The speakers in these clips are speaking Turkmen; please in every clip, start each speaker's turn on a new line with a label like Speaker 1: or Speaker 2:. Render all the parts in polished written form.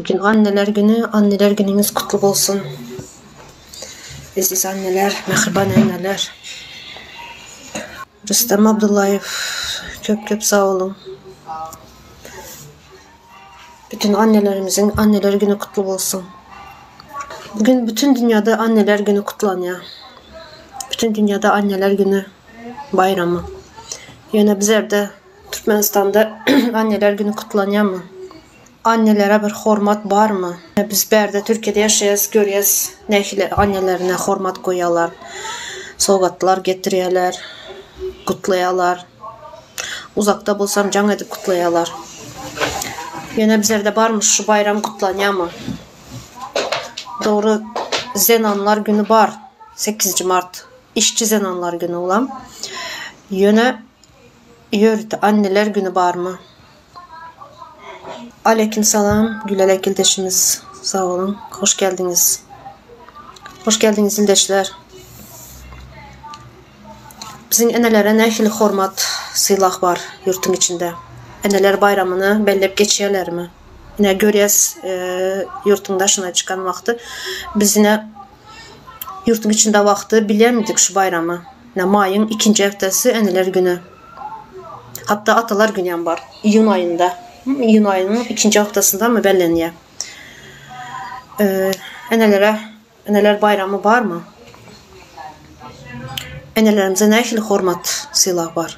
Speaker 1: Bugün anneler günü, anneler günüňiz kutly bolsun. Eziz anneler, mähriban eneler. Rüstem Abdullaýew köp köp sag boluň. Bütün annelerimiziň anneler günü kutly bolsun. Bugün bütün dünýada anneler günü kutlanýar. Bütün dünýada anneler günü baýramy. Ýöne bizerde Türkmenistanda anneler günü kutlanýarmy? Annelere bir hormat barmy? Biz bärde Türkiýede ýaşaýas, görýäs nähili annelerine hormat goýýarlar. Sowgatlar getirýärler, gutlaýarlar. Uzakda bolsam jaň edip gutlaýarlar. Ýöne bizlerde barmy şu baýram gutlanýarmy? Dogry zenanlar güni bar sekizinji mart işçi zenanlar güni olam. Ýöne ýörite anneler güni barmy? Aleýkim salam Gülälek ildeşimiz sag boluň hoş geldiňiz. Hoş geldiňiz ildeşler. Biziň enelere nähili hormat, sylag bar ýurtuň içinde? Eneler baýramyny bellep geçýärlermi? Ine görýäs ýurtuň daşyna çykan wagty biz ine ýurtuň içinde wagty bilýärmidik şu baýramy? Ine maýyň ikinji ertesi eneler güni. Hatda atalar güni hem bar. Iýun aýynda. Iýun aýynyň ikinji haftasyndamy bellenýär. Enelere Eneler baýramy barmy? Enelerimize nähili hormat, sylag bar?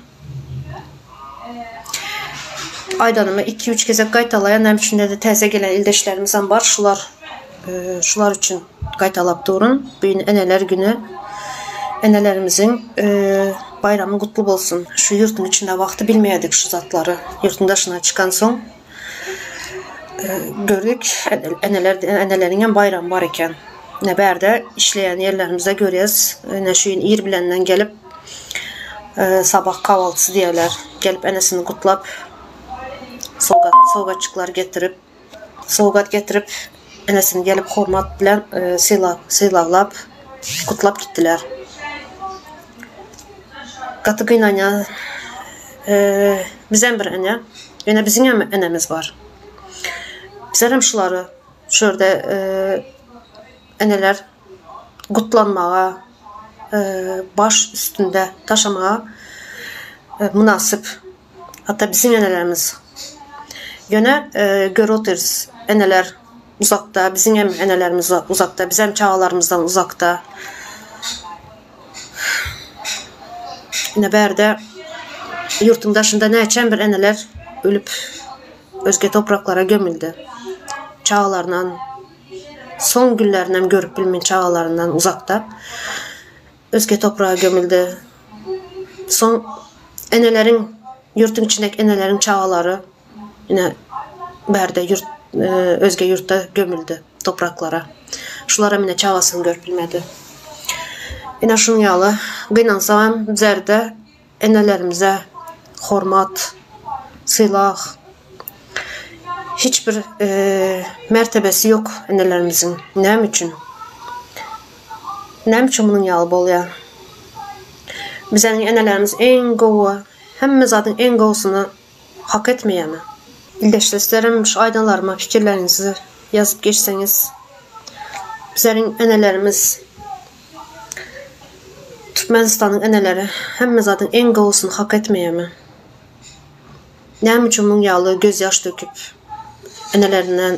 Speaker 1: Aýdanymy iki-üç gezek gaýtalaýan, näme üçin diýende täze gelen ildeşlerimizem bar, şular şular üçin gaýtalap durun. Bu gün Eneler güni. Enelerimiziň baýramy gutly bolsun. Şu ýurtuň içinde wagty bilmeýärdik şu zatlary. Ýurtuň daşyna çykansoň Gördük, eneler, eneleriňem baýramy bar eken. Ine bärde işleýän ýerlerimizde görýäs. Ine şu gün ir bilenden gelip, sabah kahvaltysy diýerler. Gelip enesini gutlap, sowgat, sowgatjyklar getirip, sowgat getirip, enesini gelip hormat bilen sylag, sylaglap, gutlap gitdiler. Gaty gynanýan. Bizem bir ene. Ýöne biziňem enemiz bar. Bizlerem şulary şu ýerde eneler gutlanmaga, baş üstünde taşamaga mynasyp. Hatda biziň enelerimiz. Ýöne görüp otyrys, eneler uzakda, biziňem enelerimiz uzakda, bizem çagalarymyzdan uzakda. Ine bärde ýurtuň daşynda näçem bir eneler ölüp özge topraklara gömüldi. Çagalaryndan soň günlerinem görüp bilmän çagalaryndan uzakda özge topraga gömüldi. Soň eneleriň ýurtuň içindäki eneleriň çagalary ine bärde ýurt özge ýurtda gömüldi topraklara. Şularam ine çagasyny görüp bilmedi. Ine şunuň ýaly gynansagam bizlerde enelerimize hormat, sylag hiç bir mertebesi ýok enelerimiziň. Näme üçin? Näme üçin munuň ýaly bolýar? Bizeniň enelerimiz iň gowy, hemme zadyň iň gowusyny hak etmeýärmi? Ildeşleslerim şu aýdanlaryma pikirleriňizi ýazyp geçseňiz. Bizleriň enelerimiz Türkmenistanyň eneleri hemme zadyň iň gowusyny hak etmeýärmi? Näme üçin muň ýaly göz ýaş döküp enelerinden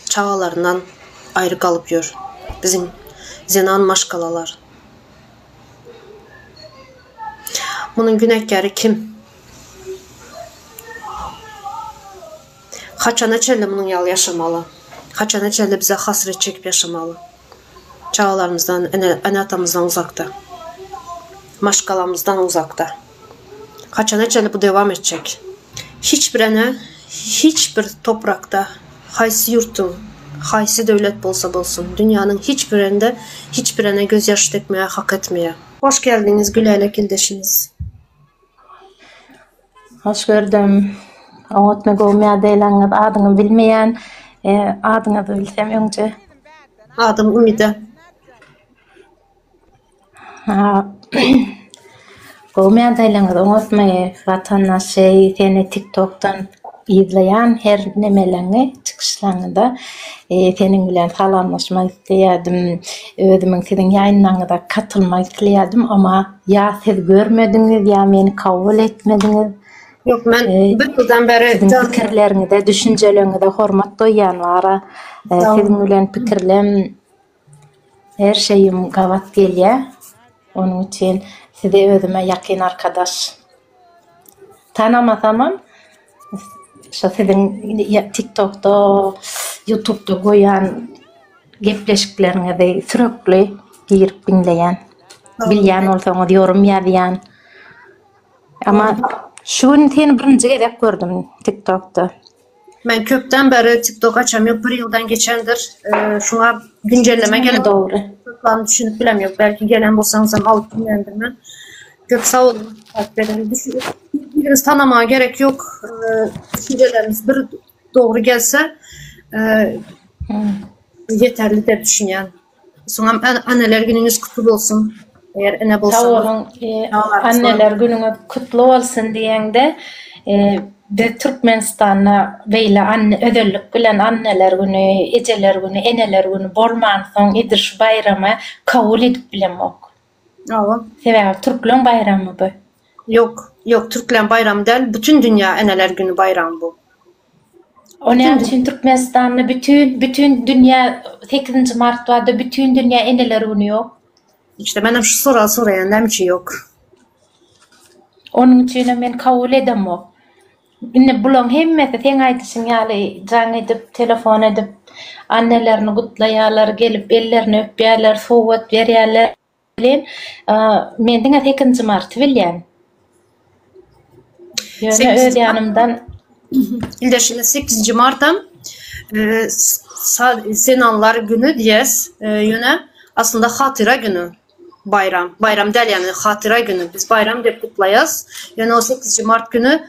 Speaker 1: çagalaryndan aýry galyp ýör biziň zenan maşgalalar? Munuň günäkäri kim? Haçana çenli munuň ýaly ýaşamaly? Haçana çenli bize hasret çekip ýaşamaly? Çagalarymyzdan, ene-atamyzdan uzakda. Maşgalamyzdan uzakda. Haçana çenli bu dowam etjek? Hiç bir ene hiç bir toprakda, haýsy ýurtuň, haýsy döwlet bolsa bolsun, dünýäniň hiç bir ýerinde hiç bir ene göz ýaş dökmäge hak etmeýär. Hoş geldiňiz Gülälek ildeşimiz.
Speaker 2: Hoş gördüm. Oňatmy gowmy ýa deýleňiz adyňy bilmeýän. Adyňyzy bilsem öňje.
Speaker 1: Adym Umida.
Speaker 2: Gowmy ýa deýleňiz oňatmy watandaş şeý seni tiktokdan. Yzlaýan her nemeleňi çykyşlaňyda seniň bilen salamlaşmak isleýärdim. Özümiň siziň ýaýynlaňyza katylmak isleýärdim, amma ýa siz görmediňiz, ýa meni kabul etmediňiz.
Speaker 1: Ýok, men bir ýyldan bäri
Speaker 2: Siziň pikirleriňize, düşünjeleriňize hormat goýýan bara. Siziň bilen pikirlem her şeýim gabat gelýär. Onuň üçin sizi özüme ýakyn arkadaş Tanamasamam şo siziň TikTokda, YouTubda goýan gepleşikleriňizi sürekli girip diňleýän. Bilýän bolsaňyz ýorum ýazýan. Amma şu gün seni birinji gezek gördüm TikTokda.
Speaker 1: Men köpden bäri TikTok açam ýok, bir ýyldan geçendir. Şuňa güncelleme gelip
Speaker 2: dogry.
Speaker 1: Köplerini düşünip bilem ýok. Belki gelen bolsaňyzam alyp bilmeýändir men. Köp sag boluň. Birimizi tanamaga gerek ýok. Düşünjelerimiz bir dogry gelse ýeterli diýip düşünýän. Soňam anneler günüňiz kutly bolsun. Eger ene bolsaňyz.
Speaker 2: Sag boluň. Anneler günüňiz kutly bolsun diýeňde biz Türkmenistanda beýle anne özellik bilen anneler güni, ejeler güni, eneler güni bolmansoň edil şu baýramy kabul edip bilemok.
Speaker 1: Hawa.
Speaker 2: Sebäbi türkleň baýramy bu.
Speaker 1: Ýok, ýok türkleň baýramy däl, bütün dünýä eneler güni baýramy bu.
Speaker 2: O näme üçin Türkmenistanda bütün bütün dünýä sekizinji mart barda bütün dünýä eneler güni ýok?
Speaker 1: İşte menem şu soragy soraýan näme üçin ýok?
Speaker 2: Onuň üçinem men kabul edemok. Indi bulaň hemmesi seň aýdyşyň ýaly jaň edip, telefon edip annelerini gutlaýarlar, gelip ellerini öpýärler, sowgat berýärler. Welin, men diňe sekizinji marty bilýän. Ýöne öz ýanymdan
Speaker 1: Ildeşimiz sekizinji martam zenanlar güni diýýäs. Ýöne aslynda hatyra güni baýram. Baýram däl ýagny hatyra güni. Biz baýram diýip gutlaýas. Ýöne o sekizinji mart güni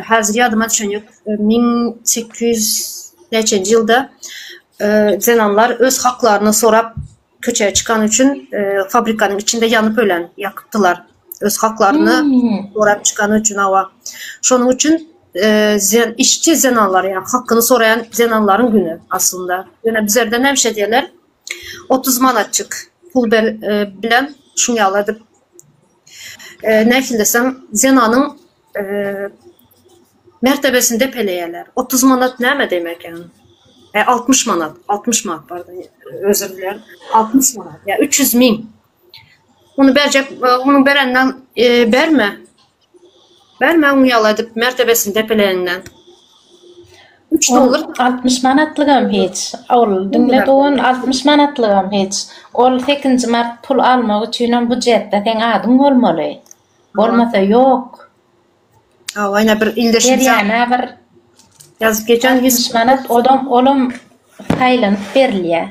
Speaker 1: häzir ýadyma düşen ýok. 1800 näçenji ýylda zenanlar öz haklaryny sorap Köçä çykany üçin fabrikanyň içinde ýanyp ölen, ýakypdylar. Öz haklaryny sorap çykany üçin hawa. Şonuň üçin zen işçi zenanlar ýa hakyny soraýan zenanlaryň güni aslynda. Ýöne bizlerde näme şey diýerler? 30 manatjyk pul ber bilen şuň ýaly edip nähili desem zenanyň Mertebesini depeleýärler. 30 manat näme demek ýa? E, 60 manat, 60 manat pardon, özür dilerim. 60 manat, ýa 300 miň. Ony berjek, onuň berenden e, berme. Berme oň ýaly edip mertebesini depeleýänden. 3 dollar.
Speaker 2: 60 manatlygam hiç. Ol diňle dogan 60 manatlygam hiç. Ol 8-nji mart pul almak üçinem bujetde seň adyň bolmaly. Bolmasa ýok.
Speaker 1: Hawa ine bir ildeşimiz
Speaker 2: Berýänä bir
Speaker 1: ýazyp geçen
Speaker 2: 60 manat odam olam saýlanyp berilýär.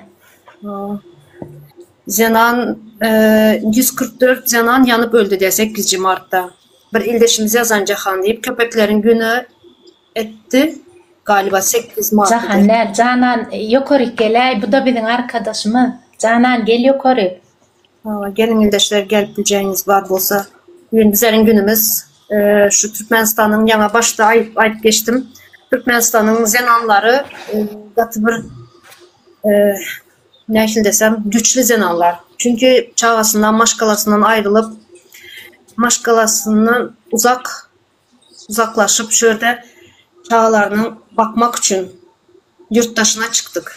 Speaker 1: Zenan 144 zenan ýanyp öldi diýýär sekizinji martda. Bir ildeşimiz ýazan Jahan diýip köpekleriň güni etdi galiba 8 mart.
Speaker 2: Jahan däl Janan ýokaryk geläý buda biziň arkadaşymyz Janan gel ýokaryk.
Speaker 1: Hawa geliň ildeşler gelip biljegiňiz bar bolsa. Bu gün bizleriň günümiz. Şu Türkmenistanyň ýaňa başda aýyp aýdyp geçdim. Türkmenistanyň zenanlary gaty bir nähili desem güçli zenanlar. Çünki çagasyndan maşgalasyndan aýrylyp maşgalasyndan uzak uzaklaşyp şu ýerde çagalaryny bakmak üçin ýurt daşyna çykdyk.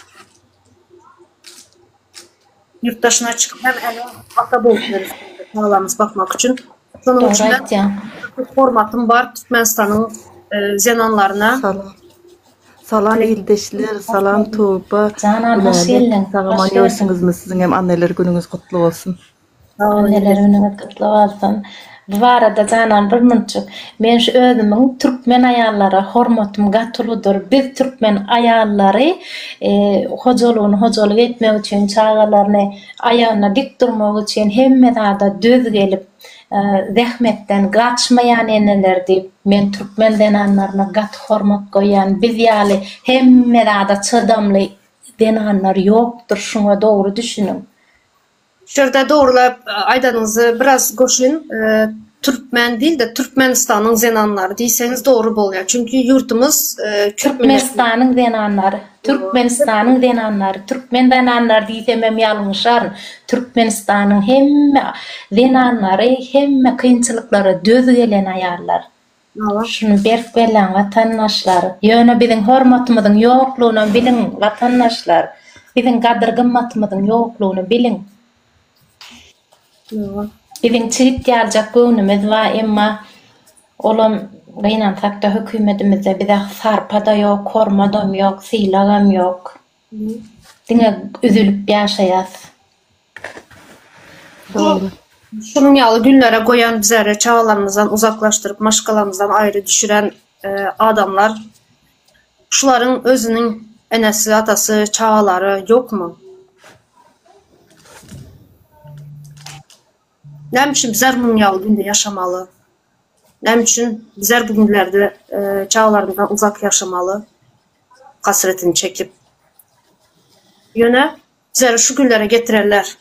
Speaker 1: Ýurt daşyna çykyp hem ene ata bolup ýörüs çagalarymyzy bakmak üçin. Şonuň
Speaker 2: Dogry
Speaker 1: üçin
Speaker 2: aýtýaň.
Speaker 1: hormatym bar Türkmenistanyň zenanlaryna.
Speaker 3: Salam. Salam ildeşler, salam Tuba.
Speaker 2: Janan hoş
Speaker 3: Gülälek,
Speaker 2: geldiň.
Speaker 3: sag
Speaker 2: Hoş
Speaker 3: aman
Speaker 2: gördük.
Speaker 3: ýörsüňizmi? Siziň hem anneler günüňiz gutly bolsun.
Speaker 2: Anneler günüňiz gutly bolsun. Bu barada Janan bir munçuk. Men şu özümiň türkmen aýallara hormatym gaty uludyr. Biz türkmen aýallary hojalygyny hojalyk etmek üçin, çagalaryny aýagyna dik durmak üçin hemme zada döz gelip, zähmetden gaçmaýan eneler diýip, men türkmen zenanlaryna gaty hormat goýýan. Biz ýaly hemme zada çydamly zenanlar ýokdur, şuňa dogry düşüniň.
Speaker 1: Şu ýerde dogrulap aýdanyňyzy biraz goşaýyn. Türkmen dil-de Türkmenistanyň zenanlary diýseňiz dogry bolýar. Çünki ýurtumyz
Speaker 2: Türkmenistanyň zenanlary. Türkmenistanyň zenanlary. Türkmen zenanlary diýsemem ýalňyşaryn. Türkmenistanyň hemme zenanlary hemme kynçylyklara döz gelen aýallar. Şuny berk belläň watandaşlar. Ýöne biziň hormatymyzyň ýoklugynam biliň watandaşlar. Biziň gadyr-gymmatymyzyň ýoklugyny biliň. Biziň çigit ýaljak göwnümiz bar, emma olam gynansakda hökümetimizde bize sarpa-da ýok, hormadam ýok, sylagam ýok. Diňe üzülip ýaşaýas.
Speaker 3: Dogry.
Speaker 1: Şunuň ýaly günlere goýan bizleri çagalarymyzdan uzaklaşdyryp, maşgalamyzdan aýry düşüren adamlar şularyň özüniň enesi, atasy, çagalary ýokmy? Näme üçin bizler munuň ýaly günde ýaşamaly? Näme üçin bizler bu günlerde çagalarymyzdan uzak ýaşamaly, hasretini çekip? Ýöne bizleri şu günlere getirenler.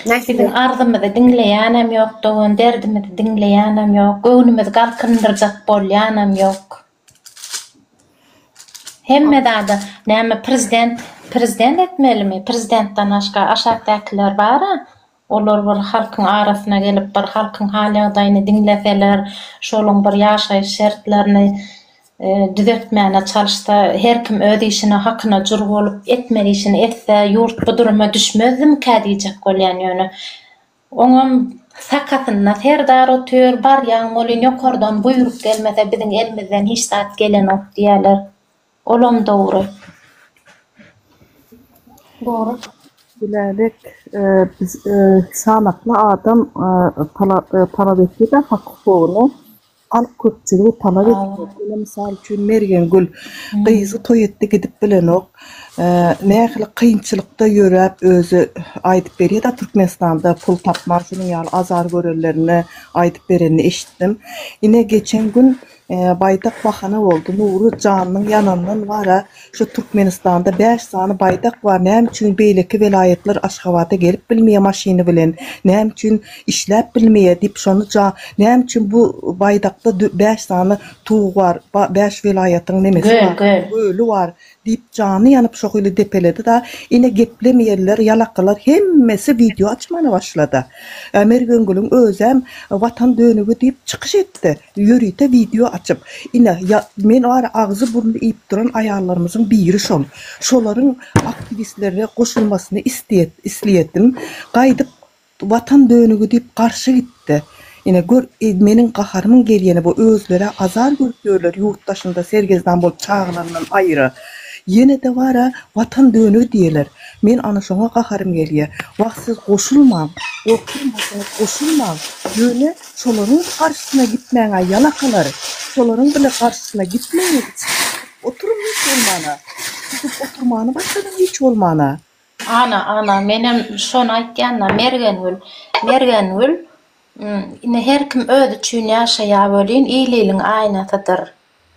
Speaker 2: Biziň arzymyzy diňleýänem ýok dogan, derdimizi diňleýänem ýok, göwnümizi galkyndyrjak bolýanam ýok. Hemme zada näme prezident prezident etmelimi? Prezidentden başga aşakdakylar bara, olar bir halkyň arasyna gelip bir halkyň hal ýagdaýyny diňleseler, şolaň bir ýaşaýyş şertlerini düzetmäne çalyşsa, her kim öz işine hakyna jur bolup etmeli işini etse ýurt bu duruma düşmezdimikä diýjek bolýan ýöne oňam sakasynda serdar otyr, barýaň welin ýokardan buýruk gelmese biziň elimizden hiç zat gelenok diýýäler. Olam dogry.
Speaker 1: Dogry.
Speaker 3: Gülälek biz sanakly adam talap etdi-de hak-hukugyny. Halk köpçüligi talap edipdir. Ine mysal üçin Mergengül gyzy toý etdi gidip bilenok. Nähili kynçylykda ýöräp özi aýdyp berýär-de Türkmenistanda pul tapman şunuň ýaly azar görenlerini aýdyp berenini eşitdim. Ine geçen gün baýdak bahana boldy. Nury janynyň ýanandan bara Şu Türkmenistanda bäş sany baýdak bar näme üçin beýleki welaýatlar Aşgabada gelip bilmeýä maşyny bilen näme üçin işläp bilmeýä diýip şony ja näme üçin bu baýdakda bäş sany tug bar bäş welaýatyň nemesi
Speaker 2: Göl
Speaker 3: bar
Speaker 2: göl.
Speaker 3: göli bar diýip jany ýanyp şo hili depeledi da ine geplemeýänler ýalakalar hemmesi wideo açmana başlada Mergengülüň özem watan dönügi diýip çykyş etdi. Ýörite wideo açyp, ine, ýa, men bar agzy-burny iýip duran aýallarymyzyň biri şol. Şolaryň aktiwistlere goşulmasyny isleýet, isleýedim. Gaýdyp Watan dönügi diýip garşy gitdi. Ine, gör, meniň gaharymyň gelýäni bu, özleri azar görüp ýörler ýurt daşynda sergezdan bolup çagalaryndan aýra. Ýene-de bar-a Watan dönügi diýerler. Men ana şoňa gaharym gelýä. Wah siz goşulmaň, gorkýan bolsaňyz goşulmaň. Ýöne Şolaryň garşysyna gitmäň-ä ýalakalar, şolaryň bile garşysyna gitmäň, susup oturyň hiç bolmana, susup oturmany başaryň hiç bolmana.
Speaker 2: Ana, ana, menem şony aýtýan-da, Mergengül. Mergengül, indi her kim özi üçin ýaşaýar welin, il iliň aýnasydyr.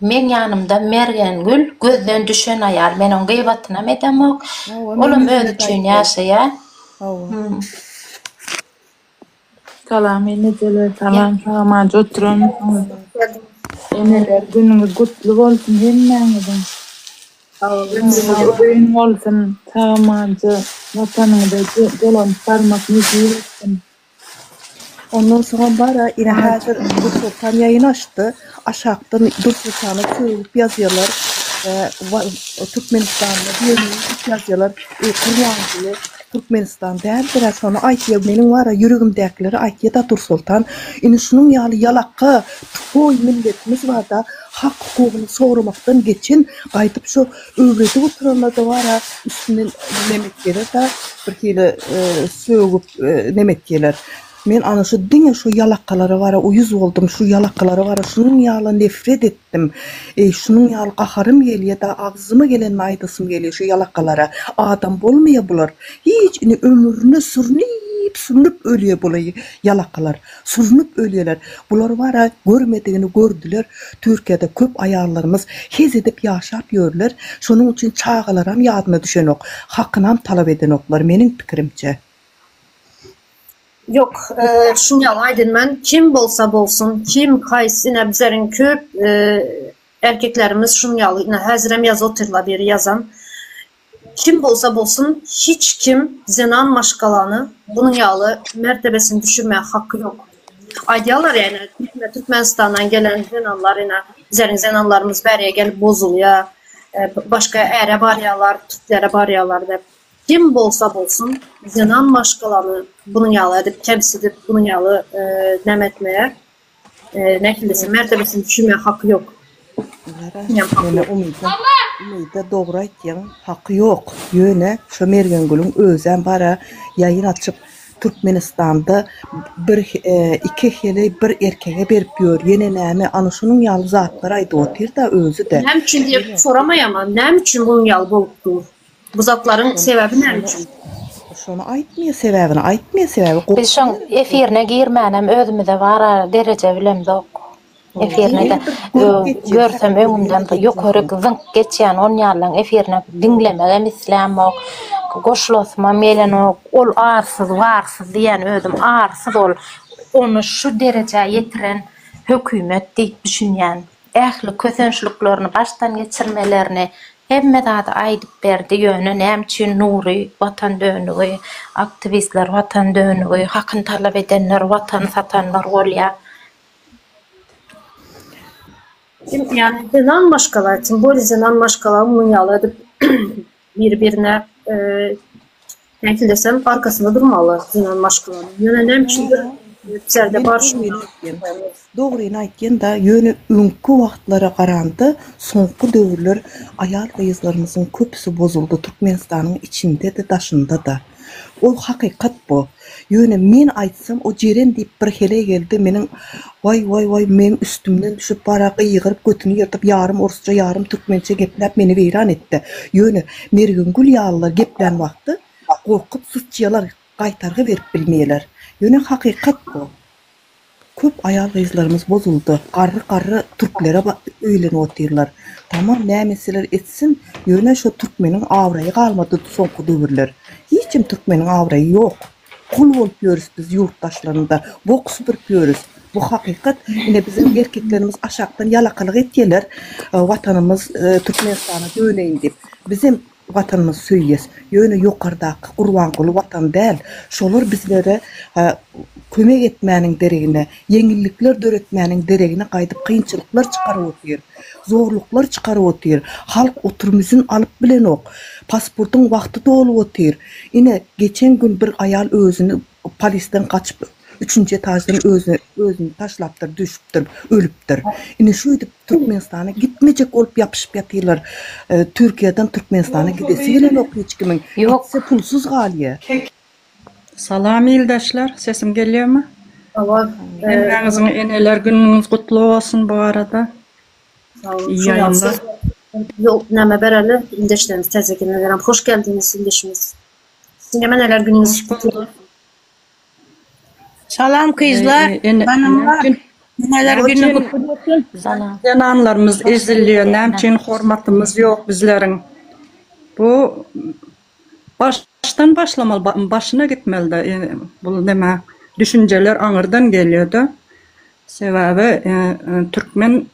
Speaker 2: Meň ýanymda Mergengül gözden düşen aýal, men oň gybatynam edemok,
Speaker 3: Hawa, meň
Speaker 2: olam özi
Speaker 3: ýüzüme-de
Speaker 2: üçin
Speaker 3: aýtdy.
Speaker 2: ýaşaýar.
Speaker 3: Hawa.
Speaker 4: Salam enejeler salam sagamanca oturanmysyňyz eneler günüňiz gutly bolsun hemmäňiziň ömrüňiz uzyn bolsun sagamanca watanyňyza dolanyp barmak nesip etsin.
Speaker 3: Ondan soňam bara ine häzir Dursoltan ýaýyn açdy. Aşakdan Dursoltana sögüp ýazýarlar. Türkmenistanda diýenini ýazýarlar. Gurbanguly Türkmenistan däldir-ä şony aýtýa meniň bara ýüregimdäkileri aýtýada Dursoltan indi şunuň ýaly ýalaka tupoý milletimiz barda hak hukugyny soramakdan geçen gaýdyp şo öwredip oturanlarda bara üstünden neme etýeler-da birhili sögüp neme etýeler men ana şu diňe şu ýalakalara bara uýuz boldum şu ýalakalara bara şunuň ýaly nefret etdim eý şunuň ýaly gaharym gelýä-da agzyma gelenini aýdasym gelýä şu ýalakalara adam bolmaýa bular hiç indi ömrüne sürnip sürnüp ölýä bula ýalakalar sürnüp ölýäler bular bara görmedigini gördüler türkiýede köp aýallarymyz hez edip ýaşap ýörler şonuň üçin çagalaram ýadyna düşenok hakynam talap edenoklar meniň pikirimçe.
Speaker 1: Ýok, şuny ýaly aýdyn men, kim bolsa bolsun, kim haýsy ine bizleriň köp erkeklerimiz şuny ýaly ine häzirem ýazyp otyrlar biri ýazan. Kim bolsa bolsun hiç kim zenan maşgalany bunuň ýaly mertebesini düşürmäge haky ýok. Aýdýarlar ýa ine Türkmenistandan gelen zenanlar ine bizleriň zenanlarymyz bäriye gelip bozulýar, başga äre barýarlar, türklere barýarlar diýip. Kim bolsa bolsun zenan maşgalany bunuň ýaly edip kemsidip bunuň ýaly näme etmeye nähili desem mertebesini düşürmeye haky ýok.
Speaker 3: Ýöne Umyda Umyda dogry aýtýaň haky ýok ýöne şo Mergengülüň özem bara ýaýyn açyp Türkmenistanda bir iki heleý bir erkege berip ýör ýene näme ana şonuň ýaly zatlar aýdyp otyrda özüde.
Speaker 1: Näme üçin diýip soramaýama näme üçin bunuň ýaly bolup dur. Bu zatlaryň sebäbi näme üçin?
Speaker 3: Şony aýtmaýar sebäbini aýtmaýar sebäbi
Speaker 2: Biz şoň efirine girmänem özümize bara dereje bilemzok. Efirine-de görsem öňümden ýokaryk zyňk geçýän onýanlaň efirine diňlemegem islämok. Goşulasymam gelenok. Ol arsyz warsyz diýýän özüm arsyz ol. Ony şu derejä ýetiren hökümet diýip düşünýän. Ähli kösençliklerini, başdan geçirmelerini, hemme zady aýdyp berdi, ýöne näme üçin Nury watan dönügi, aktiwistler watan dönügi, hakyny talap edenler watany satanlar bolýar.
Speaker 1: Kim ýani zenan maşgala, tim bolýa zenan maşgala munuň ýaly edip biri-birine Nähili desem, arkasynda durmaly zenan maşgalanyň. Ýöne näme üçindir bizlerde bar şu.
Speaker 3: Dogryny aýtýan-da, ýöne öňki wagtlara garanda soňky döwürler aýal-gyzlarymyzyň köpüsi bozuldy Türkmenistanyň içinde-de daşynda-da. Ol hakykat bu. Ýöne men aýtsam o Jeren diýip bir heleý geldi meniň waý waý waý meň üstümden düşüp bara gygyryp götüni ýyrtyp ýarym orsça ýarym türkmençe gepläp meni weýran etdi. Ýöne Mergengül ýalylar geplän wagty gorkup syçýalar gaýtargy berip bilmeýäler. Ýöne hakykat bu. Köp aýal gyzlarymyz bozuldy. Garry garry türklere öýlenip otyrlar. Tamam näme etseler etsin, ýöne şo türkmeniň abraýy galmady soňky döwürler. Hiçem türkmeniň abraýy ýok. Gul bolup ýörüs biz ýurt daşlarynda. Bok süpürip ýörüs. Bu hakykat. Ine biziň erkeklerimiz aşakdan ýalakalyk etýeler watanymyz Türkmenistana döneýin diýip. Bizem Watanymyzy söýýäs. Ýöne ýokardaky Gurbanguly watan däl. Şolar bizlere kömek etmäniň deregine, ýeňillikler döretmäniň deregine gaýdyp kynçylyklar çykaryp otyr. Zorluklar çykaryp otyr. Halk oturym-izin alyp bilenok. Pasportyň wagty dolup otyr. Ine, geçen gün bir aýal özüni Polisden gaçyp üçünji etaždan özüne özüni taşlapdyr düşüpdir ölüpdir. Ine şöýdüp Türkmenistana gitmejek bolup ýapyşyp ýatyrlar. Türkiýeden Türkmenistana gidesi gelenok hiç kimiň. Gitse pulsuz galýa.
Speaker 5: Salam ildeşler, sesim gelýärmi?
Speaker 1: Hawa.
Speaker 5: Hemmäňiziň eneler günüňiz gutly bolsun bu arada.
Speaker 1: Sag boluň. Iyi ýaýynlar. Ýok, näme bereli ildeşlerimiz täze gelenlerem hoş geldiňiz ildeşimiz. Siziňem eneler günüňiz
Speaker 5: Hoş bulduk.
Speaker 6: Salam kyzlar, hanymlar. Eneler günü gutly bolsun.
Speaker 2: Salam.
Speaker 5: Zenanlarymyz ezilýär, näme üçin hormatymyz ýok bizleriň. Bu başdan başlamaly, başyna gitmelide bu neme düşünjeler aňyrdan gelýärde. Sebäbi türkmen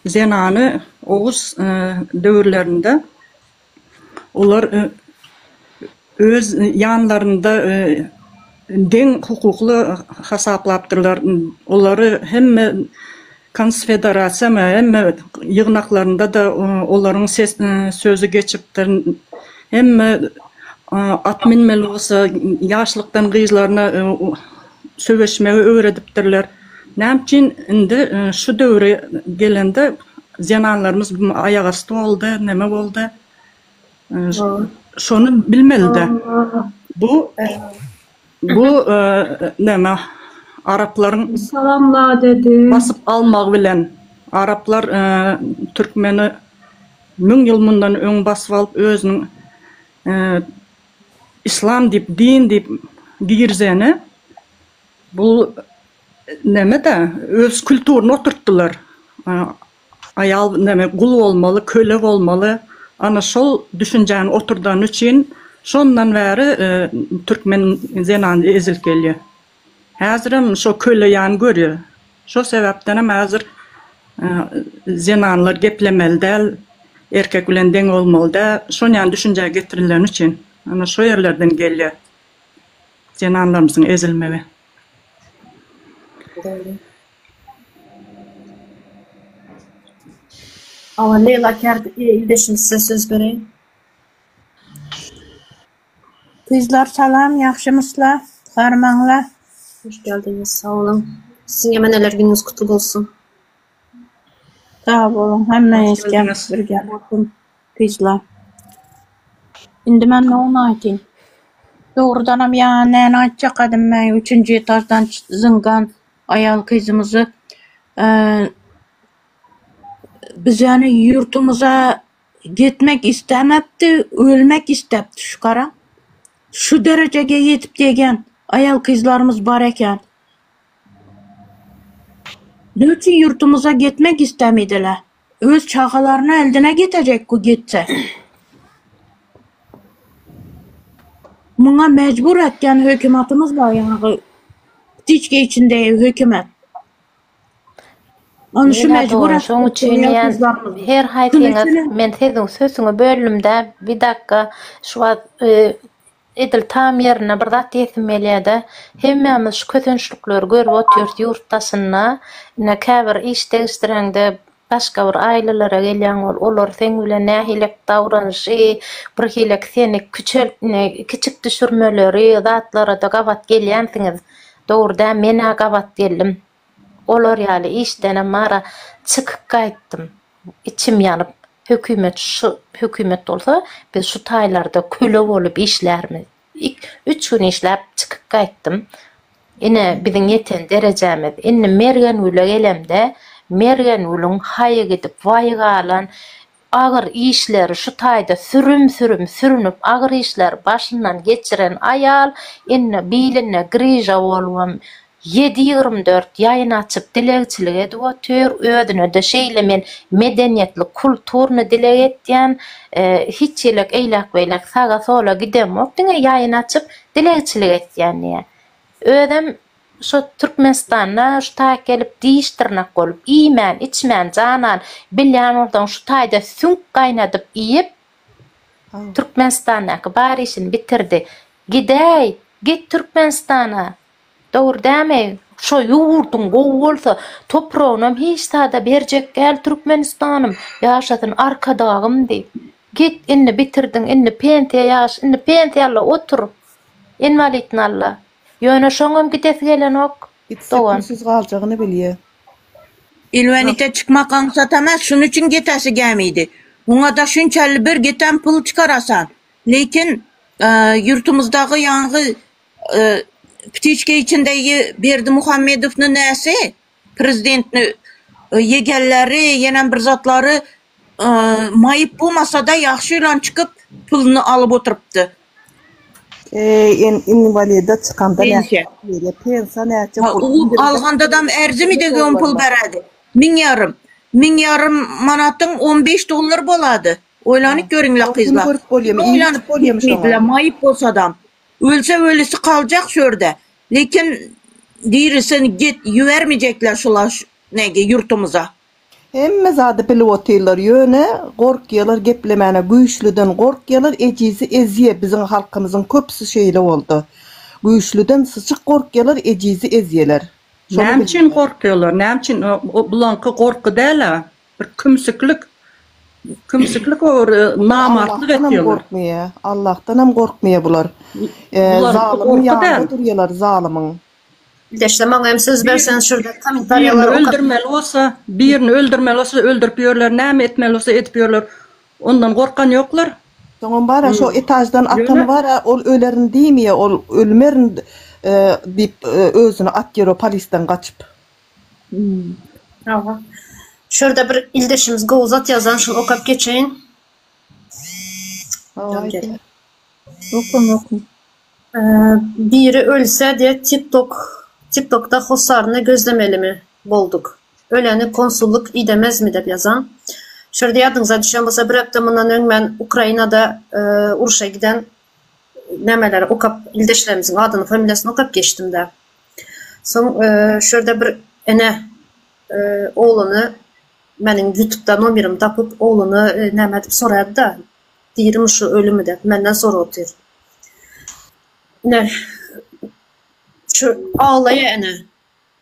Speaker 5: zenany oguz döwürlerinde Olar öz ýanlarynda deň hukukly hasaplapdyrlar. Olary hemme konsfederasiýamy, hemme ýygnaklarynda-da olaryň ses sözi geçipdir. Hemme at münmeli bolsa, ýaşlykdan gyzlaryna söweşmegi öwredipdirler. Näme üçin indi şu döwre gelende zenanlarymyz aýagasty boldy, neme boldy? Şony bilmelide. Bu bu neme araplaryň
Speaker 7: Salamla dedi.
Speaker 5: basyp almagy bilen araplar türkmeni müň ýyl mundan öň basyp alyp özüniň islam diýip din diýip girizeni Bu neme-de, öz kulturyny oturtdylar. Aýal neme gul bolmaly, köle bolmaly. Ana şol düşünjäni oturdany üçin şondan bäri türkmen zenany ezilip gelýär. Häzirem şo köle ýan görýär. Şo sebäpdenem häzir zenanlar geplemeli däl, erkek bilen deň bolmaly däl, şonýan düşünjä getirileni üçin. Ana şo ýerlerden gelýär zenanlarymyzyň ezilmegi.
Speaker 1: Dogry. Awa Leýla Kärdi ildeşimiz size söz bereýin.
Speaker 6: Gyzlar salam ýagşymysla garmaňla.
Speaker 1: Hoş geldiňiz sag boluň. Siziň hem eneler günüňiz kutly bolsun.
Speaker 6: Sag boluň hemmäňizge birge bolsun gyzlar. Indi men nowny aýtyn. Dogrudanam ýa näni aýtjakadym men üçünji etaždan zyňgan aýal gyzymyzy bizäni ýurtumyza Gitmek istemepdi, ölmek istepdi şu garaň. Şu derejege ýetip degen aýal kyzlarymyz bar eken. Ne üçin ýurtumyza gitmek istemediler? Öz çagalaryny eldine gitejek ku gitse. Muňa mejbur etgen hökümetimiz bar ýaňy ptiçka içindegi hökümet. Ony şu
Speaker 2: Leyla
Speaker 6: mejbur
Speaker 2: dogan şoň
Speaker 6: etdik
Speaker 2: üçin
Speaker 6: aýal
Speaker 2: diýen
Speaker 6: gyzlarymyzy.
Speaker 2: her
Speaker 6: Şunuň
Speaker 2: haýsyňyz
Speaker 6: üçinem
Speaker 2: men siziň sözüňi böldümdä bir dakika şu wagt edil tam ýerinde bir zat diýesim gelýädä hemmämiz şu kösençlikleri görüp otyrys ýurt daşynda ine käbir iş degişdireňde başga bir aýlalara gelýäň ol olar seň bilen nähilek dawranyşy birhilek seni küçelt ine kiçik düşürmeleri zatlarada gabat gelýänsiňiz dogry dä menä gabat geldim Olar ýaly işdenem ara çykyp gaýtdym. Içim ýanyp, hökümet şu hökümet bolsa, biz şu taýlarda köle bolup işlärmiz. Üç gün işläp çykyp gaýtdym. Ine, biziň ýeten derejämiz. Indi Mergengüle gelemde, Mergengülüň haýy gidip, waýy galan Agyr işleri şu taýda sürüm-sürüm sürünip agyr işleri başyndan geçiren aýal indi bilinde griža bolubam ýedi 24 ýaýyn açyp dilegçilik edip otyr, özüne-de şeýle men medeniýetli kulturny dileg etýän, hiç ýelek eýläk-beýläk saga-sola gidemok diňe ýaýyn açyp dilegçilik etýän diýýär. Özem Şo Türkmenistanda şu taýa gelip diş dyrnak bolup iýmän içmän janan bilýän bolsaň şu taýda süňk gaýnadyp iýip Türkmenistandaky bar işini bitirdi. Gidäý git Türkmenistana dogry dämi şo ýurduň gowy bolsa topragynam hiç zada berjek däl Türkmenistanym ýaşasyn Arkadagym diýip git indi bitirdiň indi pensiýa ýaş indi pensiýa alla otur inwalidni alla. Ýöne şoňam gidesi gelenok
Speaker 3: Gitse
Speaker 2: dogan.
Speaker 3: pulsuz galjagyny bilýä.
Speaker 6: Ilwenite çykmak aňsat emes, şunuň üçin getesi gämidi. Muňada şunçally bir getem pul çykarasan. Lekin ýurtumyzdagy ýaňy ptiçka içindegi Berdimuhamedowny näsi, prezidentni ýegenleri, ýenem bir zatlary maýyp bolmasada ýagşy ýylan çykyp puluny alyp oturypdy.
Speaker 3: Eý, inwalida çykanda näçe
Speaker 6: Pensiýa.
Speaker 3: pul berýär? Pensiýa näçe
Speaker 6: Ha,
Speaker 3: pul?
Speaker 6: u algandadam erzimi degen pul beredi. Miň ýarym. Miň ýarym manatyň 15 dollar bolady. Oýlanyp görüňle
Speaker 3: Gün
Speaker 6: gyzlar.
Speaker 3: görüp bolýamy, iýip
Speaker 6: Oýlanyp
Speaker 3: içip bolýamy şoňa?
Speaker 6: gitmediler, maýyp bolsadam. Ölse ölüsi galjak şu ýerde. Lekin dirisini get ýübermejekler şular nege ýurtumyza.
Speaker 3: Hemme zady bilip otyrlar ýöne gorkýalar geplemäne güýçlüden gorkýalar ejizi ezýe biziň halkymyzyň köpüsi şeýle boldy güýçlüden syçyk gorkýalar ejizi ezýeler şony
Speaker 5: Näme üçin
Speaker 3: bilmeli.
Speaker 5: gorkýalar näme üçin bulaňky gorky dälä bir kümsüklik kümsüklik o bir namartlyk
Speaker 3: Allahdanam
Speaker 5: etýäler.
Speaker 3: gorkmaýa Allahdanam gorkmaýa bular
Speaker 5: Bularyňky
Speaker 3: zalymyň
Speaker 5: gorky
Speaker 3: ýanynda
Speaker 5: däl.
Speaker 3: durýalar zalymyň.
Speaker 1: Ildeşler maňa hem söz berseňiz şurada
Speaker 5: Birini
Speaker 1: kommentariýalary okap.
Speaker 5: öldürmeli bolsa, birini öldürmeli bolsa öldürip ýörler, näme etmeli bolsa edip ýörler. Ondan gorkan ýoklar.
Speaker 3: Soňam bara şo etaždan atany
Speaker 5: Ýöne
Speaker 3: bara ol ölerin diýmeýä ol ölmerin diýip özüni atýar o polisden gaçyp.
Speaker 1: Hawa. Şurada bir ildeşimiz gowy zat ýazan şuny okap geçeýin.
Speaker 3: Hawa aýdyň.
Speaker 4: Okaň okaň.
Speaker 1: Biri ölse diýe tiktok tiktokda hossaryny gözlemelimi bolduk. Öleni konsullyk idemezmi dep ýazan. Şu ýerde ýadyňyza düşen bolsa bir hepde mundan öň men Ukrainada urşa giden nämeleri okap ildeşlerimiziň adyny familiýasyny okap geçdimdä. Soň şu ýerde bir ene ogluny meniň ýutubda nomerimi tapyp ogluny näme edip soraýardy-da, dirimi şu ölümi dep menden sorap otyr. Ine şu aglaýar ene.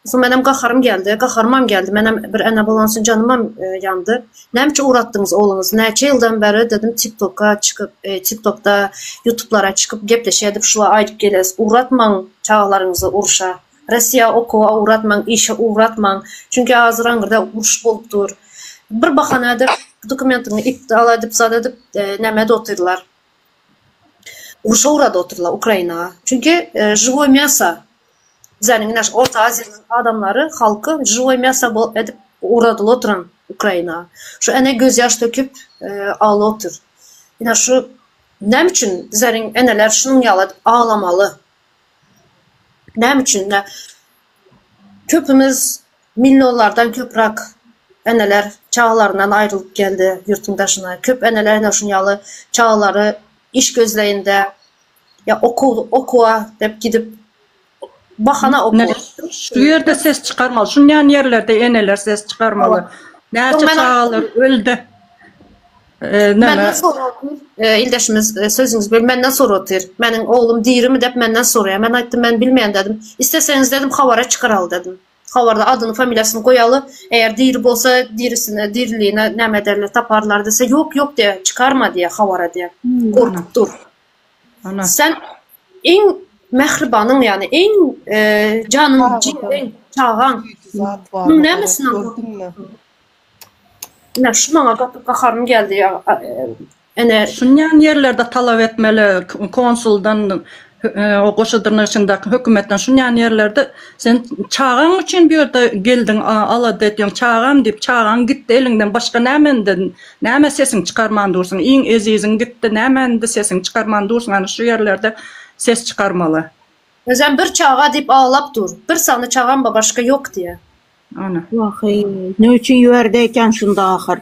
Speaker 1: Soň menem gaharym geldi, gaharymam geldi. Menem bir ene bolan üçin janymam ýandy. Näme üçin ugratdyňyz ogluňyzy? Näçe ýyldan bäri dedim TikToka çykyp, TikTokda, YouTubelara çykyp gepleşik edip şular aýdyp gelýäs. Ugratmaň çagalaryňyzy urşa. Rossiýa okuwa ugratmaň, işe ugratmaň. Çünki hazir aňyrda uruş bolup dur. Bir bahana edip, dokumentiňi iptal edip, zat edip, näme edip otyrlar. Urşa ugrady otyrlar Ukrainaga. Çünki žiwoý mýasa Bizäniň ine şu Orta Aziýanyň adamlary, halky žiwoý mýasa bolup edip ugradyly oturan Ukrainaga. Şu ene gözýaş döküp agly otyr. Ine şu näme üçin bizäniň eneler şunuň ýaly edip aglamaly? Näme üçin? Ine köpümiz millionlardan köprak eneler çagalaryndan aýrylyp geldi ýurtuň daşyna. Köp eneler ine şunuň ýaly çagalary iş gözleýinde Ýa okuw okuwa dep gidip bahana okuw.
Speaker 5: Şu ýerde ses çykarmaly. Şunýan ýerlerde eneler ses çykarmaly. Näçe çagalar öldi.
Speaker 1: Menden sorap ildeşimiz sözüňizi böl menden sorap otyr. Meniň oglum dirimi dep menden soraýar. Men aýtdym men bilmeýän dedim. Isleseňiz dedim habara çykaraly dedim. Habarda adyny familiýasyny goýaly. Eger diri bolsa dirisine diriligine näme ederler taparlar dese ýok ýok diýe çykarma diýe habara diýe. Gorkup dur.
Speaker 5: Ana.
Speaker 1: Sen iň mähribanyň ýagny iň janyň jigeriň çagaň muň nämesinden gorkýaň? Ine şu maňa gaty gaharym geldi ýa ene.
Speaker 5: Şunýan ýerlerde talap etmeli konsuldan o goşa dyrnak içindäki hökümetden şunýan ýerlerde sen çagaň üçin bu ýerde geldiň alada etýäň çagam diýip çagaň gitdi eliňden başga näme indi Nämä sesiňi çykarman dursuň? Iň eziziň gitdi, nämä indi sesiňi çykarman dursuň? Ana şu ýerlerde ses çykarmaly.
Speaker 1: Özem bir çaga diýip aglap dur. Bir sany çagam ba başga ýok diýä.
Speaker 5: Ana.
Speaker 6: Waheý, ne üçin ýördi eken şunda ahyr?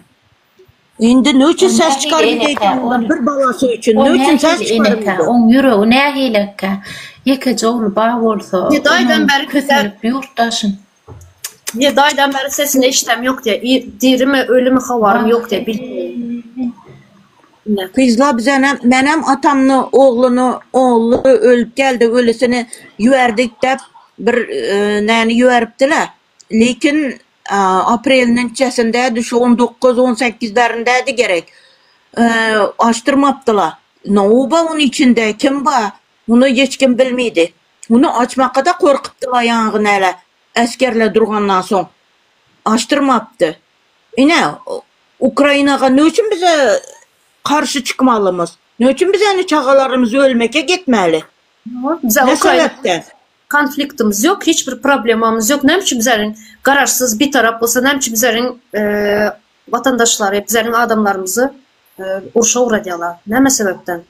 Speaker 6: Indi ne üçin ses çykaryp eken ondan bir balasy üçin? Ne üçin ses çykaryp?
Speaker 2: Oň ýüregi nähilikä? Ýekeje ogly bar bolsa,
Speaker 1: Ýedi aýdan bäri
Speaker 2: kösenip ýurt daşyn.
Speaker 1: Ýedi aýdan bäri sesini eşidem ýok diýä. Dirimi, ölümi habarym ýok diýä. Bilmeýän.
Speaker 6: Gyzlar bizenem menem atamny ogluny ogly ölüp geldi ölüsini ýüberdik dep bir näni ýüberipdiler. Lekin aprelniň içesindedi şu on dokuz on sekizlerindedi gerek. Açdyrmapdylar. Nowba onuň içinde kim bar muny hiç kim bilmidi. Muny açmakada gorkupdylar ýaňy näle esgerler durgandan soň açdyrmapdy. Ine Ukrainaga ne üçin bize garşy çykmalymyz? Ne üçin bizeni çagalarymyz ölmeke gitmeli?
Speaker 1: Bize
Speaker 6: Ne sebäpden?
Speaker 1: Konfliktimiz ýok, hiç bir problemamyz ýok. Näme üçin bizleriň garaşsyz, bitarap bolsa, näme üçin bizleriň watandaşlary, bizleriň adamlarymyzy urşa ugradýarlar? Näme sebäpden?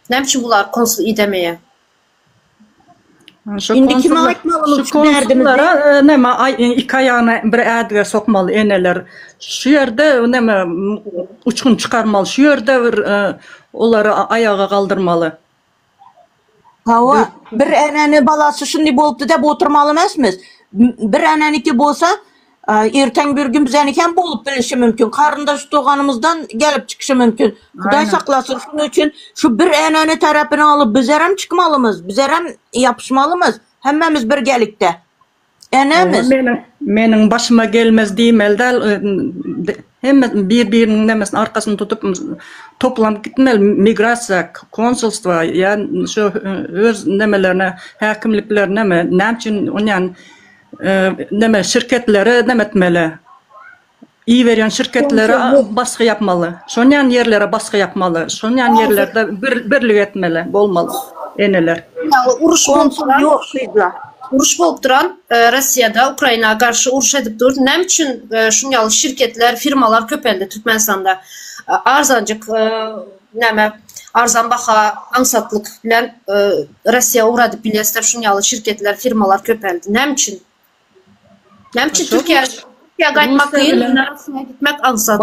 Speaker 1: Näme üçin bular konsul idemeýär?
Speaker 5: Şu
Speaker 6: Indi kime
Speaker 5: konsullar,
Speaker 6: aýtmalymyz
Speaker 5: şu
Speaker 6: şu derdimizi?
Speaker 5: konsullara näme aý iki aýagyna bir ädige sokmaly eneler. Şu ýerde näme uçgun çykarmaly, şu ýerde bir olary aýaga galdyrmaly.
Speaker 6: Hawa, bir enäni balasy şundy bolupdy dep oturmaly emesmiz. Bir enäniki bolsa, erteň bir gün bizenikem bolup bilişi mümkin. Garyndaş doganymyzdan gelip çykyşy mümkin. Hudaý saklasyn, şunuň üçin şu bir enäni tarapyny alyp bizerem çykmalymyz, bizerem ýapyşmalymyz, hemmämiz birgelikde. Enemiz.
Speaker 5: Meniň meniň başyma gelmez diýmeli däl. Hemme bir-biriniň nemesini arkasyny tutup toplanyp gitmeli migrasiýa, konsulstwa ýa şu öz nemelerine, häkimliklerine näme üçin onýan neme şirketlere neme etmeli. Iberýän şirketlere basgy ýapmaly. Şonýan ýerlere basgy ýapmaly. Şonýan ýerlerde birlik etmeli, bolmaly eneler.
Speaker 1: Uruş bolup duran,
Speaker 6: ýok gyzlar.
Speaker 1: Uruş bolup duran Rossiýada Ukraina garşy uruş edip dur. Näme üçin şuň ýaly şirketler, firmalar köpeldi Türkmenistanda? Arzanjyk näme arzan baha aňsatlyk bilen Rossiýa ugradyp bilýäsler şuň ýaly şirketler, firmalar köpeldi. Näme üçin? Näme üçin Türkiýä Türkiýä gaýtmak kyn, Russiýa gitmek aňsat.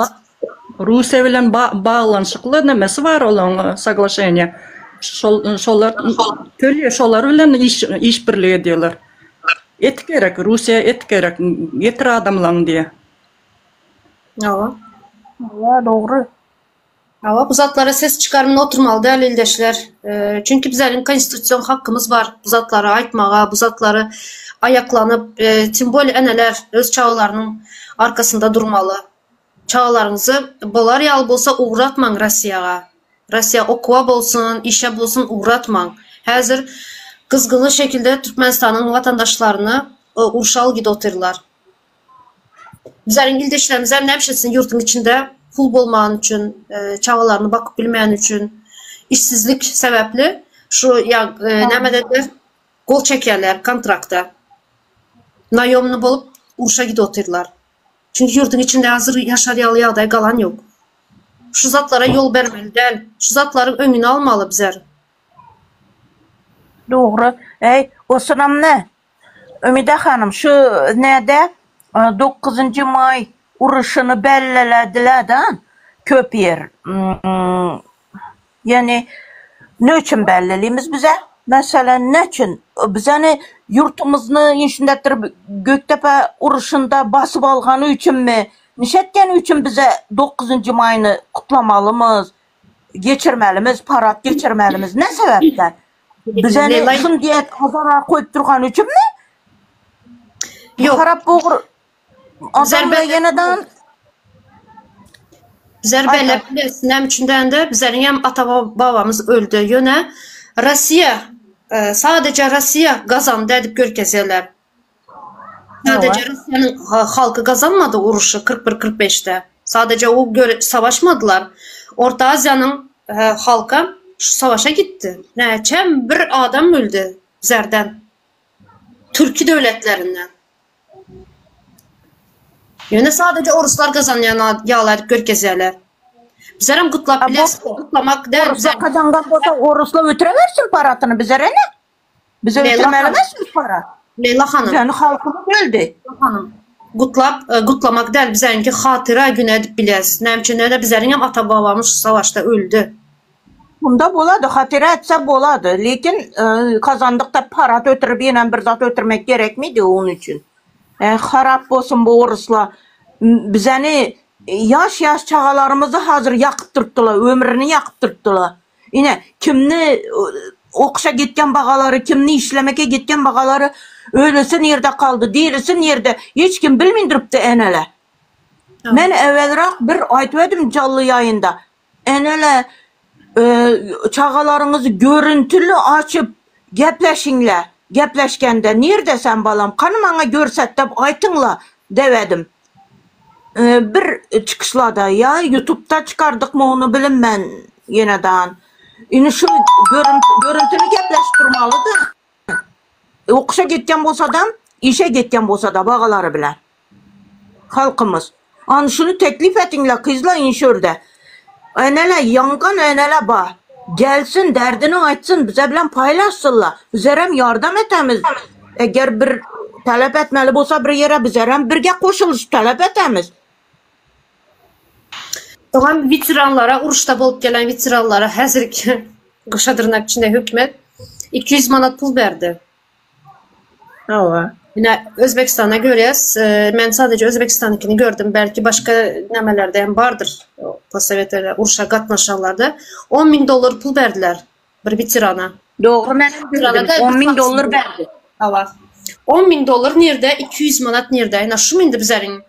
Speaker 5: Russiýa bilen baglanyşykly nemesi bar olaň soglaşeniýa. Şol şolar tölýär, şolar bilen iş iş birligi edýärler. Et gerek, Russiýa et gerek, getir adamlaň diýýär.
Speaker 1: Hawa.
Speaker 6: Hawa, dogry.
Speaker 1: Hawa, bu zatlara ses çykarman oturmaly däl ildeşler. Çünki bizleriň konstitusion hakkymyz bar bu zatlary aýtmaga, bu zatlary aýaklanyp, tim bolýa eneler öz çagalarynyň arkasynda durmaly. Çagalaryňyzy bolar ýaly bolsa ugratmaň Rossiýaga. Rossiýa okuwa bolsun, işe bolsun ugratmaň. Häzir gyzgynly şekilde Türkmenistanyň watandaşlaryny urşa alyp gidip otyrlar. Bizleriň ildeşlerimizem näme etsin ýurduň içinde pul bolmany üçin, çagalaryny bakyp bilmäni üçin, işsizlik sebäpli şu ýa näme dediler gol çekýärler kontrakta. Naýomny bolup urşa gidip otyrlar. Çünki ýurduň içinde hazir ýaşar ýaly ýagdaý galan ýok. Şu zatlara ýol bermeli däl. Şu zatlaryň öňüni almaly bizler.
Speaker 6: Dogry. Äý, osunam nä? Ümide hanym, şu näde dokuzynjy maý uruşyny bellelediler-da köp ýer. Ýöne ne üçin bellelimiz bize? Meselem, ne üçin? Bizeni ýurtumyzny işindetdir Gökdepe uruşynda basyp algany üçinmi? Nişetgeni üçin bize dokuzynjy maýny gutlamalymyz, geçirmelimiz, parad geçirmelimiz? Ne sebäpden? Bizeni şun diýet azara koýup durgany üçinmi?
Speaker 1: Ýok.
Speaker 6: Harap bogur adamlar ýenedan
Speaker 1: Bizler belläp bileris. Näme üçin dände bizleriň hem ata babamyz öldi. Ýöne Rossiýa e, sadece Rossiýa gazandy edip görkezýärler. Sadece Russiýanyň halky gazanmady uruşy 41-45-de. Sadece o göre savaşmadylar. Orta Aziýanyň e, halkam şu savaşa gitdi. Näçem bir adam öldi bizlerden. Türki döwletlerinden. Ýöne sadece oruslar gazanýan ýaly edip görkezýärler. Bizlerem gutlap bileris, gutlamak däl.
Speaker 6: Oruslar gazangan bolsa oruslar ötürewersin paratyny bizlere ne? Bize ötürmeli emasmi para?
Speaker 1: Leýla hanym.
Speaker 6: Bizäni halkymyz öldi.
Speaker 1: Leýla hanym. Gutlap, gutlamak däl, bizäňki hatyra güni edip bilýäs. Näme üçin ýöne bizleriň hem ata-babamyz şu savaşda öldi.
Speaker 6: Bunda bolady, hatyra etse bolady. Lekin kazandykda parat ötürip ýenem bir zat ötürmek gerekmidi onuň üçin? Harap bolsun bu orusla. Bizäni ýaş-ýaş çagalarymyzy hazir ýakyp durupdylar, ömrüni ýakyp durupdylar. Ine, kimni okuşa gitgen bagalary, kimni işlemeke gitgen bagalary ölüsi nirde kaldy, dirisi nirde, hiç kim bilmeýin durupdy enele. Men ewelrak bir aýtyp edim janly ýaýynda. Enele, çagalaryňyzy görüntüli açyp gepleşiňle, gepleşgende nirde sen balam, kany maňa görset dep aýtyňla dep edim. Bir çykyşlada ýa ýutubda çykardykmy ony bilinmän ýenedan. Indi şu görüntüli gepleşip durmalyda. Okuşa gitgen bolsadam, işe gitgen bolsada bagalary bilen. Halkymyz. An şuny teklip etiňle kyzla inşörde. Enele ýangan enele ba. Gelsin derdini aýtsyn bize bilen paýlaşsynla. Bizerem ýardam etemiz. Eger bir talap etmeli bolsa bir ýere bizerem birge goşulyşyp talap etemiz.
Speaker 1: Soňam weteranlara uruşda bolup gelen weteranlara häzirki gyşa dyrnak içinde hökümet 200 manat pul berdi.
Speaker 6: Hawa.
Speaker 1: Ine Özbegistana görýäs. Men sadece Özbegistanykini gördüm. Belki başga nämelerde hem bardyr. Postsowetlerde urşa gatnaşanlarda 10 ming dollar pul berdiler bir weterana.
Speaker 6: Dogry men hem gördüm. 10 ming dollar berdi.
Speaker 1: Hawa. 10 ming dollar nirde? 200 manat nirde? Ine şum indi bizleriň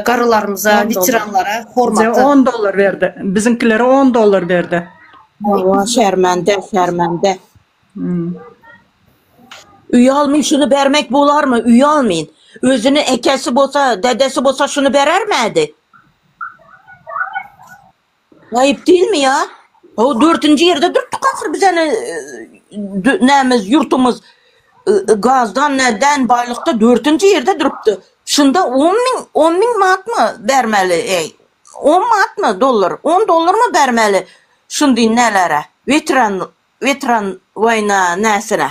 Speaker 1: garrylarymyza, weteranlara hormaty.
Speaker 5: Bize 10 dollar berdi. Biziňkilere 10 dollar berdi.
Speaker 6: Hawa, şermende, şermende. Uýalmyn şuny bermek bolarmy uýalmyn. Özüni ekesi bolsa dedesi bolsa şuny berermädi. Aýyp diýilmi ýa? O dördünji ýerde durupdyk ahyr bizeni nämiz ýurtumyz gazdan näden baýlykda dördünji ýerde durupdy. Şunda on müň on müň manatmy bermeli eý on manatmy dollar on dollarmy bermeli şundy nälere weteran Weteran woýna näsine.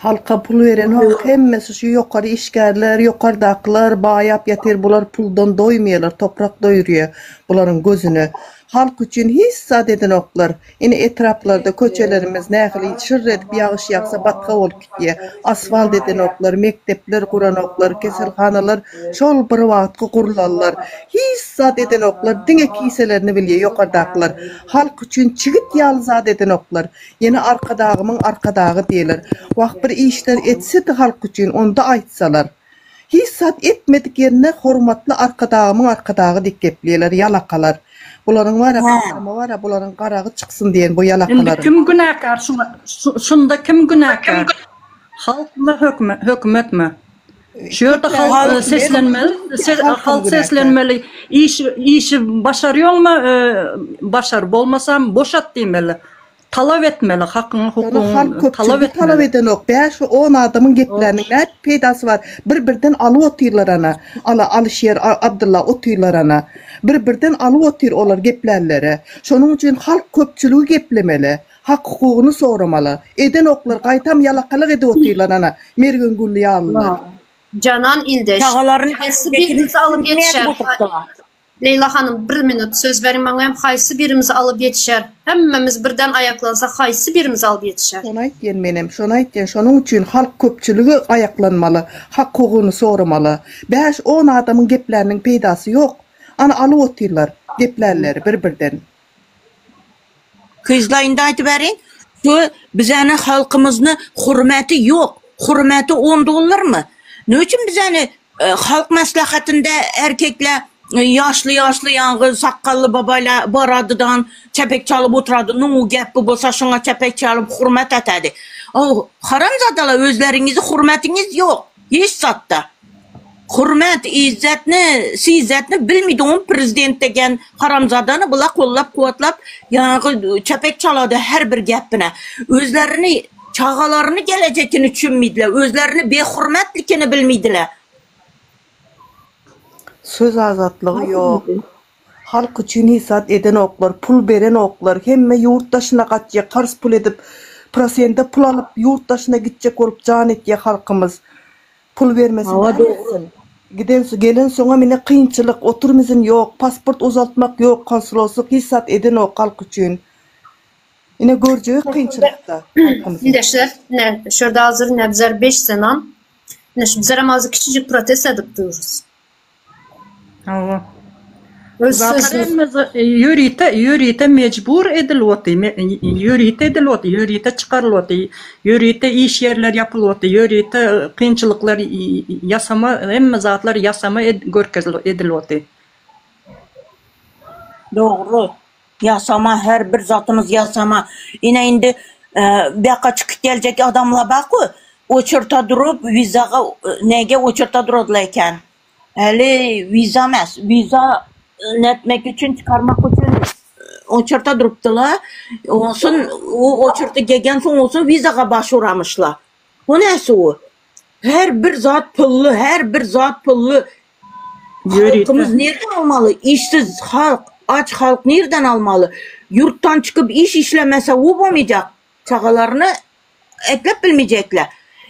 Speaker 3: Halka pul berenok hemmesi şu ýokary işgärler ýokardakylar baýap ýatyr bular puldan doýmaýalar toprak doýurýa bularyň gözüne. Halk üçin hiç zat edenoklar. Ine etraplarda köçelerimiz nähili şyrr edip ýagyş ýagsa batga bolup gitýä. Asfalt edenoklar, mekdepler guranoklar, keselhanalar şol bir wagtky gurlanlar. Hiç zat edenoklar diňe kiselerini bilýä ýokardakylar. Halk üçin çigit ýaly zat edenoklar. Ýene Arkadagymyň Arkadagy diýerler. Wah bir işler etsedi halk üçin onda aýtsalar. Hiç zat etmedik ýerinde hormatly Arkadagymyň Arkadagy diýip gepleýärler ýalakalar. Bularyň bara kasamy bara bularyň garagy çyksyn diýen bu
Speaker 5: Indi
Speaker 3: ýalakalaryň.
Speaker 5: kim günäkär şuňa şunda kim günäkär? Halkmy hökümetmi? Şu ýerde halk seslenmeli, halk seslenmeli. Işi işi başarýoňmy? Başar, bolmasam boşat diýmeli. Talap etmeli, hakyňy,
Speaker 3: Ýöne halk
Speaker 5: hukugyňy talap
Speaker 3: köpçüligi talap
Speaker 5: etmeli.
Speaker 3: edenok. Bäş-on adamyň gepläniniň näme peýdasy bar? Bir-birden alyp otyrlar ana. Ala Alyşir, Abdylla otyrlar ana. Bir-birden alyp otyr olar geplänleri. Şonuň üçin halk köpçüligi geplemeli. Hak-hukugyny soramaly. Edenoklar, gaýtam ýalakalyk edip otyrlar ana, Mergen Gully ýalylar.
Speaker 1: Janan ildeş.
Speaker 6: Çagalaryny
Speaker 1: Haýsy birimizi alyp ýetişer? Leýla hanym bir minut söz beriň maňa hem haýsy birimizi alyp ýetişer? Hemmemiz birden aýaklansak haýsy birimizi alyp ýetişer?
Speaker 3: Şony aýtýan menem, şony aýtýan, şonuň üçin halk köpçüligi aýaklanmaly, hak-hukugyny soramaly. Bäş-on adamyň gepläniniň peýdasy ýok. Ana alyp otyrlar geplänleri bir-birden.
Speaker 6: Gyzlar indi aýtyberiň şu bizäni halkymyzny hurmeti ýok hurmeti on dollarmy ne üçin bizäni halk maslahatynda erkekler ýaşly ýaşly ýaňy sakgally babaýlar baradydan çepek çalyp oturady nu gep bolsa şoňa çepek çalyp hurmet etedi o haramzadalar özleriňizi hurmetiňiz ýok hiç zatda. Hurmet, izzetni, sizzetni bilmidi on prezident degen haramzadany bula kollap kuwatlap ýaňky çepek çalady her bir gepine. Özlerini çagalaryny gelejekini çünmidiler özlerini behurmetlikini bilmidiler.
Speaker 3: Söz azatlygy ýok. Halk üçin hiç zat edenoklar, pul berenoklar, hemme ýurt daşyna gaçýa karz pul edip, prosende pul alyp ýurt daşyna gitjek bolup jan etýä halkymyz. Pul bermese
Speaker 6: Hawa
Speaker 3: näme
Speaker 6: dogry.
Speaker 3: etsin? Giden gelen soňam ine kynçylyk, oturum izin ýok, pasport uzaltmak ýok, konsuloslyk hiç zat edenok halk üçin. Ine görjegi kynçylykda halkymyzyň.
Speaker 1: Ildeşler, ine şu ýerde hazir ine bizler beş zenan, ine şu bizlerem hazir kiçijik protest edip durus.
Speaker 5: Hawa.
Speaker 1: Öz
Speaker 5: Zatlar
Speaker 1: sözüni.
Speaker 5: hemmesi ýörite, ýörite mejbur edilip oty, ýörite edilip oty, ýörite çykarylyp oty, ýörite iş ýerler ýapylyp oty, ýörite kynçylyklar ýasama, hemme zatlar ýasama görkezilip edilip oty.
Speaker 6: Dogry. Ýasama her bir zatymyz ýasama. Ine indi býaka çykyp geljek adamlar barku, oçurta durup wizaga nege oçurta duradylar eken. Häli wiza emes, wiza netmek üçin çykarmak üçin oçurta durupdylar. Onsun o oçurta gelgen soň bolsa wizaga baş uramyşlar. O näsi o? Her bir zat pully, her bir zat pully.
Speaker 5: Ýörite.
Speaker 6: Halkymyz nirden almaly? Işsiz halk, aç halk nirden almaly? Ýurtdan çykyp iş işlemese bu bolmajak. Çagalaryny ekläp bilmejekler.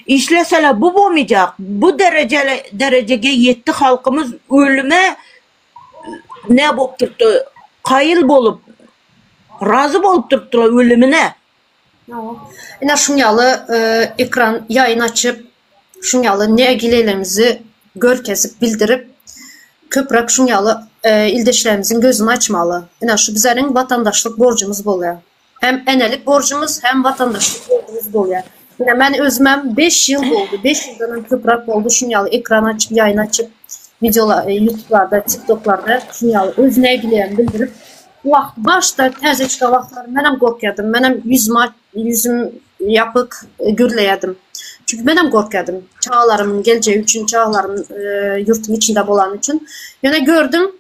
Speaker 6: Işleseler bu bolmajak. Bu derejeli derejege ýetdi halkymyz ölüme ne bolup durupdy? Kaýyl bolup, razy bolup durupdylar ölümine.
Speaker 1: Ine şuň ýaly ekran ýaýyn açyp, şuň ýaly nägilelerimizi görkezip, bildirip, köpräk şuň ýaly ildeşlerimiziň gözüni açmaly. Ine şu bizleriň watandaşlyk borjumyz bolýar. Hem enelik borjumyz, hem watandaşlyk borjumyz bolýar. Ine men özümem beş ýyl boldy, beş ýyldan hem köpräk boldy şuň ýaly ekran açyp, ýaýyn açyp, wideolar, ýutublarda, tiktoklarda şuň ýaly öz nägilelerimi bildirip, Bu wagt başda täze çykan wagtlary menem gorkýardym. Menem ýüzüm ýüzüm ýapyk gürleýärdim. Çünki menem gorkýardym. Çagalarymyň geljegi üçin, çagalarym ýurtuň içinde bolany üçin. Ýöne gördüm,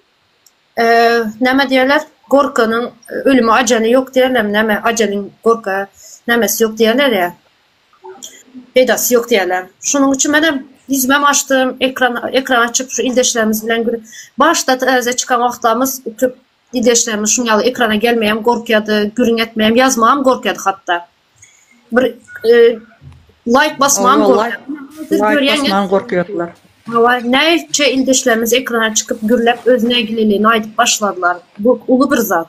Speaker 1: näme diýerler, gorkanyň ölümi ajali ýok diýerlermi näme, ajaliň gorka nämesi ýok diýerler ýa. Peýdasy ýok diýerler. Şonuň üçin menem ýüzümem açdym, ekran ekran açyp şu ildeşlerimiz bilen gür başda täze çykan wagtlarymyz köp ildeşlerimiz şuň ýaly ekrana gelmegem gorkýardy, gürrüň etmegem, ýazmagam gorkýardy hatda. Bir laýk basmagam
Speaker 5: Hawa, laýk
Speaker 1: gorkýardy.
Speaker 5: laýk basmaga gorkýardylar.
Speaker 1: Hawa, näçe ildeşlerimiz ekrana çykyp gürläp öz nägileligini aýdyp başladylar. Bu uly bir zat.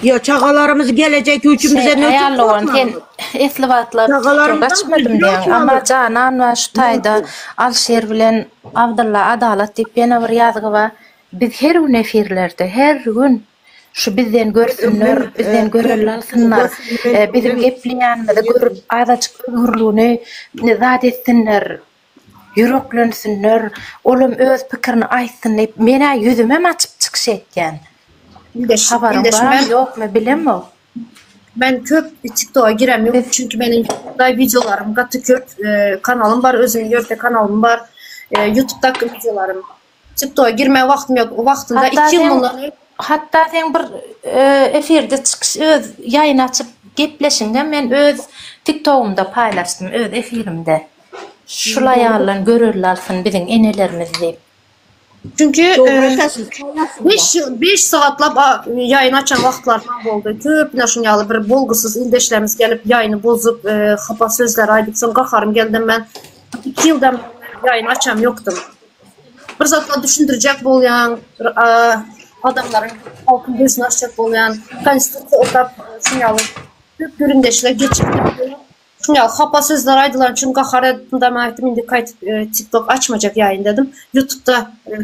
Speaker 7: Ýa çagalarymyz gelejek üçin bize ne üçin
Speaker 2: Aýal dogan sen esli wagtlap TikTok açmadym diýýäň. Amma Janan we şu taýda Alşir bilen Abdylla Adalat diýip ýene bir ýazgy bar. Biz her gün efirlerde, her gün şu bizden görsünler, bizden görelde alsynlar, biziň gepleýänimizi görüp azajyk özgürligini zat etsinler, ýüreklensinler, olam öz pikirini aýtsyn diýip, men-ä ýüzümem açyp çykyş etýän.
Speaker 1: Ildeş,
Speaker 2: Habaryň
Speaker 1: ildeş
Speaker 2: barmy,
Speaker 1: men
Speaker 2: ýokmy bilemok.
Speaker 1: Men köp TikToka girem ýok, çünki meniň YouTube'da wideolarym gaty köp, kanalym bar, özümiň ýörite kanalym bar, YouTube'daky wideolarym. TikToka girmäge wagtym ýok. Wagtynda
Speaker 2: Hatda
Speaker 1: iki ýyl
Speaker 2: seň
Speaker 1: mundan öň
Speaker 2: hatda seň bir efirde çykyş öz ýaýyn açyp gepleşiňem men öz TikTogymda paýlaşdym, öz efirimde. Şul aýaldan görelde alsyn biziň enelerimiz diýip.
Speaker 1: Çünki
Speaker 7: Dogry aýtýasyz, paýlaşyň.
Speaker 1: 5 ýyl 5 sagatlap ýaýyn açan wagtlarym boldy. Köp ine şuň ýaly bir bolgusyz ildeşlerimiz gelip ýaýyny bozup, hapa sözler aýdyp soň gaharym geldi men 2 ýyldan bäri ýaýyn açam ýokdum. Bir zatlar düşündirjek bolýaň, bir adamlaryň halkyň gözüni açjak bolýaň. Konstitusiýa okap şuň ýaly köp gürrüňdeşler geçirdik. Şuň ýaly hapa sözler aýdylany üçin gahar etdim-de, men aýtdym indi gaýtyp TikTok açmajak ýaýyn dedim. Ýutubda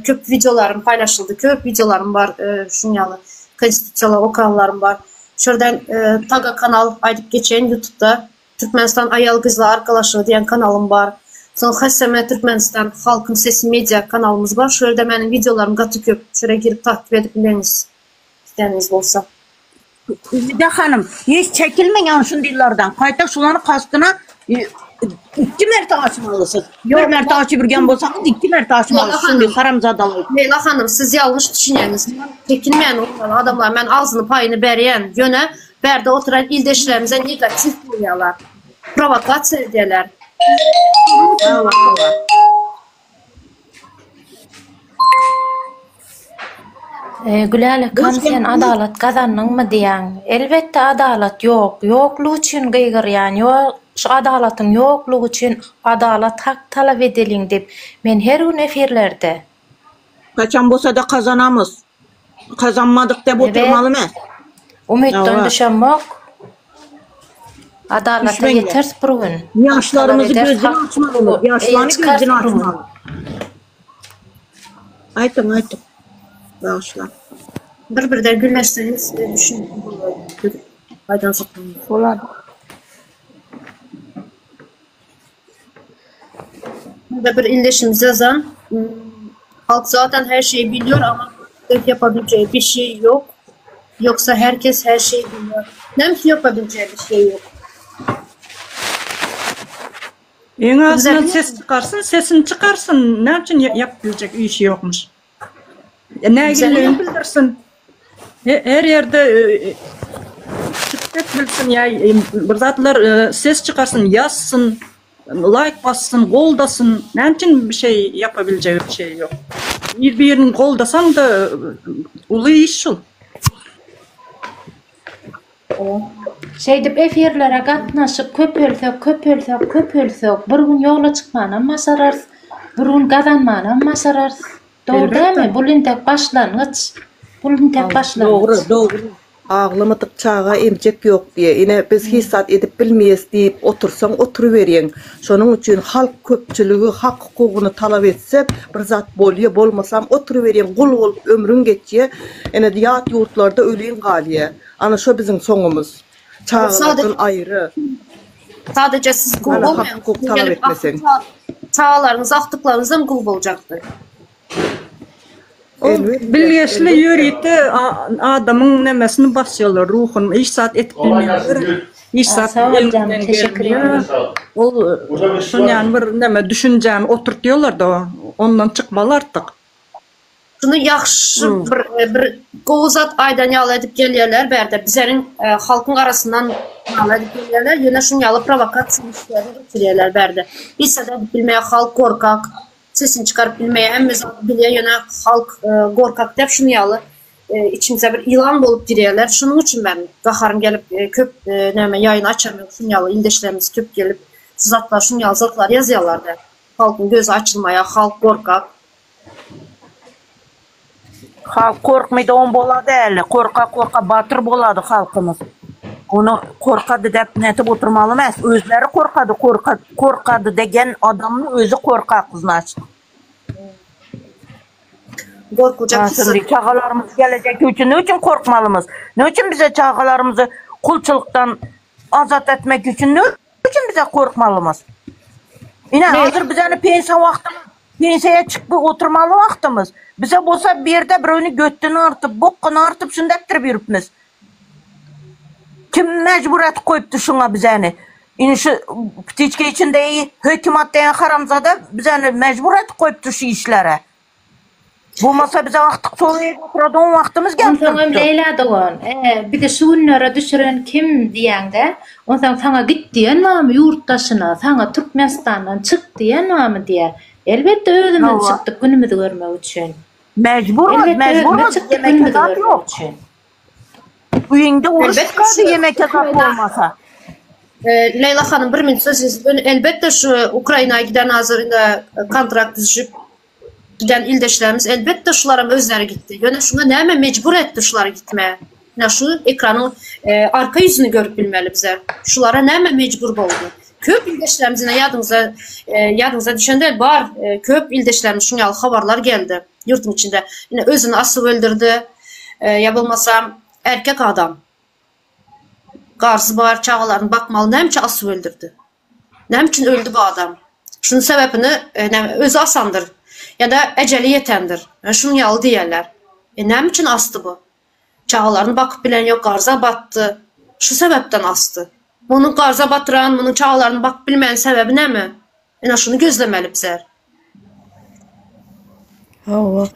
Speaker 1: köp wideolarym paýlaşyldy, köp wideolarym bar şuň ýaly konstitusiýalar okanlarym bar. Şu ýerden Taga kanal aýdyp geçeýin Ýutubda Türkmenistan Aýal Gyzlar Arkalaşygy diýen kanalym bar. Soň HSM Türkmenistan Halkyň Sesi Media kanalymyz bar. Şu ýerde meniň wideolarym gaty köp. Şu ýere girip takip edip bileňiz isleýäniňiz bolsa.
Speaker 7: Ümide hanym, hiç çekilmeň ýa şundylardan. Gaýta şulany kastyna ikki merte açmalysyz. Bir merte açyp ürgen bolsaňyz ikki merte açmaly şundy haramzadalar.
Speaker 1: Leýla hanym, siz ýalňyş düşünýäňiz. Men çekinmeýän bolmaly adamlar. Men agzyny paýyny berýän. Ýöne Bärde oturan ildeşlerimize negatiw bolýarlar. Prowokasiýa edýärler.
Speaker 2: Gülälekhan sen adalat gazandyňmy diýýäň. Elbetde adalat ýok. Ýoklugy üçin gygyrýan. Ýok şu adalatyň ýoklugy üçin adalat hak talap edeliň diýip men her gün efirlerde.
Speaker 7: Haçan bolsada kazanamyz. Kazanmadyk dep oturmaly mes.
Speaker 2: Umytdan düşemok. Adalata ýeteris bir gün.
Speaker 7: Ýaşlarymyzy gözden açmaly. Ýaşlary gözden açmaly. Aýtyň, aýtyň. Bagyşlaň.
Speaker 1: Bir birden gürleşseňiz düşünip bolar. Aýdan saklaň.
Speaker 4: Bolar.
Speaker 1: Burada bir ildeşimiz yazan halk zaten her şeyi biliyor ama yapabileceği bir şey yok. Yoksa herkes her şeyi biliyor. Näme üçin yapabileceği bir şey yok?
Speaker 5: Eň azyndan ses çykarsyn, sesini çykarsyn. Näme üçin ýapyp biljek işi ýokmuş? Nägileligini bildirsin. Her ýerde çykyş edip bilsin ýa bir zatlar ses çykarsyn, ýazsyn, laýk bassyn, goldasyn. Näme üçin bir şey ýapa biljegi bir şey ýok. Bir-birini goldasaň-da uly iş şul.
Speaker 2: Şeýdip efirlere gatnaşyp köpelsek, köpelsek, köpelsek, bir gün ýola çykmanam başararys, bir gün gazanmanam başararys. Dogry dälmi? Bul intek başlangyç. Bul intek başlangyç.
Speaker 3: Dogry, dogry. Aglamadyk çaga emjek ýok diýýä. Ine, biz hiç zat edip bilmeýäs diýip otursaň oturyberýäň. Şonuň üçin halk köpçüligi hak-hukugyny talap etse bir zat bolýa, bolmasam oturyberýäň gul bolup ömrüň geçýä. Ine, ýat ýurtlarda öliň galýa. Ana şo biziň soňumyz. Çagalardan aýry.
Speaker 1: Sadece siz gul
Speaker 3: Ana
Speaker 1: bolmaýaň.
Speaker 3: hak-hukuk talap etmeseň.
Speaker 1: Çagalaryňyz, agtyklaryňyzam gul boljakdy.
Speaker 5: Ol bilgeşli ýörite adamyň nemesini basýarlar, ruhuny, hiç zat edip bilmeýärler. Hiç zat elinden gelmeýär. Ol şol ýaly bir neme düşünjäni oturtýarlar-da, ondan çykmaly artyk.
Speaker 1: Şuny ýagşy bir bir gowy zat aýdan ýaly edip gelýärler bärde bizeriň halkyň arasyndan ýaly edip gelýärler ýöne şuň ýaly prowokasiýa işlerini geçirýärler bärde. Hiç zat edip bilmeýär halk gorkak sesini çykaryp bilmeýär hemme zady bilýär ýöne halk gorkak dep şuny ýaly içimize bir ýylan bolup girýärler şunuň üçin men gaharym gelip köp näme ýaýyn açamok şuň ýaly ildeşlerimiz köp gelip şu zatlar şuň ýaly zatlar ýazýarlar da. Halkyň gözi açylmaýar, halk gorkak.
Speaker 7: Halk korkmaýdygam bolady äli. Korka korka batyr bolady halkymyz. Ony korkady dep nätip oturmaly emes. Özleri korkady, korka korkady degen adamyň özi korkak znaçt.
Speaker 1: Gorkuljak hiç
Speaker 7: Şimdi çagalarymyz gelejek üçin ne üçin korkmalymyz? Ne üçin bize çagalarymyzy kulçulykdan azat etmek üçin ne üçin bize korkmalymyz? Ine hazır bizeni pensiýa wagtymyz, pensiýaya çykyp oturmaly wagtymyz. Bize bolsa bir ýerde birewini götüni artyp, bokguny artyp şunda etdirip ýörüpmiz. Kim mejbur etip goýupdy şuňa bizeni? Ine şu ptiçka içinde hökümat diýen haramzada bizeni mejbur etip goýupdy şu işlere. Bolmasa bize wagtyk sol ýerde oturadyň wagtymyz gelip
Speaker 2: Onsoňam
Speaker 7: durupdy.
Speaker 2: Leýla dogan, e, bizi şu günlere düşüren kim diýäňde, onsoň saňa git diýen barmy ýurt daşyna, saňa Türkmenistandan çyk diýen barmy diýýär. Elbetde özümiz
Speaker 7: Hawa.
Speaker 2: çykdyk günümizi görmek üçin.
Speaker 7: Mejburmyz,
Speaker 2: Elbetde özümiz
Speaker 7: mejburmyz,
Speaker 2: çykdyk
Speaker 7: ýemeke
Speaker 2: günümizi
Speaker 7: zat
Speaker 2: görmek
Speaker 7: ýok.
Speaker 2: üçin.
Speaker 7: Öýüňde uruş
Speaker 1: Elbetde
Speaker 7: çykardy
Speaker 1: şu
Speaker 7: ýemeke zat
Speaker 1: Ukraina
Speaker 7: bolmasa.
Speaker 1: E, Leýla hanym bir minut söz elbetde şu Ukraina giden hazır ine kontrakt düzüşip giden ildeşlerimiz elbetde şularam özleri gitdi. Ýöne şuňa näme mejbur etdi şulary gitmäge? Ine şu ekranyň e, arka ýüzüni görüp bilmeli bize. Şulara näme mejbur boldy? Köp ildeşlerimiz ine ýadyňyza e, ýadyňyza düşende bar e, köp ildeşlerimiz şuň ýaly habarlar geldi ýurduň içinde. Ine özüni asyp öldürdi. E, ýa bolmasa erkek adam garsy bar, çagalaryny bakmaly näme üçin asyp öldürdi? Näme üçin öldi bu adam? Şunuň sebäpini e, näme özi asandyr ýa-da ejeli ýetendir. E, şunuň ýaly diýýärler. E, näme üçin asdy bu? Çagalaryny bakyp bilen ýok, garza batdy. Şu sebäpden asdy. Munuň garza batyran, munuň çagalaryny bakyp bilmeýän sebäbi näme? Ine şuny gözlemeli bizler.
Speaker 3: Hawa.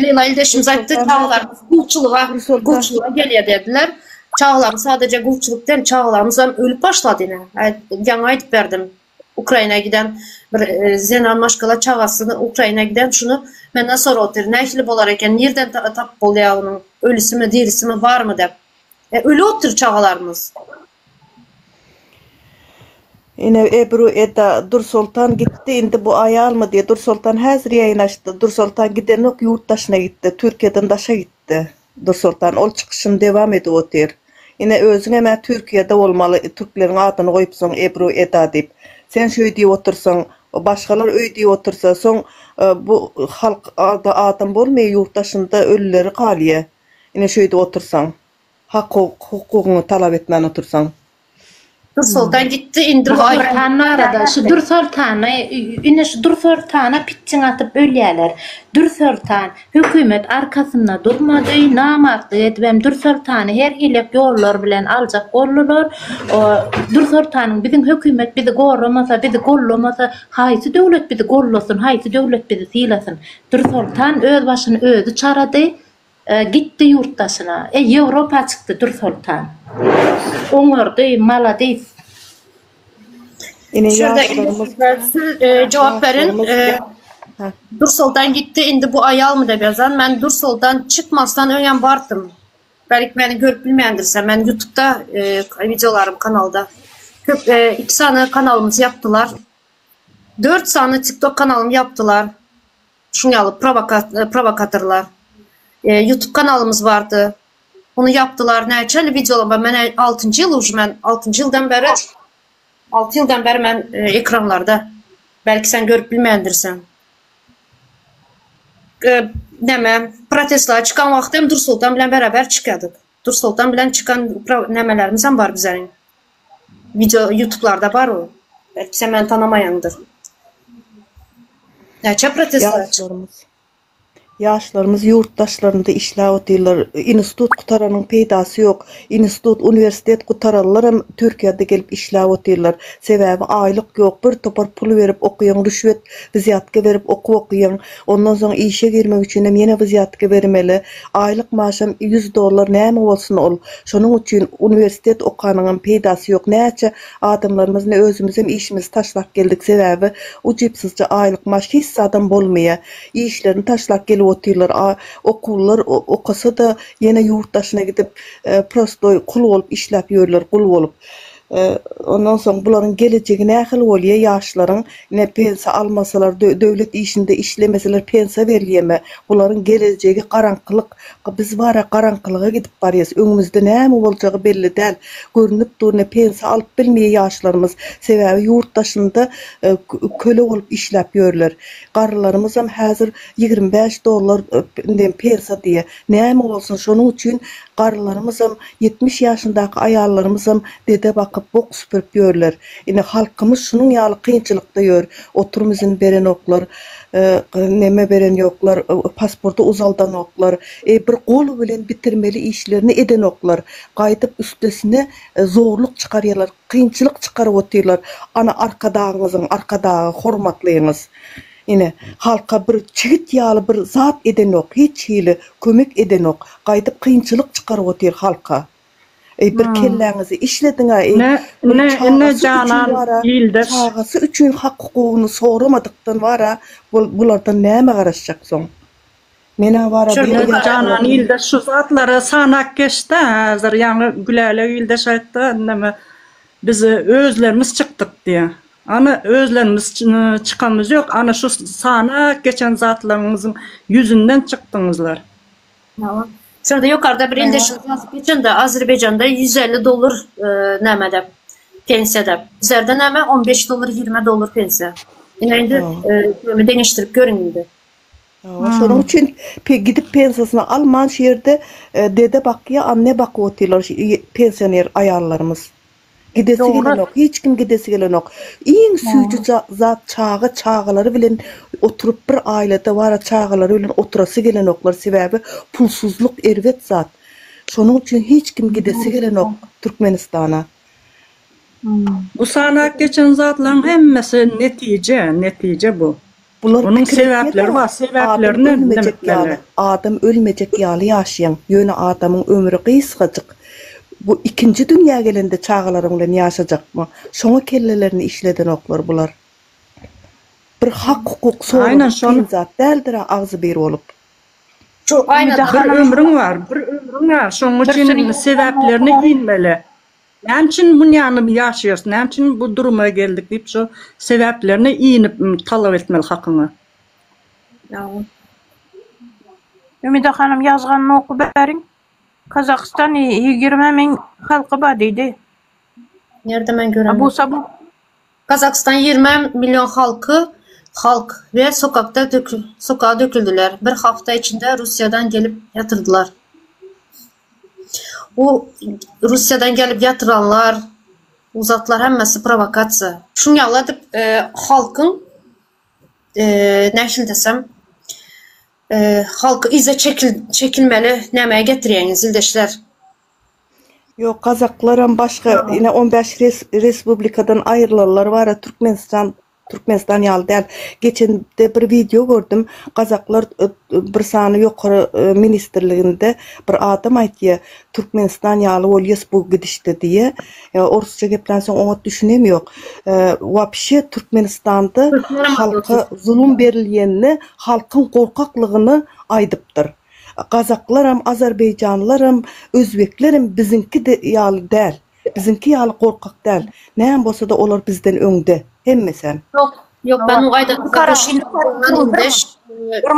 Speaker 1: Leýla ildeşimiz aýtdy, çagalarymyz gulçulyga, gulçulyga gelýär dediler. Çagalarymyz sadece gulçulyk däl, çagalarymyz hem ölüp başlady ine. Ýaňy aýdyp berdim. Ukraina giden bir e, zenan maşgala çagasyny Ukraina giden şuny menden sorap otyr. Nähili bolar eken, nirden tapyp bolýar onuň ölüsimi, dirisimi barmy diýip. E, ölüp otyr çagalarymyz.
Speaker 3: Ine Ebru Eda Dursoltan gitdi indi bu aýalmy diýe Dursoltan häzir ýaýyn açdy Dursoltan gidenok ýurt daşyna gitdi Türkiýeden daşa gitdi Dursoltan ol çykyşyny dewam edip otyr ine özüňemä Türkiýede bolmaly türkleriň adyny goýupsyň Ebru Eda diýip sen şöý diýip otyrsyň başgalar öý diýip otyrsa soň bu halk adam bolmaýa ýurt daşynda ölüleri galýa ine şöýdip otyrsaň. Hak hukugyňy talap etmän otursaň.
Speaker 1: Dursoltan gitdi indi bu
Speaker 2: Dursoltan barada şu Dursoltany ine şu Dursoltana pitjiň atyp ölýäler. Dursoltan hökümet arkasynda durmady, namartlyk edibem Dursoltany her hilek ýollar bilen aljak boldular. Dursoltanyň biziň hökümet bizi goramasa, bizi gollamasa haýsy döwlet bizi gollasyn, haýsy döwlet bizi sylasyn. Dursoltan öz başyny özi çarady. Gitdi ýurt daşyna. E Ýewropa çykdy Dürsoltan. Oňardy, maladis.
Speaker 3: Ine
Speaker 1: Şu ýerde
Speaker 3: ýaşlarymyz
Speaker 1: siz e, jogap berin.
Speaker 3: ýaşlarymyz
Speaker 1: E,
Speaker 3: Ha.
Speaker 1: Dursoltan gitdi indi bu aýalmy dep ýazan. Men Dursoltan çykmasdan öňem bardym. Belki meni görüp bilmeýändirsen. Men YouTube'da e, wideolarym kanalda. Köp e, iki sany kanalymyzy ýapdylar. Dört sany TikTok kanalymy ýapdylar. Şuň ýaly prowokatorlar. Youtube kanalymyz bardy. Ony ýapdylar. Näçeli wideolar bar. Men altynjy ýyl uje men altynjy ýyldan bäri alty ýyldan bäri men ekranlarda. Belki sen görüp bilmändirseň. Näme protestlara çykan wagty hem Dursoltan bilen beraber çykýardyk. Dursoltan bilen çykan nämelerimiz hem bar bizleriň. Wideo ýutublarda bar o. Belki sen meni tanamaýaňdyr. Näçe protestler
Speaker 3: Ýaşlarymyz Ýaşlarymyz ýurt daşlarynda işläp otyrlar. Institut gutaranyň peýdasy ýok. Institut, uniwersitet gutaranlaram Türkiýede gelip işläp otyrlar. Sebäbi aýlyk ýok. Bir topar pul berip okaýaň, rüşwet, wzýatka berip okuw okaýaň. Ondan soň işe girmek üçinem ýene wzýatka bermeli. Aýlyk maaşam 100 dollar näme bolsun ol. Şonuň üçin uniwersitet okanyňam peýdasy ýok. Näçe adamlarymyz ine özümizem işimizi taşlap geldik sebäbi ujypsyzja aýlyk maaş hiç zadam bolmaýa. Işlerini taşlap gelip otyrlar. A okuwlylar okasa-da ýene ýurt daşyna gidip prostoý kul bolup işläp ýörler gul bolup. Ondan soň bularyň gelejegi nähili bolýa ýaşlaryň ine pensiýa almasalar döwlet işinde işlemeseler pensiýa berilýeme bularyň gelejegi garaňkylyk biz bara garaňkylyga gidip barýas öňümizde näme boljagy belli däl görünip dur ine pensiýa alyp bilmeýä ýaşlarymyz sebäbi ýurt daşynda köle bolup işläp ýörler garrylarymyzam häzir 25 dollar pensiýa diýe näme bolsun şonuň üçin Garrylarymyzam, 70 ýaşyndaky aýallarymyzam dede bakyp, bok süpürip ýörler. Ine, halkymyz şunuň ýaly kynçylykda ýör. Oturum izin berenoklar, neme beren ýoklar, pasporty uzaldanoklar. E, bir gol bilen bitirmeli işlerini edenoklar. Gaýdyp üstesine zorluk çykarýarlar, kynçylyk çykaryp otyrlar. Ana, Arkadagyňyzyň Arkadagy hormatlyňyz. Ine, halka bir çigit ýaly bir zat edenok, hiç hili kömek edenok, gaýdyp kynçylyk çykaryp otyr halka. Eý, bir kelläňizi işlediň-ä, eý,
Speaker 5: Ine,
Speaker 3: bir
Speaker 5: ine, ine
Speaker 3: çagasy üçin
Speaker 5: Janan
Speaker 3: bar-a,
Speaker 5: ildeş.
Speaker 3: çagasy üçin hak-hukugyny soramadykdan bar-a, bul, bulardan näme garaşjak soň? Men-ä bar-a bu
Speaker 5: Ine Janan ildeş şu zatlary sanap geçdi-ä, häzir ýaňy Gülälek ildeş aýtdy, neme, biz özlerimiz çykdyk diýýä. Ana özlerimiz çykamyz ýok, ana şu sanap geçen zatlaryňyzyň ýüzünden çykdyňyzlar.
Speaker 1: Hawa. Şurada ýokarda bir ildeşimiz ýazyp geçende Azerbaýjanda 150 dollar nämede pensiýada. Bizlerde näme 15 dollar 20 dollar pensiýa. Ine indi näme deňeşdirip görüň indi.
Speaker 3: Hawa, şonuň üçin gidip pensiýasyny alman şu ýerde dede bakýa, anne bakyp otyrlar şu pensioner aýallarymyz. Gidesi
Speaker 6: Dogry.
Speaker 3: gelenok, hiç kim gidesi gelenok. Iň süýji zat çaga çagalary bilen oturyp bir aýlada bara çagalary bilen oturasy gelenoklar sebäbi pulsuzlyk erbet zat. Şonuň üçin hiç kim gidesi gelenok Türkmenistana.
Speaker 5: Bu sanap geçen zatlaryň hemmesi netije, netije bu.
Speaker 3: Bular
Speaker 5: Onuň
Speaker 3: pikir
Speaker 5: sebäpleri
Speaker 3: etýä-de,
Speaker 5: bar,
Speaker 3: adam
Speaker 5: sebäplerini
Speaker 3: ölmejek ýaly,
Speaker 5: bilmeli.
Speaker 3: adam ölmejek ýaly ýaşaýaň, ýöne adamyň ömri gysgajyk. Bu ikinji dünýä gelende çagalaryň bilen ýaşajakmy? Şoňa kellelerini işledenoklar bular. Bir hak-hukuk
Speaker 5: Aýnan
Speaker 3: soramak
Speaker 5: şol.
Speaker 3: kyn zat däldir-ä agzybir bolup.
Speaker 1: Şu aýna
Speaker 6: Ümide
Speaker 5: Bir
Speaker 6: hanym
Speaker 5: ömrüň bar, bir ömrüň bar, şonuň
Speaker 6: bir
Speaker 5: üçin
Speaker 6: sürü
Speaker 5: sebäplerini inmeli. Näme üçin munýany ýaşaýarys, näme üçin bu duruma geldik diýip şo sebäplerini inip talap etmeli hakyňy.
Speaker 6: Ümide hanym ýazganyny oky beriň. Kazakystan 20 meň halky bar diýdi.
Speaker 1: Nirde men göremedim.
Speaker 6: Bu sabah
Speaker 1: Kazakystan 20 million halky halk we sokakda dökül sokaga döküldüler. Bir hafta içinde Russiýadan gelip ýatyrdylar. Bu Russiýadan gelip ýatyranlar, bu zatlar hemmesi prowokasiýa. Şuň ýaly edip halkyň nähili desem halky yza çekilmeli nämä getirýäňiz ildeşler?
Speaker 3: Ýok gazaklaram başga ine on bäş respublikadan aýrylanlar bara Türkmenistan Türkmenistan ýaly däl. Geçende bir wideo gördüm. Gazaklar bir sany ýokary ministrliginde bir adam aýtýa, Türkmenistan ýaly bolýas bu gidişde diýe. Orsça geplänsoň oňat düşünem ýok. Wapşe Türkmenistanda halka zulum berilýenine halkyň gorkaklygyny aýdypdyr. Gazaklaram, azerbaýjanlaram, özbeklerem biziňki ýaly däl. Biziňki ýaly gorkak däl. Näme bolsa-da olar bizden öňde. Hemmesem.
Speaker 1: Ýok, ýok, ben o aýdan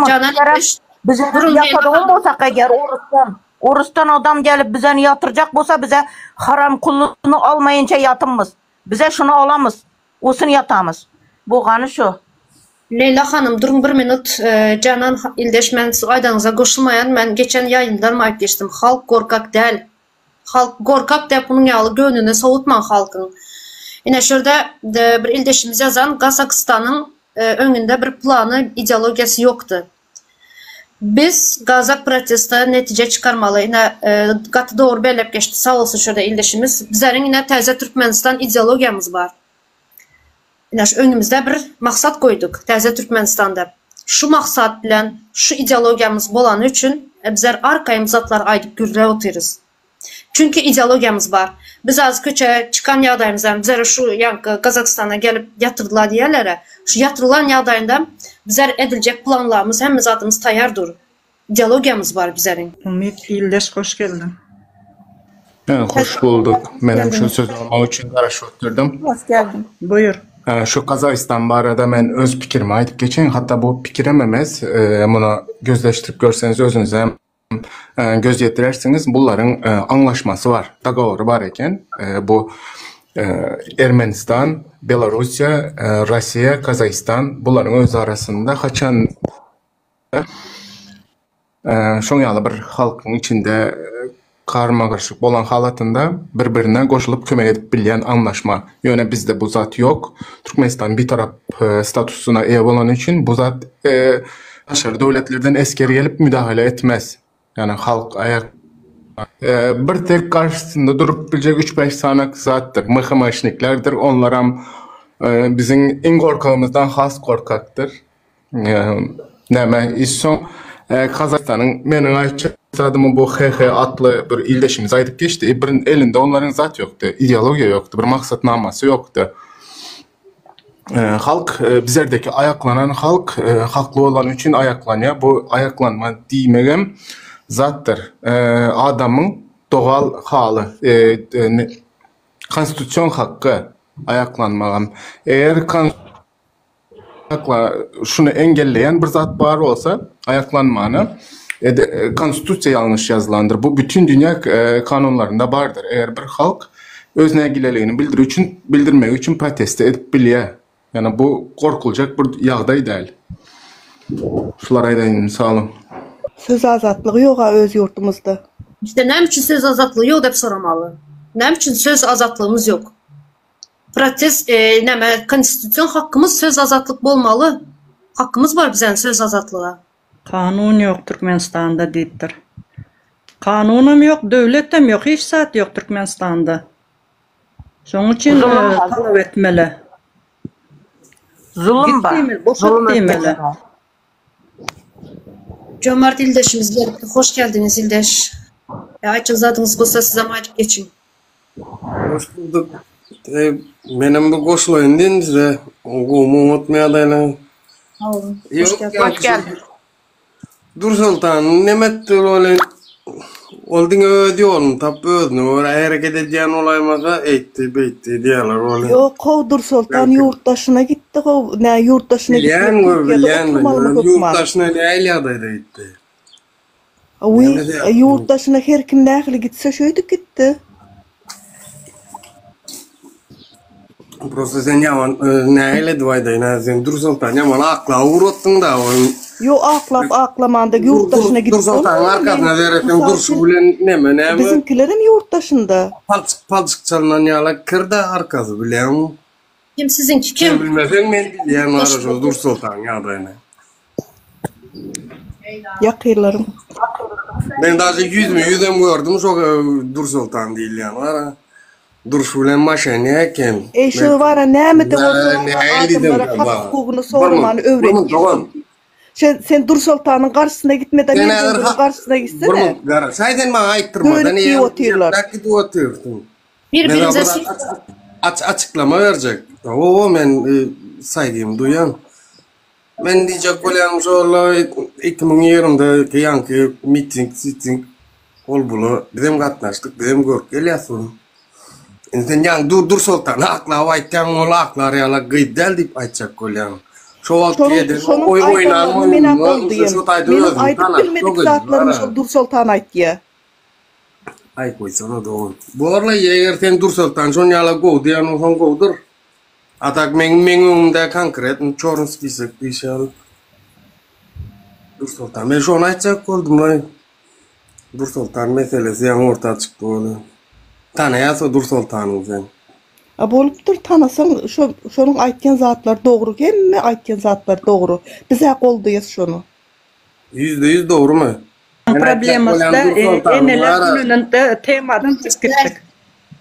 Speaker 1: Janan ildeş.
Speaker 7: Bize ýatadygam bolsak eger orusdan, orusdan adam gelip bizeni ýatyrjak bolsa bize haram kulluny almaýynça ýatynmyz. Bize şuny alamyz, osuny ýatamyz. Bolgany şu.
Speaker 1: Leýla hanym duruň bir minut Janan ildeş men siz aýdanyňyza goşulmaýan men geçen ýaýyndanam aýyp geçdim halk gorkak däl Halk gorkak dep munuň ýaly göwnüni sowutmaň halkyň. Ine şurda bir ildeşimiz ýazan Gazagystanyň öňünde bir plany ideologiýasy ýokdy. Biz gazak protesta netije çykarmaly ine gaty dogry belläp geçdi sag bolsun şurda ildeşimiz. Bizleriň ine täze Türkmenistan ideologiýamyz bar. Ine şu öňümizde bir maksat goýduk täze Türkmenistan dep. Şu maksat bilen şu ideologiýamyz bolany üçin bizler arkaýyn bu zatlary aýdyp gürläp otyrys. Çünki ideologiýamyz bar. Biz az köçä çykan ýagdaýymyzda bizlere şu ýaňky Gazagystana gelip ýatyrdylar diýerler-ä. Şu ýatyrylan ýagdaýynda bizler ediljek planlarymyz hemme zadymyz taýýar dur. Ideologiýamyz bar bizleriň.
Speaker 5: Umyt ildeş hoş geldiň.
Speaker 8: Hoş bulduk. Menem şu sözi almak üçin garaşyp oturdym.
Speaker 4: Hoş geldiň.
Speaker 5: Buýur.
Speaker 8: Şu Gazagystan barada men öz pikirimi aýdyp geçeýin. Hatda bu pikirem emes, muny gözleşdirip görseňiz özüňizem göz ýetirersiňiz. Bularyň aňlaşmasy bar, dogowory bar eken. Bu Ermenistan, Belarussiýa, Russiýa, Gazagystan bularyň öz arasynda haçan Şoň ýaly bir halkyň içinde garma-garşyk bolan halatynda bir-birine goşulyp kömek edip bilýän aňlaşma. Ýöne bizde bu zat ýok. Türkmenistan bitarap statusyna eýe bolany üçin bu zat daşary döwletlerden esger gelip müdahale etmez. Ýagny halk aýak bir tek garşysynda durup biljek üç-bäş sany zatdyr. MHM-şniklerdir. Onlaram biziň iň gorkagymyzdan has gorkakdyr. Näme soň Kazakstanyň meniň aýtjak zadymy bu HH atly bir ildeşimiz aýdyp geçdi. Bir elinde onlaryň zat ýokdy, ideologiýa ýokdy, bir maksatnamasy ýokdy. Halk bizerdeki aýaklanan halk hakly bolany üçin aýaklanýar. Bu aýaklanma diýmegem zatdyr. Adamyň dogal haly, konstitusion hakky aýaklanmagam. Eger Şuny engelleýän bir zat bar bolsa, aýaklanmany, konstitusiýa ýalňyş ýazylandyr. Bu bütin dünýä kanunlarynda bardyr. Eger bir halk öz nägileligini bildirmek üçin, bildirmegi üçin protesti edip bilýär. Ýagny bu gorkuljak bir ýagdaý däl. Şulary aýdaýyn, sag boluň.
Speaker 3: Söz azatlygy ýoga öz ýurdumyzda.
Speaker 1: Bizde näme üçin söz azatlygy ýok dep soramaly. Näme üçin söz azatlygymyz ýok? Protest näme konstitusion hakkymyz söz azatlyk bolmaly. Hakkymyz bar bizäň söz azatlyga.
Speaker 5: Kanun ýok Türkmenistanda diýipdir. Kanunam ýok, döwletem ýok, hiç zat ýok Türkmenistanda. Şoň üçin talap etmeli.
Speaker 7: Zulum bar.
Speaker 5: Boşat diýmeli.
Speaker 1: Jomart ildeşimiz gelipdi. Hoş geldiňiz ildeş. Aýtjak zadyňyz bolsa sizem aýdyp geçiň.
Speaker 9: Hoş bulduk. Menem bu goşulaýyn diýdim size. Gowymy oňatmy ýagdaýlaryň?
Speaker 1: Sag boluň. Hoş geldiňiz.
Speaker 7: Hoş geldiň.
Speaker 9: Dursoltan neme etdi ol ol diňe öz ýoluny tapyp özüne görä hereket edýän bolaýmasa eýtdi beýtdi diýýärler ol.
Speaker 3: Ýok how Dursoltan ýurt daşyna gitdi how nä ýurt daşyna
Speaker 9: Bilýän
Speaker 3: gitmek
Speaker 9: we
Speaker 3: Türkiýede
Speaker 9: bilýän men
Speaker 3: oturmalymy
Speaker 9: ýöne ýurt
Speaker 3: hökman.
Speaker 9: daşyna nähili ýagdaýda gitdi?
Speaker 3: Wi
Speaker 9: Näme sebäpden
Speaker 3: ýurt daşyna her kim nähili gitse şöýdüp gitdi.
Speaker 9: Prosta sen ýaman nähili edip aýdaýyn hä sen Dursoltan ýaman aklap ugratdyň da ol.
Speaker 3: Ýok aklap aklamanda ýurt daşyna gidip
Speaker 9: Dursoltanyň arkasyna seretseň durşy bilen neme näme.
Speaker 3: Biziňkilerem ýurt daşynda.
Speaker 9: Palçyk palçyk çalynan ýala kir-de arkasy bilýäňmi.
Speaker 1: Kim siziňki kim?
Speaker 9: Sen bilmeseň men bilýän wara şo Dursoltanyň ýagdaýyny.
Speaker 3: Ýakynlarym.
Speaker 9: Men daže ýüzme ýüzem gördüm şo Dursoltan diýilýän wara. Durşy bilen maşennik eken.
Speaker 3: Eý şo wara nämede bolsa adamlara hak hukugyny soramany öwretýär. Sen sen Dursoltanyň garşysyna gitmeden Mergengülüň garşysyna gitsene.
Speaker 9: Bir minut gara. Şaý sen maňa aýtdyrmadan
Speaker 3: Dönük diýip otyrlar.
Speaker 9: Gidip otyrsyň.
Speaker 1: Bir-birimize
Speaker 9: aç açyklama berjek. Hawa men saýgymy duýan. Men diýjek bolýanym şol 2020-de ýaňky miting, siting ol bula bizem gatnaşdyk, bizem görüp gelýäs ony. Indi sen ýaňy dur dur Soltan aklap aýtýaň ol aklar ýala gyz däl diýip aýtjak bolýaň. Şo wagt
Speaker 3: Şonuň şonuň aýdanlaryny men-ä goldaýan. Meniň aýdyp bilmedik zatlarymy şol Dursoltan aýtýa.
Speaker 9: Aý goýsana dogan. Borla eger sen Dursoltan şon ýala gowy diýen bolsaň gowudyr. A tak meň meň öňümde konkretno çorny spisok diýşi ýaly. Dursoltan men şony aýtjak boldum-laý. Dursoltan meselesi ýaňy orta çykdy ony. Tanaýas o Dursoltanyň sen.
Speaker 3: A bolupdyr tanasaň şo şonuň aýtýan zatlary dogry hemme aýtýan zatlary dogry bizä goldaýas şony.
Speaker 9: %100 dogrymy?
Speaker 5: Problemasy da eneler gününde temadan çykyp gitdik.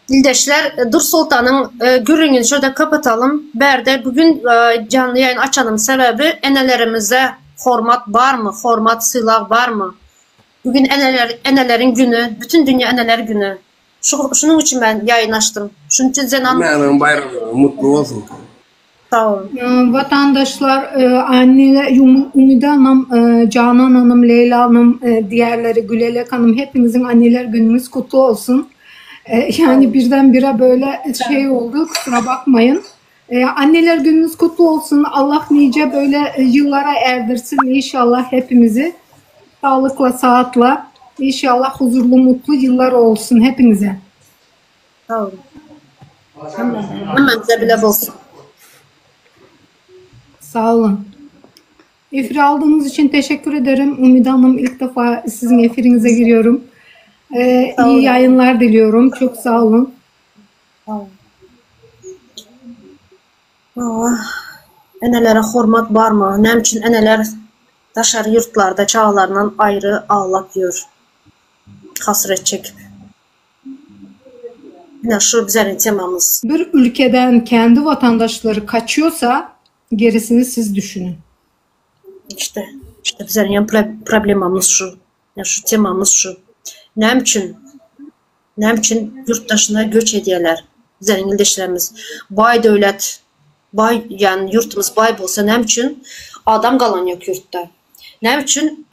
Speaker 1: Ildeşler Dursoltanyň gürrüňini şurada kapatalym. Bärde bu gün janly ýaýyn açanym sebäbi enelerimize hormat barmy, hormat sylag barmy? Bu gün eneler eneleriň güni, bütün dünýä eneler güni. Şu şunuň üçin men ýaýyn açdym. Şunuň üçin zenan
Speaker 9: Hemmäniň baýramlary mutly bolsun.
Speaker 1: Sag boluň.
Speaker 10: Vatandaşlar anneler Umide Hanım, Canan Hanım, Leyla Hanım, diğerleri Gülelek Hanım hepinizin anneler gününüz kutlu olsun. E, yani birdenbire böyle şey oldu. Kusura bakmayın. E, anneler gününüz kutlu olsun. Allah nice böyle e, yıllara erdirsin inşallah hepimizi. Sağlıkla, saatla. İnşallah huzurlu, mutlu yıllar olsun hepinize.
Speaker 1: Sag boluň. Hemmämize bile bolsun.
Speaker 10: Sağ olun. Efir aldığınız için teşekkür ederim. Umide Hanım ilk defa sizin efirinize giriyorum. Ee,
Speaker 1: Sağ
Speaker 10: iyi
Speaker 1: olun.
Speaker 10: yayınlar diliyorum. Çok sağ olun.
Speaker 1: Sag boluň. Hawa. Enelere hormat barmy? Näme üçin eneler daşary ýurtlarda çagalaryndan aýry aglap ýör? Hasret çekip. Ine şu bizeriň temamyz.
Speaker 10: Bir ülkeden kendi vatandaşları kaçıyorsa gerisini siz düşünün.
Speaker 1: İşte, işte bizeriň hem problemamyz şu. Ine şu temamyz şu. Näme üçin? Näme üçin ýurt daşyna göç edýärler bizeriň ildeşlerimiz? Baý döwlet, baý ýagny ýurtumyz baý bolsa näme üçin adam galan ýok ýurtda? Näme üçin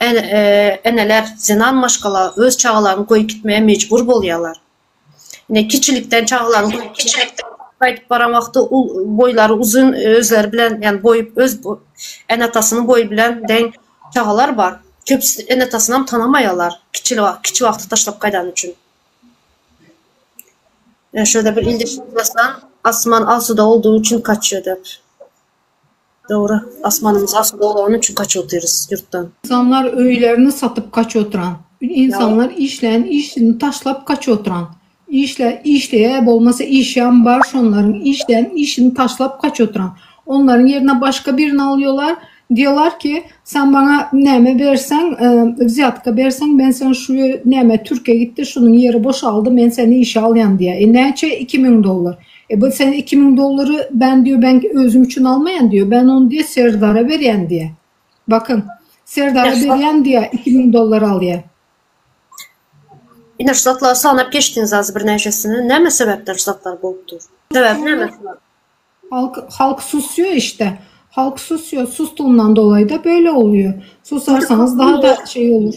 Speaker 1: eneler, zenan maşgala öz çagalaryny goýup gitmege mejbur bolýarlar? Ine kiçilikden çagalaryny goýup gaýdyp baran wagty boýlary uzyn özleri bilen ýagny boýy öz ene-atasynyň boýy bilen deň çagalar bar. Köpüsi ene-atasynam tanamaýarlar kiçi kiçi wagty taşlap gaýdany üçin. Ýa şurada bir ildeşimiz ýazan asman asuda olduğu üçin kaçýar diýip. Dogry, asmanymyz asuda bolany üçin kaçyp otyrys ýurtdan.
Speaker 10: İnsanlar öýlerini satyp kaçyp oturan. İnsanlar işleýän işini taşlap kaçyp oturan. Işle işleýä bolmasa işýän bar şonlaryň işleýän işini taşlap kaçyp oturan. Onlaryň ýerine başga birini alýolar. Diýolar ki, sen maňa näme berseň, wzýatka berseň men seni şu näme Türkiýe gitdi şunuň ýeri boşaldy men seni işe alýan diýýär. E näçe 2000 dollar. E bu sen 2000 dollary ben diýo ben özüm üçin almaýan diýo ben ony diýe Serdara berýän diýe. Bakyn Serdara berýän diýe 2000 dollar alýa.
Speaker 1: Ine şu zatlary sanap geçdiňiz az birnäçesini. Näme sebäpden şu zatlar bolup dur? Sebäbi näme?
Speaker 10: Halk halk susuyor işte. Halk susuyor. Sustuğundan dolayı da böyle oluyor. Susarsanız daha da şey olur.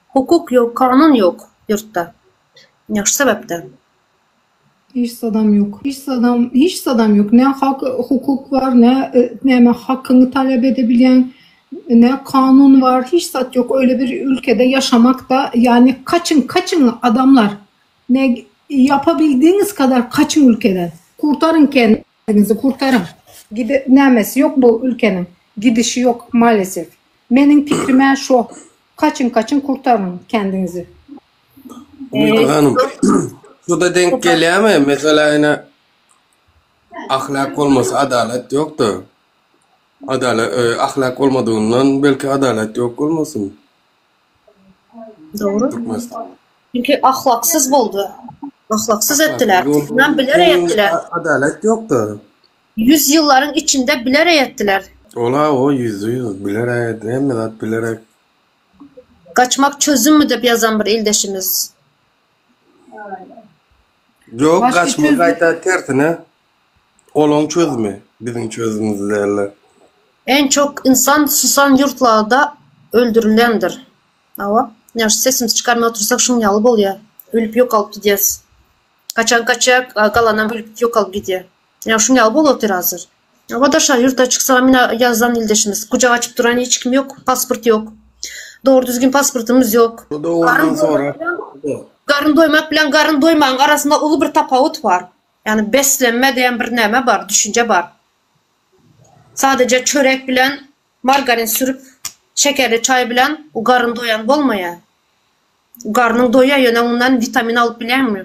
Speaker 1: Hukuk ýok, kanun ýok ýurtda. Ine şu sebäpden.
Speaker 10: Hiç zadam yok. Hiç zadam, hiç zadam yok. Ne hak, hukuk var, ne näme hakyňy talep edebilýän, ne kanun var. Hiç zat yok. Öyle bir ülkede yaşamak da yani kaçın kaçın adamlar. Ne yapabildiğiniz kadar kaçın ülkeden. Kurtarın kendinizi, kurtarın. Gide, nämesi yok bu ülkenin. Gidişi yok maalesef. Meniň pikrime şo. Kaçın kaçın kurtarın kendinizi.
Speaker 9: Umyda hanym, şu-da denk gelýärmi? Meselä ine ahlak bolmasa adalat ýok-da. Adalat, ahlak bolmadygyndan belki adalat ýok bolmasyn.
Speaker 1: Dogry.
Speaker 9: Türkmenistan.
Speaker 1: Çünki ahlaksyz boldy. Ahlaksyz etdiler. Munam bilerek etdiler.
Speaker 9: Adalat ýok-da.
Speaker 1: Ýüz ýyllaryň içinde bilerek etdiler.
Speaker 9: Ola o ýüzde ýüz bilerek etdi, hemme zat bilerek.
Speaker 1: Gaçmak çözümmü diýip ýazan bir ildeşimiz.
Speaker 9: Ýok
Speaker 10: Başga
Speaker 9: gaçmak
Speaker 10: çözüm
Speaker 9: gaýta tersine olaň çözümi biziň çözümimiz dälde.
Speaker 1: En çok insan susan ýurtlarda öldürilendir. Hawa. Ýa şu sesimizi çykarman otursak şuň ýaly bolýa. Ölüp ýok alyp gidýäs. Gaçan gaçýa, galanam ölüp ýok alyp gidýä. Ýa şuň ýaly bolup otyr hazir. Hawa daşary ýurda çyksagam ine ýazan ildeşimiz. Gujak açyp duran hiç kim ýok, pasport ýok. Dogry düzgün pasportymyz ýok.
Speaker 9: Bu-da ondan sonra.
Speaker 1: Garyn doýmak bilen garyn doýmagyň arasynda uly bir tapawut bar. Ýagny beslenme diýen bir näme bar, düşünje bar. Sadece çörek bilen margarin sürüp, şekerli çaý bilen o garyn doýan bolmaýar. Garnyň doýýar, ýöne ondan witamin alyp bilýäňmi?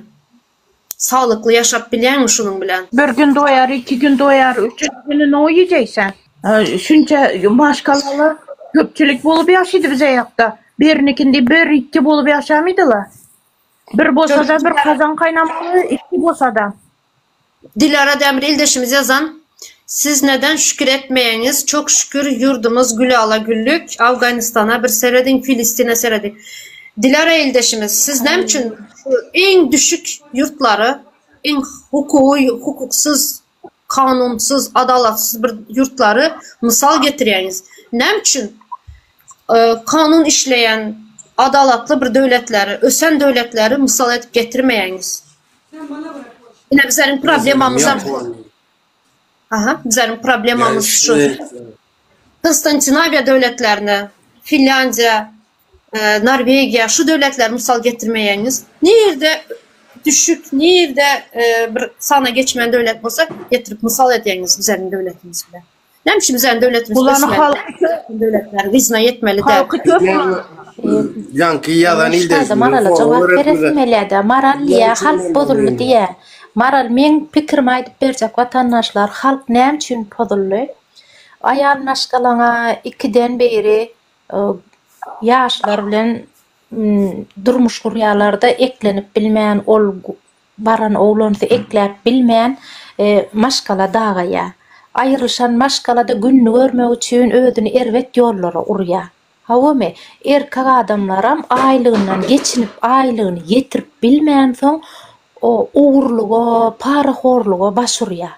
Speaker 1: Saglykly ýaşap bilýäňmi şunuň bilen?
Speaker 6: Bir gün doýar, iki gün doýar, üçünji güni no iýjek sen? Şunça maşgalalar köpçülik bolup ýaşaýdy bize ýakda. Birinikinde bir, iki bolup ýaşamydylar. Bir bolsada bir kazan kaýnamaly, iki bolsada.
Speaker 1: Dilara Demir ildeşimiz ýazan, Siz neden şükür etmeýäňiz, çok şükür ýurdumyz gülala güllük, Afganistana bir serediň, Filistine serediň. Dilara ildeşimiz, siz näme üçin şu iň düşük ýurtlary, iň hukugy hukuksyz, kanunsyz, adalatsyz bir ýurtlary mysal getirýäňiz? Näme üçin kanun işleýän, adalatly bir döwletleri, ösen döwletleri mysal edip getirmeýäňiz? Ine bizleriň problemamyzam şu. Aha, bizleriň problemamyz şu. Konstantinawiýa döwletlerine, Finlýandiýa, Norwegiýa şu döwletleri mysal getirmeýäňiz. Nirde düşük, nirde bir sana geçmeýän döwlet bolsa getirip mysal edýäňiz bizleriň döwletimiz bilen. Näme üçin bizleriň döwletimiz
Speaker 7: Bulany halky
Speaker 1: döwletler yzyna ýetmeli däl.
Speaker 7: Halky köp.
Speaker 9: Ýaňky ýazan ildeşimize
Speaker 2: Marala jogap beresim gelýärde. Maral diýýär, halk bozuldy diýýär. Maral meň pikirimi aýdyp berjek watandaşlar, halk näme üçin pozuldy? Aýal maşgalaňa ikiden biri ýaşlar bilen durmuş gurýarlarda eklenip bilmän ol baran oglansy ekläp bilmän maşgala dagaýar. Aýrylyşan maşgalada gününi görmek üçin özüni erbet ýollara urýar. Hawamy, erkek adamlaram aýlygyndan geçinip aýlygyny ýetirip bilmänsoň ogurlyga, parahorluga baş urýar.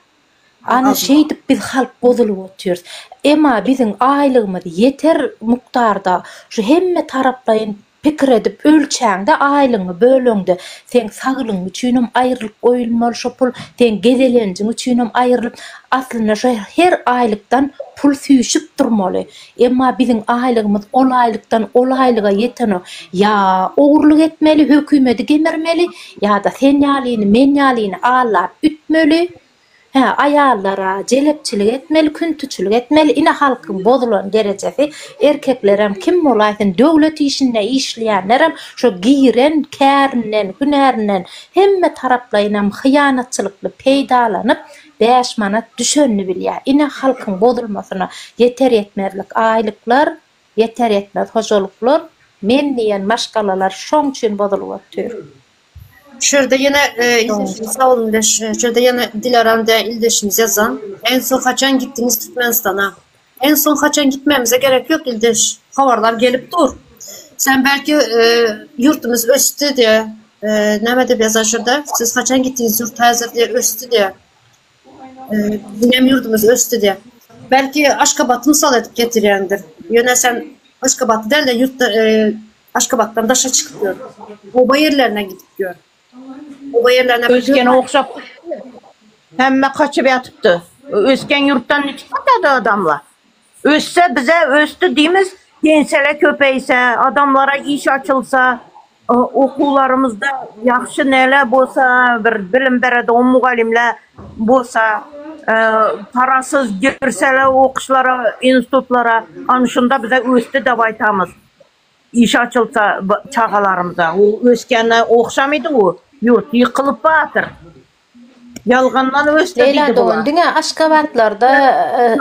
Speaker 2: Ana şeýdip biz halk bozulyp otyrys. Emma biziň aýlygymyz ýeter mukdarda şu hemme taraplaýyn pikir edip ölçäňde aýlygyňy böleňde seň saglygyň üçinem aýrylyp goýulmaly şo pul, seň gezelenjiň üçinem aýrylyp aslynda şo her aýlykdan pul süýşüp durmaly. Emma biziň aýlygymyz ol aýlykdan ol aýlyga ýetenok. Ýa ogurlyk etmeli, hökümedi gemirmeli, ýa-da sen ýalyny, men ýalyny aldap ütmeli. Hä, aýallara jelepçilik etmeli, küntüçilik etmeli. Ine halkyň bozulan derejesi. Erkeklerem kim bolaýsyn, döwlet işinde işleýänlerem şo giren kärinden, hünärinden hemme taraplaýynam hyýanatçylykly peýdalanyp, 5 manat düşenini bilýär. Ine halkyň bozulmasyna ýeter-ýetmezlik aýlyklar, ýeter-ýetmez hojalyklar, men diýen maşgalalar şoň üçin bozulyp otyr.
Speaker 1: Şu ýerde ýene ildeşimiz sag boluň ildeş. Şu ýerde ýene Dilaram diýen ildeşimiz ýazan. En soň haçan gitdiňiz Türkmenistana? En soň haçan gitmemize gerek ýok ildeş. Habarlar gelip dur. Sen belki ýurtumyz ösdi diýe näme diýip ýazan şu ýerde? Siz haçan gitdiňiz ýurt häzir diýe ösdi diýe. Biziňem ýurdumyz ösdi diýe. Belki Aşgabaty mysal edip getirýändir. Ýöne sen Aşgabatda däl-de ýurtda Aşgabatdan daşa çykyp gör. Oba ýerlerine gidip gör. Oba ýerlerine
Speaker 7: Ösgene ogşap hemme gaçyp ýatypdy. Ösgen ýurtdan niçik gaçady adamlar? Össe bize ösdi diýmiz, pensiýalar köpeýse, adamlara iş açylsa, okuwlarymyzda ýagşy neler bolsa, bir bilim beredigan mugallymlar bolsa, parasyz girseler okuşlara, institutlara, ana şunda bize ösdi dep aýtamyz. Iş açylsa çagalarymyza, o ösgene ogşamydy o ýurt, ýykylyp batyr. Ýalgandan ösdi
Speaker 2: Leýla
Speaker 7: diýdi
Speaker 2: dogan
Speaker 7: bular.
Speaker 2: diňe Aşgabatlarda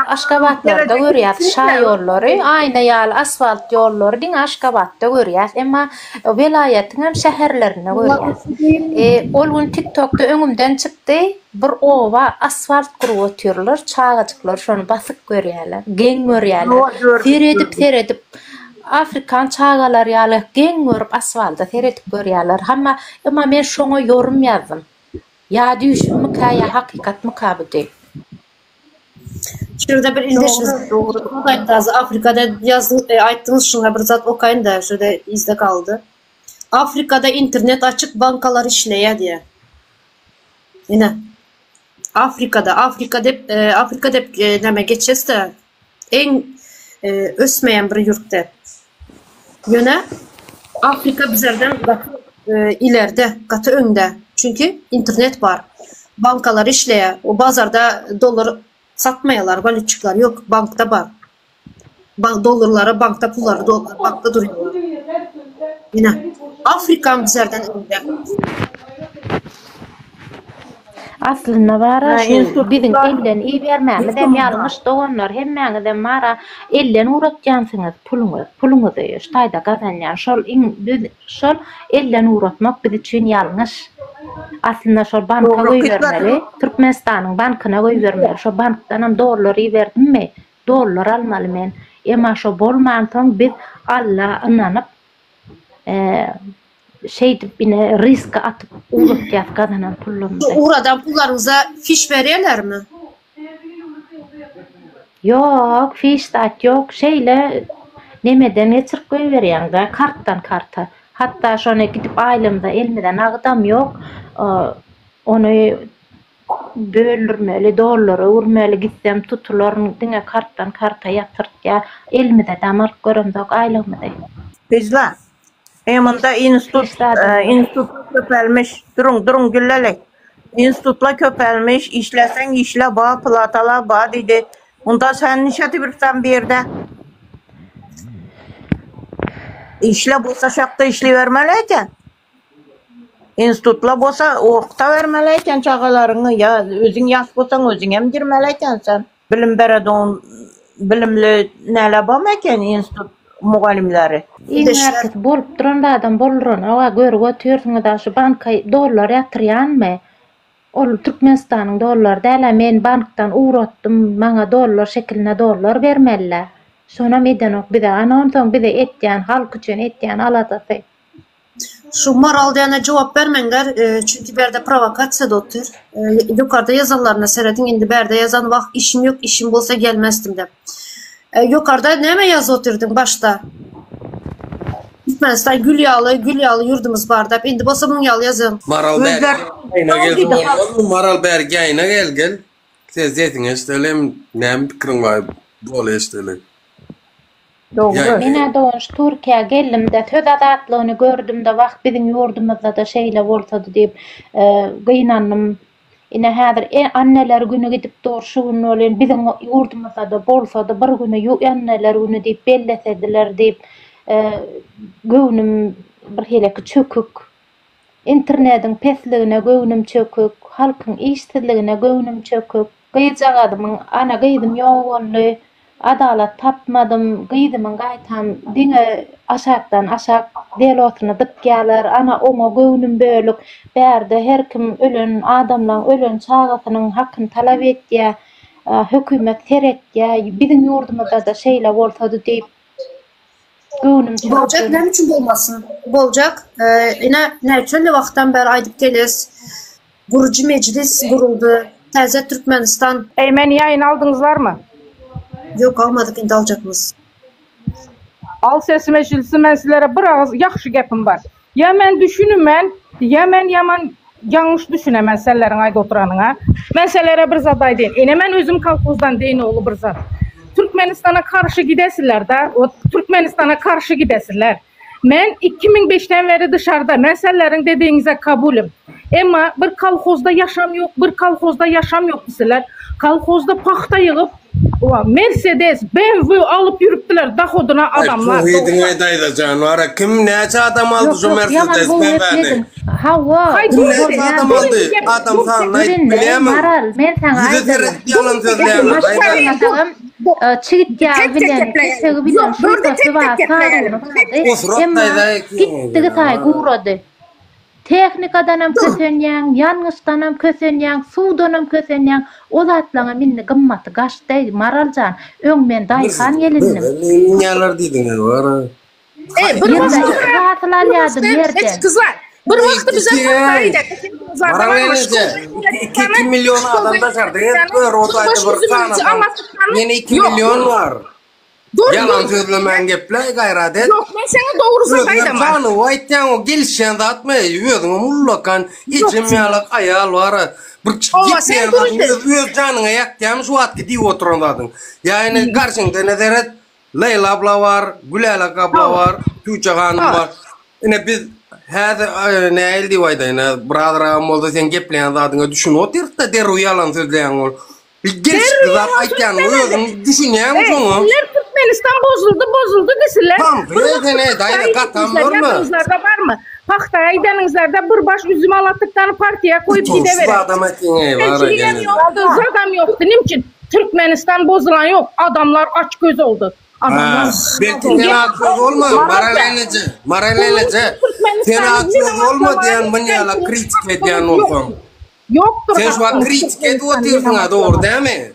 Speaker 2: Aşgabatlarda görýäs şa ýollary, aýna ýaly asfalt ýollary diňe Aşgabatda görýäs. Emma welaýatyňam şäherlerinde görýäs. Ol gün TikTokda öňümden çykdy, bir oba asfalt gurup otyrlar, çagajyklar şony basyp görýärler, geň görýärler. Seredip seredip Afrikan çagalary ýaly geň görüp asfalda seredip görýärler. Hamma emma men şoňa ýorum ýazdym. Ýa düýşümmika ýa hakykatmyka bu diýip.
Speaker 1: Şu ýerde bir ildeşimiz aýtdy az Afrikada ýazdyň e, aýtdyňyz şuňa bir zat okaýyn-da şu ýerde yzda galdy. Afrikada internet açyk bankalar işleýär diýýär. Ine. Afrikada, Afrika dep, e, Afrika dep e, näme geçesde Iň ösmeýän bir ýurt däl. Ýöne Afrika bizlerden gaty ilerde, gaty öňde. Çünki internet bar. Bankalar işleýär. O bazarda dollar satmaýarlar, walýutçikler ýok, bankda bar. Dollarlary bankda pullary bankda durýarlar. Ine, Afrikam bizlerden öňde.
Speaker 2: Aslynda bara şu biziň elden ibermämizem ýalňyş doganlar hemmäňizem bara elden ugratýansyňyz puluňyz puluňyzy şu taýda gazanýan şol iň biz şol elden ugratmak biz üçin ýalňyş aslynda şol banka goýbermeli Türkmenistanyň bankyna goýbermeli şo bankdanam dollar iberdimmi dollar almaly men emma şo bolmansoň biz Alla ynanyp Şeýdip ine riska atyp ugratýas gazanan pullarymyzy.
Speaker 1: Şu ugradan pullaryňyza fiş berýärlermi?
Speaker 2: Ýok, fiş zat ýok. Şeýle nemeden geçirip goýberýäň-dä, kartdan karta. Hatda şony gidip aýlymyza elimize nagydam ýok. Ony böldürmeli, dollara öwürmeli, gitsem tutularyn, diňe kartdan karta ýatyrtýar. Elimize dam alyp göremzok aýlygymyzy.
Speaker 7: Gyzlar, e munda institut,
Speaker 2: Hiç zadam ýok.
Speaker 7: institutlar köpelmiş. Duruň, duruň Güllelek. Institutlar köpelmiş, işleseň işle ba, platalar ba diýdi. Onda sen nişe bilsen bir ýerde? Işle bolsa şakda işleýbermeli eken. Institutla bolsa okutabermeli eken çagalaryňy ýa özüň ýaş bolsaň özüň hem girmeli eken sen. Bilim beredon bilimli näle barmy eken institut mugallymlary.
Speaker 2: Iň bärkisi bolup duran zadam bolduranok-a görüp otyrsyňyz-a şu banka dollar ýatyrýanmy? Ol Türkmenistanyň dollary däl-ä men bankdan ugratdym maňa dollar şekilinde dollar bermeli-dä. Şonam edenok bize ana onsoň bize etýän halk üçin etýän aladasy.
Speaker 1: Şu Maral diýene jogap bermeňler, çünki bärde prowokasiýada otyr. Ýokarda ýazanlaryna serediň, indi bärde ýazan wah işim ýok, işim bolsa gelmezdim dep. Ýokarda näme ýazyp otyrdyň başda? Türkmenistan gül ýaly, gül ýaly ýurdumyz bar dep. Indi bolsa muň ýaly ýazyň.
Speaker 9: Maral bäri ýaýyna gel bolmazmy? Maral bäri ýaýyna gel gel. Ses sesiňi eşidelim. Näme pikiriň bar doly eşideli.
Speaker 7: Dogry.
Speaker 2: Menä dogan şu Türkiýä geldimde söz azatlygyny gördümde wah biziň ýurdumyzdada şeýle bolsady diýip gynandym. Ine häzir anneler güni gidip dur şu gün welin biziň ýurdumyzdada bolsady bir güni anneler güni diýip bellesediler diýip göwnüm bir hileki çökük. Internediň pesligine göwnüm çökük, halkyň işsizligine göwnüm çökük. Gyzjagazymyň, ana gyzym ýok boldy, adalat tapmadym, gyzymyň gaýtam diňe aşakdan aşak delosyny dykýarlar, ana oňa göwnüm bölük, bärde her kim ölen adamlaň ölen çagasynyň hakyny talap etýär, hökümet seretýär, biziň ýurdumyzdada şeýle bolsady diýip Göwnüm çökgün.
Speaker 1: Boljak näme üçin bolmasyn? Boljak. Ine näçe wagtdan bäri aýdyp gelýäs. Gurujy mejlis guruldy. Täze Türkmenistan.
Speaker 11: Eý meni ýaýyna aldyňyzlarmy?
Speaker 1: Ýok almadyk indi aljakmyz.
Speaker 11: Al sesim eşilsin men sizlere bir agyz ýagşy gepim bar. Ýa men düşünümen, ýa men ýaman ýalňyş düşünemen senleriň aýdyp oturanyňa. Men selere bir zat aýdaýyn. Ine men özüm kolhozdan deýin ogly bir zat. Türkmenistana karşy gidesiler-da, ot Türkmenistana karşy gidesiler. Men 2005-den beri dyşarda, men senleriň dedigiňize kabulym. Emma bir kolhozda ýaşam ýok, bir kolhozda ýaşam ýok diýseler, kolhozda pagta ýygyp, Mercedes, BMW alyp ýürüpdiler dohodyna adamlar.
Speaker 9: Aý gowy daýza jan wara kim näçe adam aldy şu Mercedes BMW-ni?
Speaker 2: Hawa.
Speaker 9: Kim näçe adam aldy? Adam sanyny aýdyp bilýärmiň?
Speaker 2: Maral, men saňa
Speaker 9: Ýüze seret ýalan sözleýäňiz daýza.
Speaker 2: Çigit ýagy bilen, kesegi bilen, şurpasy bar, sabyny bardy. Emma gitdigi saýy gurady. Tehnikadanam kösenýäň, ýangyçdanam kösenýäň, suwdanam kösenýäň, o zatlaňam indi gymmaty gaçdy, Maral jan, öň men daýhan gelindim.
Speaker 9: Bilmeýärler diýdiňiz wara.
Speaker 11: Eý, bir
Speaker 2: Ýylda
Speaker 11: wagtda
Speaker 2: iki hasyl alýardym ýerden.
Speaker 11: Gyzlar, bir wagtda bize
Speaker 9: Maral eneje, 2 million adam daşarda gezip ýör, o taýda bir sanasaň, ýene 2 million bar.
Speaker 11: Dur,
Speaker 9: Ýalan
Speaker 11: dur.
Speaker 9: sözlemän gepläý gaýrat et.
Speaker 11: Ýok, men saňa dogrusyny
Speaker 9: Özüňem
Speaker 11: aýdaman.
Speaker 9: sanyp aýtýaň o gelişýän zatmy? Özüňem ullakan ejem ýalak aýal bar-a. Bir
Speaker 11: Owa, sen
Speaker 9: gepleýän zadyň
Speaker 11: dürüst.
Speaker 9: öz, öz janyňa ýakýarmy şu wagtky diýip oturan zadyň? Ýa ine garşyňda ine seret, Leýla abla bar, Gülälek abla bar, Tüwçe hanym bar. Ine biz häzir nähili diýip aýdaýyn, birazragam bolsa seň gepleýän zadyňa düşünip otyrys-da derrew ýalan sözleýäň bolup. Bir gelşikli zat aýtýanyňa özüň düşünýäňmi şoňa?
Speaker 11: Iller Türkmenistan bozuldy, bozuldy diýsinler.
Speaker 9: Tamam, ýöne daýza gatam görme.
Speaker 11: Ýadyňyzlarda barmy? Pagta aýdanyňyzlarda bir baş üzüm alatykdan partiýa koýup
Speaker 9: gideberer. Utançsyz adam aýtýaň bar
Speaker 11: eken. Ýokdy, zadam ýokdy. Näme üçin? Türkmenistan bozulan ýok. Adamlar aç göz oldy. Adamlar.
Speaker 9: Belki sen aç göz bolma, Maral eneje, Maral eneje. Sen aç göz bolma diýen munýala kritika edýän bolsaň.
Speaker 11: Ýokdur.
Speaker 9: Sen şu wagt kritika edip otyrsyň-a, dogry dälmi?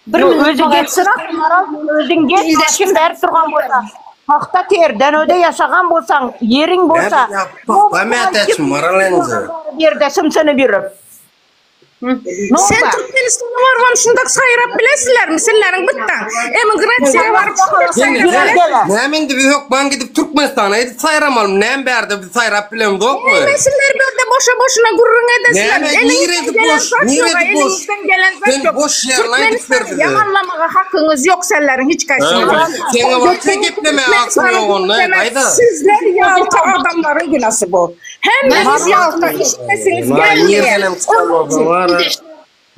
Speaker 1: Bir
Speaker 7: Ýok,
Speaker 1: minut
Speaker 7: özi
Speaker 1: gepsin.
Speaker 7: Maral, özüň gep, başyň berip durgan bolsa, pagta terden öde ýaşagan bolsaň, ýeriň bolsa,
Speaker 9: Näme ýa, pagta mätäçmi, Maral enje?
Speaker 7: Ýerde symsynyp ýürüp.
Speaker 11: Sen Türkmenistana barybam şundak saýrap bilesilermi sizleriň bitdaň emigrasiýa baryp şundak saýrap bilesiler.
Speaker 9: Näme indi biz hökman gidip Türkmenistana gidip saýramalymy näme bärde biz saýrap bilemzokmy.
Speaker 11: Näme sizler bärde boşa boşuna gürrüň edesiler.
Speaker 9: Näme niresi boş niresi boş.
Speaker 11: Eliňizden gelen zat
Speaker 9: Sen
Speaker 11: ýok.
Speaker 9: boş ýerine aýdyp ber
Speaker 11: Türkmenistany
Speaker 9: bize.
Speaker 11: ýamanlamaga hakyňyz ýok sizleriň hiç kaýsyňyzyň.
Speaker 9: Seňe wagtça geplemäge hakyň ýok onda daýza.
Speaker 11: Sizler ýalta adamlaryň günäsi bu. Hemmäňiz ýalta işlesiňiz gelmeýär.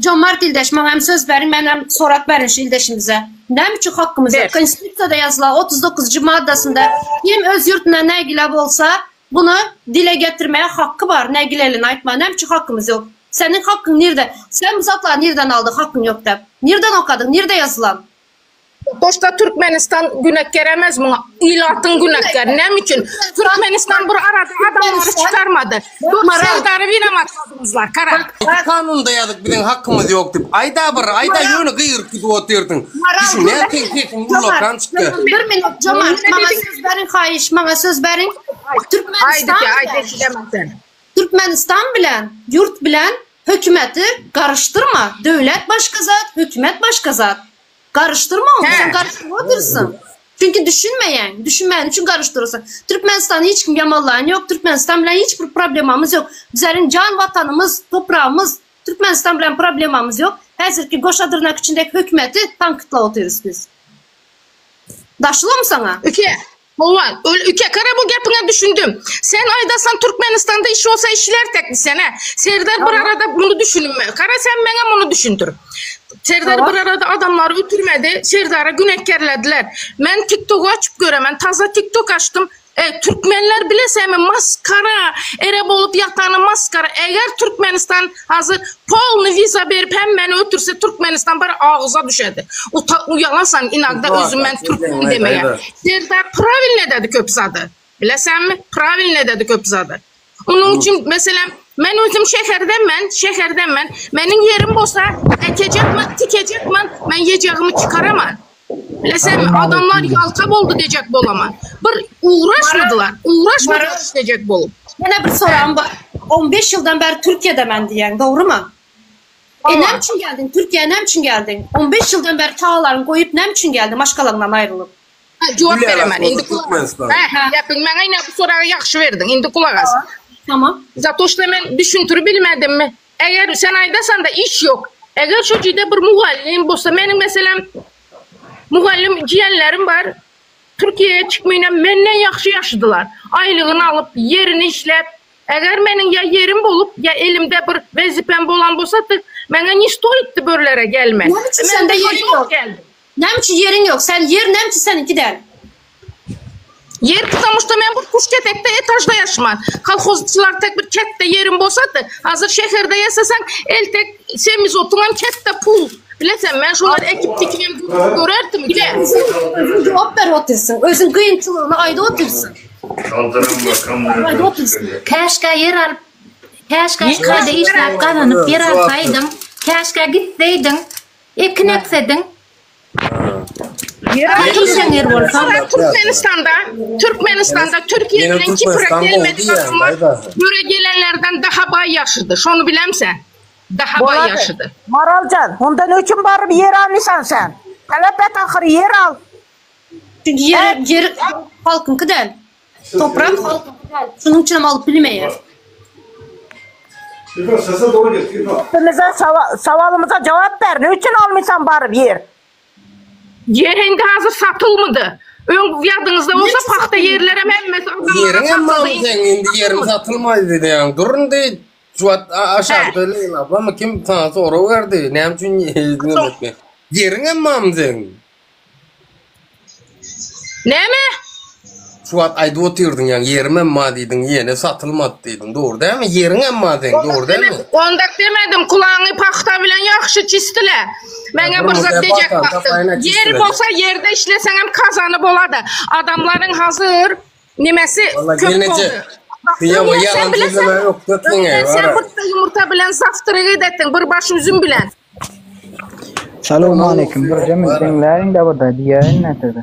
Speaker 1: Jomart ildeş maňa hem söz beriň men hem sorap berin şu ildeşimize. Näme üçin hakkymyz ýok? Konstitusiýada ýazylan 39 njy maddasynda kim öz ýurtuna nägile bolsa bunu dile getirmäge hakky bar nägileligini aýtmaga näme üçin hakkymyz ýok? Seniň hakkyň nirde? Sen bu zatlary nirden aldyň hakkyň ýok däp? Nirden okadyň? Nirde ýazylan?
Speaker 11: Toşda Türkmenistan günäkär emez muňa ilatyň günäkär näme üçin Türkmenistan bir arada adamlary çykarmady dur Serdary birem atladyňyzlar kara.
Speaker 9: Haýsy kanunda ýazyk biziň hakymyz ýok diýip aýda bir aýda ýöne gygyryp gidip otyrdyň düşünýän seň sesiň ullakan çykdy.
Speaker 1: Bir minut Jomart maňa söz beriň haýyş maňa söz beriň Türkmenistan bilen Türkmenistan bilen ýurt bilen hökümeti garyşdyrma döwlet başga zat hökümet başga zat Garyşdyrma ony, sen garyşdyryp otyrsyň. Çünki düşünmeýäň, düşünmäni üçin garyşdyryrsyň. Türkmenistany hiç kim ýamanlaýan ýok, Türkmenistan bilen hiç bir problemamyz ýok. Bizleriň jan watanymyz, topragymyz Türkmenistan bilen problemamyz ýok. Häzirki goşa dyrnak içindäki hökümeti tankytlap otyrys biz. Daşylamy saňa?
Speaker 11: Üke, Hawa, öl ükekara bu gepiňe düşündim. Sen aýdasan Türkmenistanda iş bolsa işler tek diýsene. Serdar bir arada muny düşünme. Gara sen meňe muny düşündir. Serdar bir arada adamlary ötürmedi. Serdara günäkärlediler. Men TikTok açyp göremen. Taza TikTok açdym. E, türkmenler bilesemi maskara, ere bolup ýatany maskara. Eger Türkmenistan hazır polny wiza berip hemmäni ötürse Türkmenistan bir agza düşedi. Uta uýalasan inagda özüm men türkmen demege. Serdar pravilne dedi köp zady. Bilesenmi? Pravilne dedi köp zady. Onuň üçin meselem men özüm şäherden men, şäherden men. Meniň ýerim bolsa ekejekmen, tikejekmen, men ýejegimi çykaraman. Bilesenmi? Adamlar ýalta boldy dejek bolaman. Bir ugraşmadylar. Ugraşmadylar işlejek bolup.
Speaker 1: Ýene bir soragym bar. 15 ýyldan bäri Türkiýede men diýýäň, dogrymy? E näme üçin geldiň? Türkiýä näme üçin geldiň? 15 ýyldan bäri çagalaryňy goýup näme üçin geldiň maşgalaňdan aýrylyp?
Speaker 11: Ha, jogap beremen. Indi kulak as. Hä, gepiň maňa ine bu soragy ýagşy berdiň. Indi kulak as.
Speaker 1: Tamam.
Speaker 11: Zato şda men düşündirip bilmedimmi? Eger sen aýdasanda iş ýok. Eger şo jide bir mugallym bolsa, meniň meselem mugallym jiýenlerim bar. Türkiýä çykmynam menden ýagşy ýaşadylar. Aýlygyny alyp, ýerini işläp, Eger meniň ýa ýerim bolup, ýa elimde bir wezipem bolan bolsady, maňa ne stoitdi börlere gelmek.
Speaker 1: Näme üçin sende ýeriň ýok? Näme üçin ýeriň ýok? Sen ýer näme üçin seniňki däl?
Speaker 11: Ýer потому что men bir kuş ketekde etažda ýaşman. Kolhozçylar tek bir ketde ýerim bolsady, hazir şäherde ýasasaň, eltek semiz otuňam ketde pul. Bilesem, men şolary ekip dikibem görerdim.
Speaker 1: Özüň jogap berip otyrsyň. Özüň kynçylygyny aýdyp otyrsyň.
Speaker 2: Käşgä ýer alyp, käşgä şaýda işläp gazanyp ýer alsaýdyň, käşgä gitseýdiň, ekin eksediň.
Speaker 11: Ýer ýer bolsa. Türkmenistanda, Türkmenistanda Türkiýe bilen Kipre gelmedik adamlar böre gelenlerden daha baý ýaşydy. Şony bilemsen. Daha baý ýaşydy.
Speaker 7: Maraljan, onda ne üçin baryp ýer almyşan sen? Talap et ahyry ýer al.
Speaker 1: Çünki ýer, ýer halkyňky däl. Toprak halkyňky däl. Şunuň üçin hem alyp bilmeýär.
Speaker 7: Gepimize, sowalymyza jogap ber. Ne üçin almyşan baryp ýer?
Speaker 11: Ýer indi hazir satylmydy. Öň ýadyňyzda bolsa pagta ýerlerem hemmesi adamlara
Speaker 9: Ýeriň hem
Speaker 11: satyldy.
Speaker 9: barmy seň indi ýeriň satylmaýdy diýýäň. Dur indi şu wagt aşakda Leýla aplamy kim saňa sorag berdi. Näme üçin ýeriň hem barmy seň?
Speaker 11: Näme?
Speaker 9: Şu wagt aýdyp otyrdyň ýaňy ýerimem bar diýdiň ýene satylmady diýdiň dogry dälmi ýeriňem bar seň dogry dälmi?
Speaker 11: Ondak demedim kulagyňy pagta bilen ýagşy çistile. Meňe bir zat dejek wagtyň. Ýer bolsa ýerde işleseňem kazany bolady. Adamlaryň hazyr nemesi köp boldy. Sen bileseň sen bir ýumurta bilen zawtrak edetdiň bir baş üzüm bilen.
Speaker 12: Salowmaleýkim bir jemil diňläýiňdä birde diýäýin size.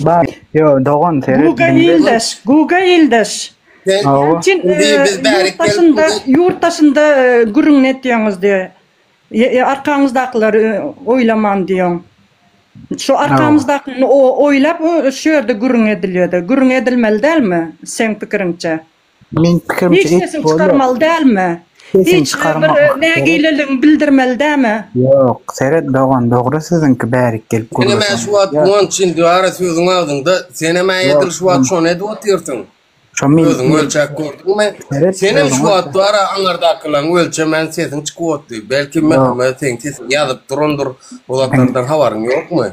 Speaker 12: Bar ýo dogan seret
Speaker 5: Guga
Speaker 12: diňle.
Speaker 5: ildeş, Guga ildeş.
Speaker 9: Sen
Speaker 5: Üçin
Speaker 9: indi biz bärik
Speaker 5: ýurt daşynda ýurt daşynda gürrüňini etýäňiz diýe. Arkaňyzdakylary oýlaman diýoň. Şu arkamyzdakyny oýlap şu ýerde gürrüň edilýärdi. Gürrüň edilmeli dälmi seň pikiriňçe?
Speaker 12: Meň pikirimçe
Speaker 5: Hiç sesiňi çykarmaly dälmi?
Speaker 12: Sesiňi
Speaker 5: Hiç
Speaker 12: çykarmak
Speaker 5: bir nägileligiňi bildirmeli dälmi?
Speaker 12: Ýok, seret dogan dogry siziňki bärik gelip
Speaker 9: Senem-ä
Speaker 12: gürleseň.
Speaker 9: şu wagt Guwanç indi ara sözüň agzyňda, senem-ä edil şu wagt şony edip otyrsyň.
Speaker 12: Şo men
Speaker 9: Özüň ölçäp gördüňmi?
Speaker 12: Seret
Speaker 9: Senem şu
Speaker 12: özüň
Speaker 9: wagt bara aňyrdakylaň ölçemän sesiň çykyp otdy. Belki MHM seň sesiň ýazyp durandyr, o zatlardan habaryň ýokmy?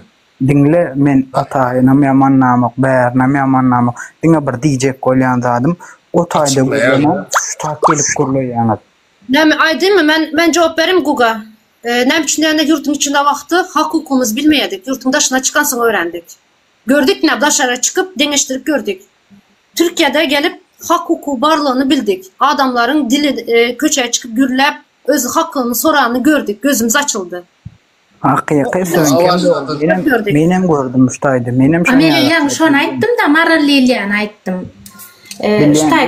Speaker 12: Diňle men Ataýynam ýamanlamok, bärinem ýamanlamok. Diňe bir diýjek bolýan zadym, o taýda gürlemän, şu tak gelip gürleýäňiz.
Speaker 1: Näme aýdynmy men men jogap berim Guga. Näme üçin diýende ýurduň içinde wagty hak hukugymyzy bilmeýädik. Ýurduň daşyna çykansoň öwrendik. Gördük nä daşara çykyp deňeşdirip gördük. Türkiýede gelip hak hukugy barlygyny bildik. Adamlaryň dili köçä çykyp gürläp öz hakyny soranyny gördük gözümiz açyldy.
Speaker 12: Hakyky siziňkem dogry. Menem menem gördüm şu taýda. Menem şony
Speaker 2: Amelýa ýaňy şony aýtdym-da Maral Liliýany aýtdym. Şu taý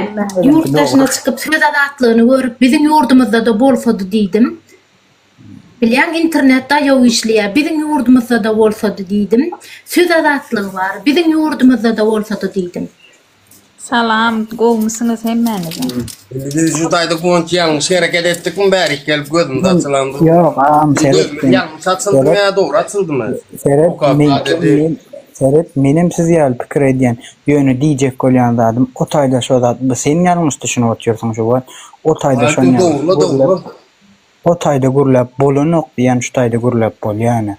Speaker 2: ýurt daşyna çykyp söz azatlygyny görüp biziň ýurdumyzda-da bolsady diýdim. Bilýäň internet daýaw işleýär biziň ýurdumyzda-da bolsady diýdim. Söz azatlygy bar biziň ýurdumyzda-da bolsady diýdim.
Speaker 4: Salam gowmysyňyz hemmäňiz.
Speaker 9: Indi biz şu taýda Guwanç ýalňyş hereket etdikmi bärik gelip gözümiz açylandyr.
Speaker 12: Ýok agam seret
Speaker 9: Gözümiz ýalňyş açyldymy ýa dogry açyldymy?
Speaker 12: Seret men seret menem siz ýaly pikir edýän ýöne diýjek bolýan zadym o taýda şo zat bu sen ýalňyş düşünip otyrsyň şu wagt o taýda şon ýaly o taýda gürläp bolanok diýýän şu taýda gürläp bolýany.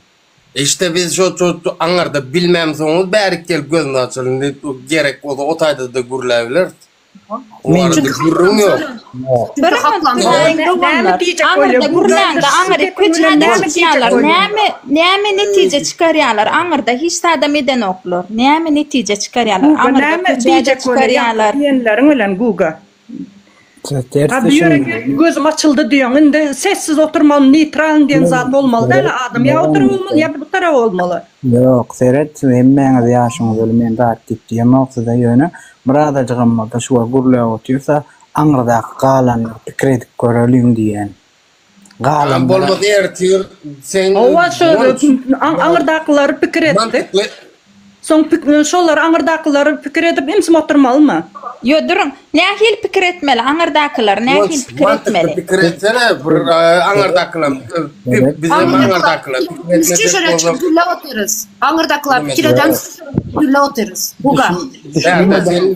Speaker 9: Işte biz şo şo aňyrda bilmämsoňyz bärik gelip gözümiz açyldy. Indi gerek bolsa o taýda-da gürläbileris. O barada gürrüň ýok.
Speaker 6: Bir doganlar, aňyrda gürläňde aňyry köçä-de çykýarlar. Näme, näme netije çykarýarlar? Aňyrda hiç zadam edenoklar. Näme netije çykarýarlar?
Speaker 5: Guga
Speaker 6: Aňyrda
Speaker 5: näme
Speaker 6: köçä-de
Speaker 5: diýjek bolýar
Speaker 6: çykarýarlar.
Speaker 5: diýenleriň bilen Guga.
Speaker 12: Ters
Speaker 5: Ha bu ýere gelip gözüm açyldy diýýäň. Indi sessiz oturmaly, neýtralny diýen zat bolmaly däl adam. Ýa o tarap bolmaly, ýa bu tarap bolmaly.
Speaker 12: Ýok, seret siz hemmäňiz ýaşyňyz uly men zat diýip diýemok size ýöne birazajygam bolsa şu wagt gürläp otyrsa aňyrdaky galanlary pikir edip göreliň diýýän.
Speaker 9: Galanlara. Bolmasa ertir sen
Speaker 5: Hawa şo aňyrdakylary pikir etdik. Soň şolary aňyrdakylary pikir edip ümsüm oturmalymy?
Speaker 4: Ýo duruň. Nähili pikir etmeli aňyrdakylary nähili pikir etmeli?
Speaker 9: Mantykly pikir etsene bir aňyrdakylar bizem aňyrdakylar
Speaker 1: pikir etmesek bolsa. Gürläp otyrys. Aňyrdakylar pikir eden gürläp otyrys. Guga.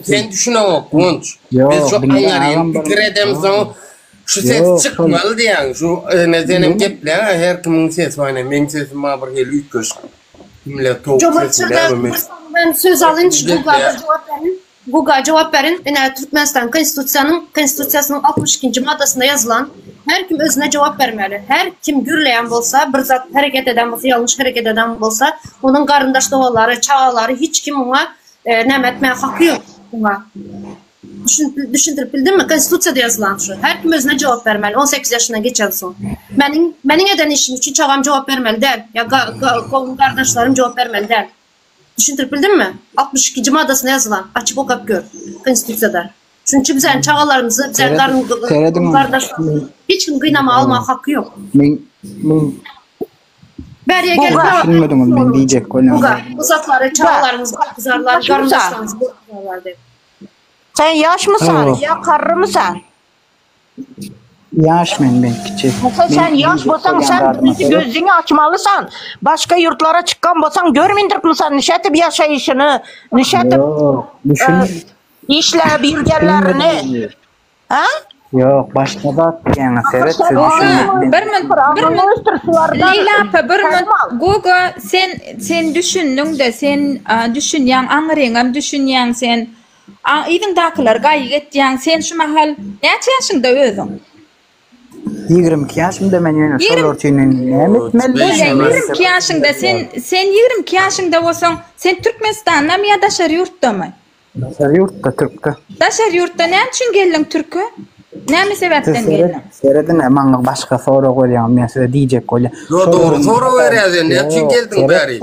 Speaker 9: Sen düşüneňok Guwanç. Biz şu aňaryny pikir edemsoň Şu ses çykmaly diýýäň. Şu ene senem gepleýäň her kimiň sesi bar ine meň sesim bar bir hili üýtgeşik. Kimler towuk sesi näme men.
Speaker 1: Men söz alyn şu Guga bir jogap berin. Guga jogap berin. Ine Türkmenistan konstitusiýanyň konstitusiýasynyň 62-nji maddasynda ýazylan her kim özüne jogap bermeli. Her kim gürleýän bolsa, bir zat hereket eden bolsa, ýalňyş hereket eden bolsa, onuň garyndaş doganlary, çagalary hiç kim oňa näme etmäge haky ýok oňa. Düşündirip bildimmi? Konstitusiýada ýazylan şu. Her kim özüne jogap bermeli, 18 ýaşyndan geçensoň. Meniň meniň eden işim üçin çagam jogap bermeli däl, ýa kowum gardaşlarym jogap bermeli däl. Düşündirip bildimmi? 62-nji maddasynda ýazylan. Açyp okap gör. Konstitusiýada. Şunuň üçin bizäň çagalarymyzy, bizäň garyn gardaşlarymyzy hiç kim gynamaga almaga haky ýok.
Speaker 12: Men men
Speaker 1: Bäriye gelip
Speaker 12: Düşünmediňiz men diýjek bolýan.
Speaker 1: Buga, bu zatlary çagalaryňyz gorkuzarlar, garyndaşlaryňyz gorkuzarlar diýip.
Speaker 7: Sen ýaşmysan ýa garrymysan?
Speaker 12: Ýaş men men kiçi.
Speaker 7: Bolsa sen ýaş bolsaň sen birinji gözüňi açmalysan. Başga ýurtlara çykgan bolsaň görmündiripmisan nişetip ýaşaýşyny, nişetip işläp ýürgenlerini. Hä?
Speaker 12: Ýok, başga zat diýýäňiz, seret siz düşünmediňiz.
Speaker 4: Bir minut, bir minut. Leýla apa, bir minut. Gogo, sen sen düşündiň-de, sen düşünýäň, aňryňam düşünýäň sen. Yzyňdakylary gaýgy etýäň. Sen şu mahal näçe ýaşyňda özüň?
Speaker 12: 22 ýaşymda men ýöne şolar üçin indi näme etmeli?
Speaker 4: Bolýa, 22 ýaşyňda sen sen 22 ýaşyňda bolsaň, sen Türkmenistandamy ýa daşary ýurtdamy?
Speaker 12: Daşary ýurtda türkde.
Speaker 4: Daşary ýurtda näme üçin geldiň türke? Näme sebäpden geldiň?
Speaker 12: Serediň maňa başga sorag berýäňiz men size diýjek bolýan.
Speaker 9: Ýo dogry sorag berýär sen näme üçin geldiň bäri?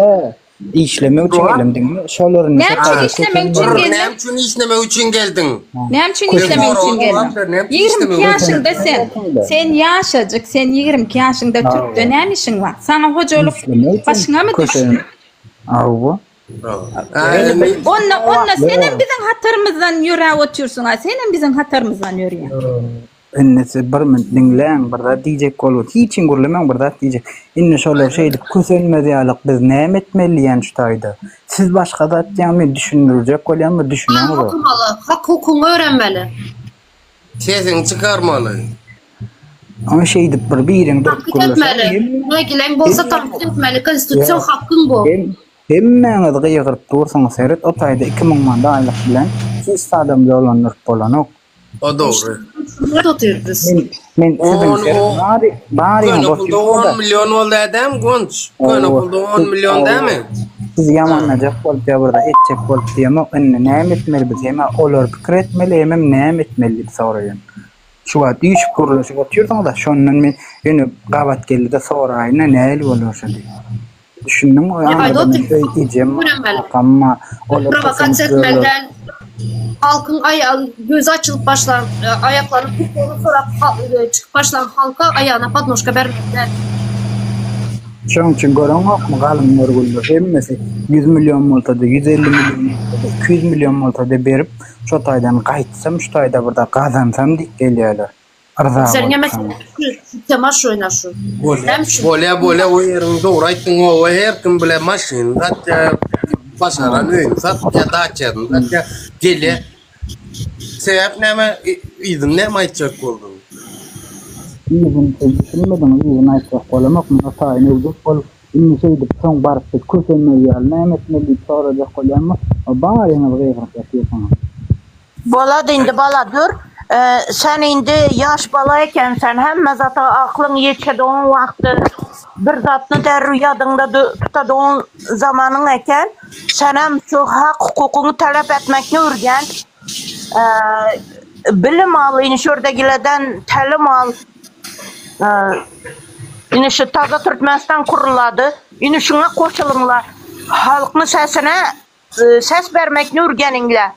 Speaker 12: Işlemek üçin geldim diňe. Şolar indi
Speaker 4: Näme üçin işlemek üçin geldiň?
Speaker 9: Näme üçin işlemek üçin geldiň?
Speaker 4: Näme üçin işlemek üçin geldiň? 22 ýaşyňda sen. Sen ýaşajyk, sen 22 ýaşyňda türkde näme işiň bar? Saňa hojalyk başyňamy düşdi?
Speaker 12: Hawa.
Speaker 4: Onda, onda senem biziň hatarymyzdan ýöräp otyrsyň-a, senem biziň hatarymyzdan ýörýäň.
Speaker 12: Indi siz bir minut diňläň, bir zat diýjek bolup, hiç kim gürlemäň, bir zat diýjek. Indi şolar şeýdip kösenmez ýalyk biz näme etmeli diýýän şu taýda. Siz başga zat diýýäňiz, men düşündirjek bolýan, bir
Speaker 1: Hak
Speaker 12: düşüneňizok.
Speaker 1: okamaly, hak hukugyňy öwrenmeli.
Speaker 9: Sesiňi çykarmaly.
Speaker 12: Ama şeýdip bir biriň durup
Speaker 1: Tankyt etmeli.
Speaker 12: gürlese,
Speaker 1: Nägileň bolsa tankyt etmeli, konstitusion hakkyň bu.
Speaker 12: Hemmäňiz gygyryp dursuňyz seret o taýda 2000 manat aýlyk bilen hiç zadam dolandyryp bolanok.
Speaker 9: O dogry.
Speaker 1: Şunda otyrys.
Speaker 12: Men men siziň
Speaker 9: On
Speaker 12: seret
Speaker 9: o
Speaker 12: bary baryňyz
Speaker 9: Köne pulda
Speaker 12: otyrsyňyz-da.
Speaker 9: 10 million boldy ädämi Gonç? Köne
Speaker 12: Hawa.
Speaker 9: pulda 10 million
Speaker 12: Hawa.
Speaker 9: dämi?
Speaker 12: Sizi ýamanlajak bolup ýa bir zat etjek bolup diýemok. Indi näme etmeli biz hem-ä olary pikir etmeli hemem näme etmeli diýip soraýan. Şu wagt üýşüp gürleşip otyrsyňyz-a şondan men ýöne gabat geldi-de soraýyn-a nähili bolar şo diýip. Düşündiňmi?
Speaker 1: Ýa
Speaker 12: Aňyrda
Speaker 1: aýda
Speaker 12: men
Speaker 1: otur.
Speaker 12: öý ejem bar,
Speaker 1: Öwrenmeli.
Speaker 12: kakam bar. Olar
Speaker 1: Prowokasiýa
Speaker 12: kösenip
Speaker 1: etmeli
Speaker 12: ýörler.
Speaker 1: däl. Halkyň aýagy gözi açylyp başlan, e, aýaklaryny hukugyny sorap e, çykyp başlan halka aýagyna podnožka bermeli däl.
Speaker 12: Şonuň üçin göreňokmy galyň görgüliler hemmesi 100 million bolsada, 150 million bolsada, 200 million bolsada berip şo taýdan gaýtsam şu taýda bir zat gazansam diýip gelýärler. Yrza
Speaker 1: Sen
Speaker 12: bolup
Speaker 1: näme
Speaker 12: saňa.
Speaker 1: şu tema şu ýa şu.
Speaker 9: Bolýa,
Speaker 1: Näme üçin?
Speaker 9: bolýa, bolýa, o ýeriňi dogry aýtdyň, oba her kim bile maşyny satýa, başaran öýüni satýa, daçasyny satýa, gelýä. Sebäp näme, yzyny näme aýtjak bolduň?
Speaker 12: Yzyny sen düşünmediň, yzyny aýtjak bolamok, men o taýyny öwjek bolup, indi şeýdip soň baryp biz kösenmez ýaly näme etmeli diýip sorajak bolýanmy, baryňyz gygyryp ýatyrsyňyz.
Speaker 7: Bolady indi bala dur. Sen indi ýaş bala ekensen hemme zata aklyň ýetşedigin wagty bir zatny derrew ýadyňda tutadygyň zamanyň eken. Senem şu hak hukukyňy talap etmekni ürgen. Bilim al indi şurdagilerden tälim al. Indi şu taza Türkmenistan kurulady. Indi şuňa goşulyňlar. Halkny sesine Ses bermekni ürgeniňle.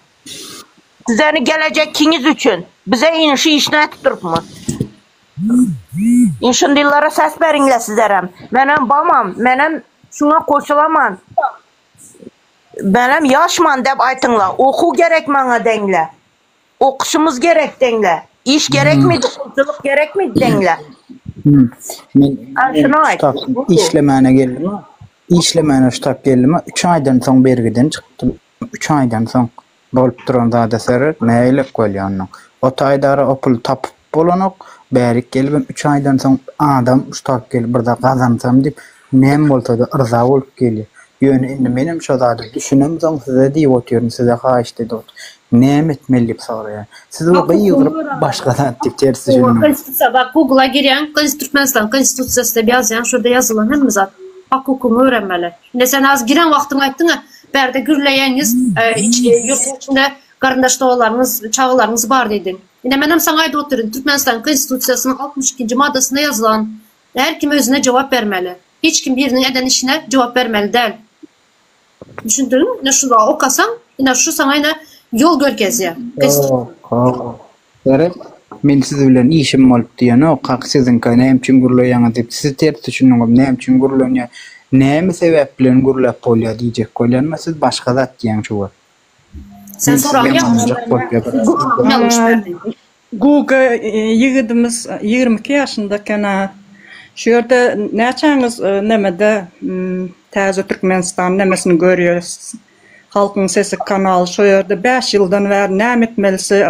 Speaker 7: Sizeni gelejekkiňiz üçin. Bize ine şu işni aýtyp durupmyz. Ine şundylara ses beriňle sizlerem. Menem bamam, menem şuňa goşulaman. Menem ýaşman dep aýtyňla. Okuw gerek maňa deňle. Okuşymyz gerek deňle. Iş gerekmidi, gulçulyk gerekmidi deňle.
Speaker 12: Men
Speaker 7: Al
Speaker 12: men
Speaker 7: şuny
Speaker 12: şu
Speaker 7: aýt.
Speaker 12: tap işlemäne geldim. Işlemäne şu tap geldim. 3 aýdan soň bergiden çykdym. 3 aýdan soň bolup duran zada seret, nägilek bolýar onnoň. O taýdara o puly tapyp bolanok. Bärik gelibem 3 aýdan soň adam şu tap gelip bir zat gazansam diýip Näme bolsada yrza bolup gelýär. Ýöne indi menem şo zada düşünemsoň size diýip otyryn, size haýyşt edip otyryn. Näme etmeli diýip soraýan. Siz o gygyryp başga zat diýip ters düşündiňiz.
Speaker 1: Konstitusiýa bar Google-a girýäň, Türkmenistan konstitusiýasy diýip ýazýaň, şurada ýazylan hemme zat. Hak hukugyňy öwrenmeli. Indi sen az giren wagtyň aýtdyňa, bärde gürleýäňiz, ýurduň içinde garyndaş doganlaryňyz, çagalaryňyz bar diýdiň. Indi menem saňa aýdyp otyryn, Türkmenistanyň konstitusiýasynyň 62-nji maddasynda ýazylan Her kim özüne jogap bermeli. Hiç kim biriniň eden işine jogap bermeli däl. Düşündiňmi? Ine şu okasaň, ine şu saňa ine ýol görkezýär.
Speaker 12: Ýok, Seret, men siz bilen işim bolup diýenok, hak siziňkä näme üçin gürleýäňiz diýip, siz ters düşündiňiz, näme üçin gürlenýär, näme sebäp bilen gürläp bolýar diýjek bolýan, siz başga zat diýýäň şu wagt.
Speaker 1: Sen
Speaker 12: Men sizi
Speaker 1: soragyňy
Speaker 12: ýamanlajak bolup ýa bir
Speaker 1: ýalňyş berdiň.
Speaker 5: Guga ýigidimiz 22 ýaşynda eken-a. Şu ýerde näçäňiz nemede Täze Türkmenistan nemesini görýäs. Halkyň sesi kanaly şo ýerde 5 ýyldan bäri näme etmelisi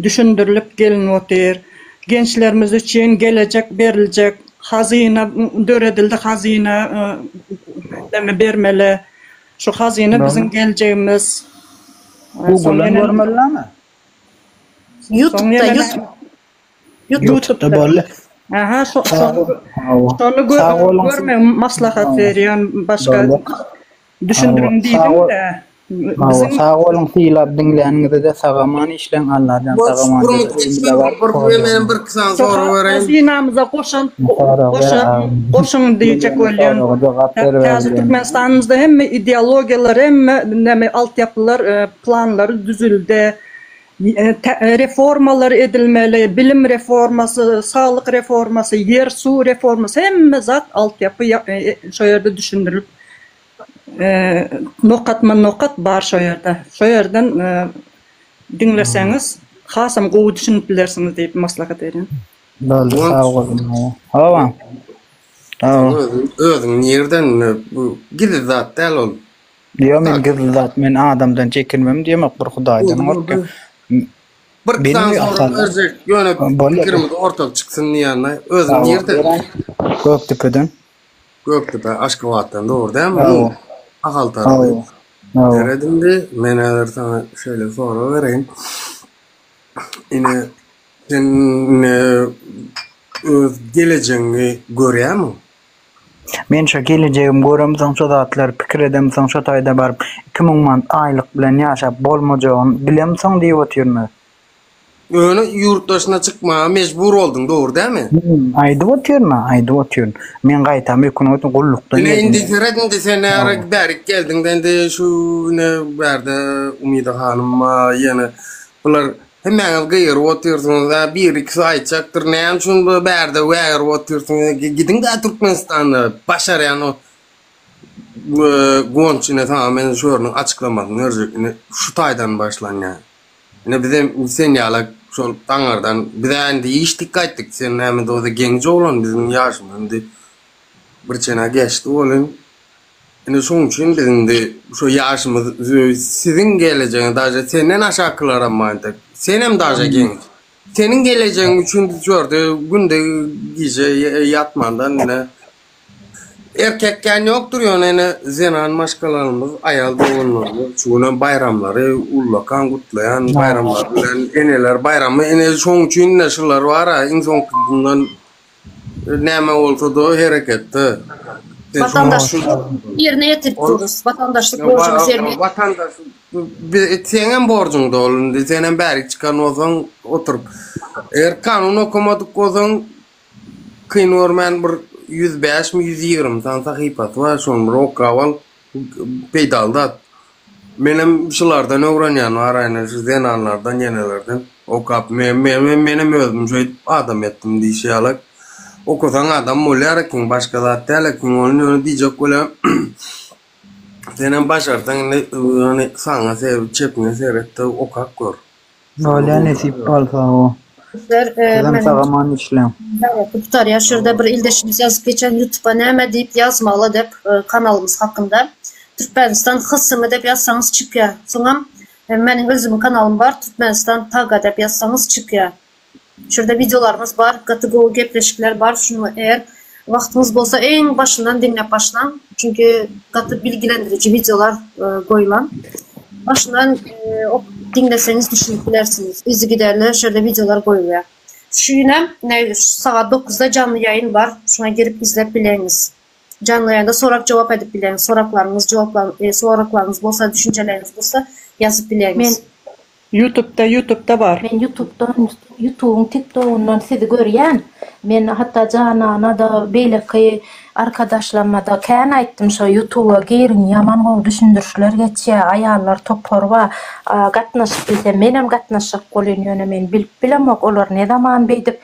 Speaker 5: düşündirilip gelinip otyr. Gençlerimiz üçin gelejek beriljek hazyna döredildi hazyna neme bermeli. Şu hazyna biziň geljegimiz.
Speaker 12: Google'dan görmelilermi?
Speaker 1: Ýutubda, ýutub.
Speaker 12: Ýutubda boldy.
Speaker 5: Aha, şo şony görmegi maslahat berýän başga düşündiriň diýdim-de.
Speaker 12: Hawa, sag boluň sylap diňläniňizede sagaman işleň Allajan sagaman
Speaker 9: Menem bir iki sany sorag bereýin.
Speaker 5: Hazynamyza goşant goşan goşuň diýjek bolýan. Täze Türkmenistanymyzda hemme ideologiýalar hemme näme altyapylar planlary düzüldi. Reformalar edilmeli, bilim reformasy, saglyk reformasy, ýer suw reformasy hemme zat altyapy şo ýerde düşündirilip Nokatma nokat bar şo ýerde. Şo ýerden diňleseňiz hasam gowy düşünip bilersiňiz diýip maslahat berýän.
Speaker 12: Boldy sag boluň. Hawa.
Speaker 9: Hawa. Özüň nirden bu gizli zat däl ol.
Speaker 12: Ýok men gizli zat men adamdan çekinmem diýemok bir hudaýdan gorkýan.
Speaker 9: Bir sany sorag berjek ýöne pikirimiz ortak çyksyn diýende özüň nirden?
Speaker 12: Gökdepeden.
Speaker 9: Gökdepe Aşgabatdan dogry dälmi? Hawa. Ahal tarapy. Hawa. Seret indi, men häzir saňa şeýle sorag bereýin. Ine, sen ine öz gelejegiňi görýärmiň?
Speaker 12: Men şo gelejegimi göremsoň, şo zatlary pikir edemsoň, şo taýda baryp 2000 manat aýlyk bilen ýaşap bolmajagyny bilemsoň diýip otyryn.
Speaker 9: Ýöne ýurt daşyna çykmaga mejbur bolduň, dogry dälmi?
Speaker 12: Aýdyp otyryn-a, aýdyp otyryn. Men gaýtam ökünip otyryn, gullukdan
Speaker 9: Ine indi seret indi sen näre bärik geldiň-de indi şu ine bärde Umyda hanym bar, ýene bular hemmäňiz gygyryp otyrsyňyz, ä bir ikisi aýtjakdyr, näme üçin bu bärde wägirip otyrsyňyz, gidiň-dä Türkmenistana, başarýan o Guwanç ine saňa men şu ýeriniň açyklamasyny berjek, ine şu taýdan başlanýar. Ine bizem sen ýalak şol daňardan bizä indi işdik gaýtdyk sen näme doza geňji oglan biziň ýaşymyz indi bir çene geçdi welin ine şoň üçin biz indi şo ýaşymyz siziň gelejegiňiz daže senden aşakylaram bar entek senem daže geňji seniň gelejegiň üçin biz şu ýerde günde gije ýatmandan ine Erkek kän ýokdur ýöne ene zenan maşgalalarymyz aýal doganlarymyz şu günem baýramlary ullakan gutlaýan baýramlary bilen eneler baýramy ene şoň üçin ine şular bara iň soňkysyndan näme bolsada hereketde
Speaker 1: Watandaşlyk ýerine ýetirip durus. Watandaşlyk borjumyzy ýerine
Speaker 9: Watandaş seňem borjuň doly indi senem bärik çykan bolsaň oturyp eger kanun okamadyk bolsaň Kyn görmän bir 105 mi 120 sany sahypasy bar şony bir okap al peýdaly zat. Menem şulardan öwrenýän bar aýna şu zenanlardan ýenelerden okap men menem özüm şeýdip adam etdim diýşi ýaly okasaň adam bolýar ekin başga zat däl ekin ony ýöne diýjek bolýan senem başarsaň indi ýöne saňa çepiňe seret-de okap gör.
Speaker 12: Bolýa nesip bolsa o.
Speaker 1: Sizler
Speaker 12: Sizem
Speaker 1: meniň
Speaker 12: sag-aman işleň.
Speaker 1: Gutarýar şu ýerde bir ildeşimiz ýazyp geçen ýutuba näme diýip ýazmaly dep kanalymyz hakynda Türkmenistan hsm dep ýazsaňyz çykýa soňam meniň özümiň kanalym bar Türkmenistan taga dep ýazsaňyz çykýa şu ýerde wideolarymyz bar gaty gowy gepleşikler bar şuny eger wagtyňyz bolsa iň başyndan diňläp başlaň çünki gaty bilgilendiriji wideolar goýulan başyndan diňleseňiz düşünip bilersiňiz yzygiderli şu ýerde wideolar goýulýar şu günem sagat dokuzda janly ýaýyn bar şuňa girip izläp bileňiz janly ýaýynda sorag jogap edip bileňiz soraklaryňyz jogaplar soraklaryňyz bolsa düşünjeleriňiz bolsa ýazyp bileňiz.
Speaker 5: Ýutubda ýutubda bar.
Speaker 2: Men ýutubdan ýutubyň tiktogyndan sizi görýän. Men hatda Janana-da beýleki arkadaşlamada kän aýtdym şo ýutuba giriň ýaman gowy düşündirişler geçýä aýallar topary bar gatnaşyp bilsem menem gatnaşjak bolýan ýöne men bilip bilemok olar ne zaman beýdip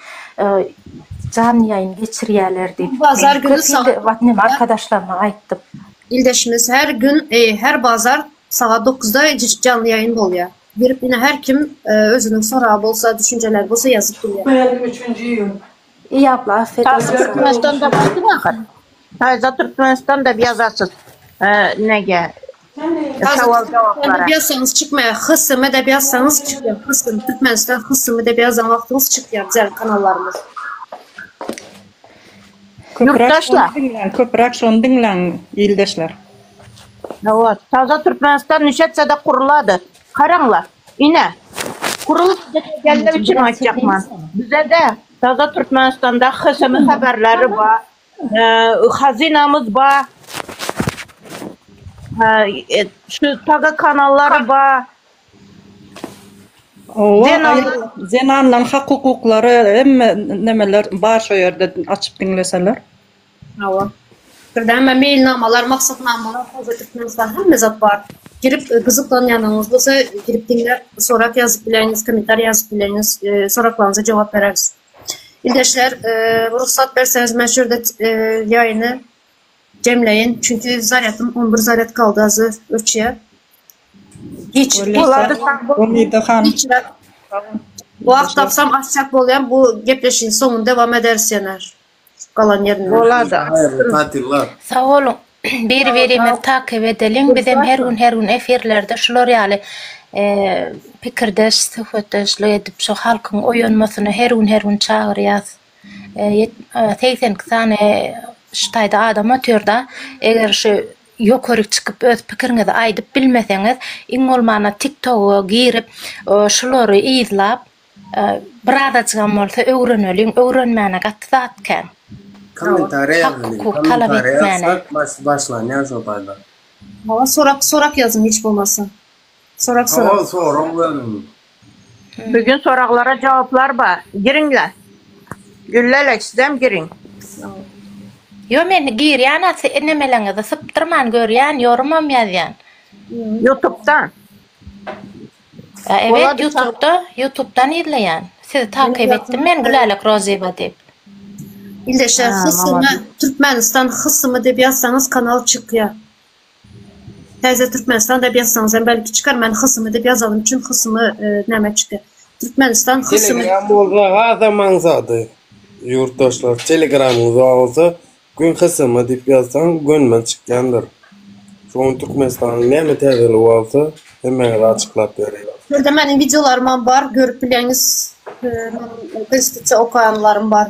Speaker 2: janly ýaýyn geçirýäler diýip.
Speaker 1: Bazar güni sagat
Speaker 2: arkadaşlaryma aýtdym.
Speaker 1: Ildeşimiz her gün her bazar Sagat dokuzda janly ýaýyn bolýar. Girip ine her kim özüniň soragy bolsa, düşünjeleri bolsa ýazyp bilýär.
Speaker 10: Bärim üçünji iýun.
Speaker 2: Iý abla afiyet
Speaker 6: Taze
Speaker 2: olsun.
Speaker 6: Türkmenistanda bardyr ahyr. Taze Türkmenistanda ýazarsyz nege
Speaker 1: Taze
Speaker 6: sowal
Speaker 1: Türkmenistan
Speaker 6: jogaplara.
Speaker 1: diýip ýazsaňyz çykmaýar. HSM diýip ýazsaňyz çykýar. HSM Türkmenistan HSM diýip ýazan wagtyňyz çykýar bizäň kanallarymyz.
Speaker 5: Köpräk şony
Speaker 6: Ýurtdaşlar.
Speaker 5: diňläň, köpräk şony diňläň ildeşler.
Speaker 6: Hawa, taza Türkmenistan nişetse-de gurulady. Garaňlar, ine, gurulyp gelenler üçin aýtjakman. Bize-de taza Türkmenistanda HSM habarlary bar, hazynamyz bar.
Speaker 7: Ha, e, şu taga kanallary bar.
Speaker 5: Owa, zenanlaryň hak-hukuklary hemme nemeler bar şo ýerde açyp diňleseler.
Speaker 1: Hawa. Birde hemme meýilnamalar, maksatnamalar, Täze Türkmenistan hemme zat bar. Girip gyzyklanýanyňyz bolsa girip diňläp, sorag ýazyp bileňiz, kommentariý ýazyp bileňiz, soraklaryňyza jogap bereris. Ildeşler, rugsat berseňiz men şu ýerde ýaýyny jemläýin. Çünki zarýadym 11 zarýad kaldy hazir öçýär. Giç.
Speaker 5: Umyda hanym.
Speaker 1: Wagt tapsam açjak bolýan bu gepleşigiň soňuny dowam ederis ýene. Galan ýerinden.
Speaker 7: Bolady.
Speaker 9: Haýyrly tatyllar.
Speaker 2: Sag boluň. Biri birimizi takyp edeliň. Bizem her gün her gün efirlerde şular ýaly pikirdeş, söhbetdeşlik edip şu halkyň oýanmasyna her gün her gün çagyrýas. 82 sany şu taýda adam otyrda. Eger şu ýokaryk çykyp öz pikiriňizi aýdyp bilmeseňiz, iň bolmanda TikToga girip şulary yzlap Birazajygam bolsa öwreneliň, öwrenmäne gaty zat kän.
Speaker 9: Kommentariýa
Speaker 2: Hak
Speaker 9: ýazalyň.
Speaker 2: hukuk talap
Speaker 9: Kommentariýa
Speaker 2: etmäne.
Speaker 9: ýazsak baş başlanýar şo taýda.
Speaker 1: Hawa sorak sorak ýazyň hiç bolmasa. Sorak
Speaker 9: Hawa
Speaker 1: sorak.
Speaker 9: sorag beriň.
Speaker 7: Bugün soraglara jogaplar bar. Giriňle. Güllälek sizem giriň.
Speaker 2: Ýo men girýän a nemeleňizi sypdyrman görýän ýorumam ýazýan.
Speaker 7: Ýutubdan.
Speaker 2: A evet ýutubda ýutubdan izleýän. Sizi takyp etdim men Gülälek Rozyýewa diýip.
Speaker 1: Ildeşler HSM Türkmenistan HSM diýip ýazsaňyz kanal çykýar. Täze Türkmenistan diýip ýazsaňyz hem belki çykar. Men HSM diýip ýazanym üçin HSM näme çykýar. Türkmenistan HSM.
Speaker 9: Telegram bolsa hasam aňsady. Ýurtdaşlar telegramyňyz bar bolsa Gün HSM diýip ýazsaň gönümel çykýandyr. Şu gün Türkmenistanyň näme täzeligi bolsa hemmäňize açyklap berýär.
Speaker 1: Bu ýerde meniň wideolarymam bar görüp bilýäňiz. Meniň konstitusiýa okaýanlarym bar.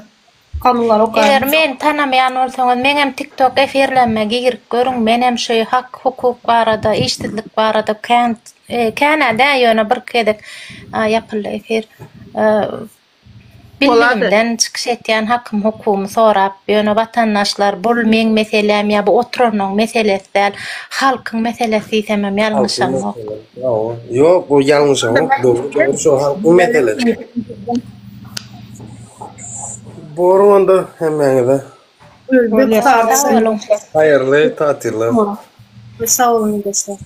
Speaker 1: Kanunlary okaýan.
Speaker 2: Eger meni tanamaýan bolsaňyz meňem tiktok efirlerime girip görüň menem şu hak hukuk barada işsizlik barada kän känä dä ýöne bir gezek ýapyldy efir Bildigimden çykyş etýän hakym hukugymy sorap ýöne watandaşlar bul meň meseläm ýa bu oturanyň meselesi däl halkyň meselesi diýsemem ýalňyşamok.
Speaker 9: Ýok bu ýalňyşaňok dogry dogry şo halkyň meselesi. Boruň onda hemmäňize.
Speaker 1: Sag boluň.
Speaker 9: Haýyrly tatyllar.
Speaker 1: Sag boluň ildeşler.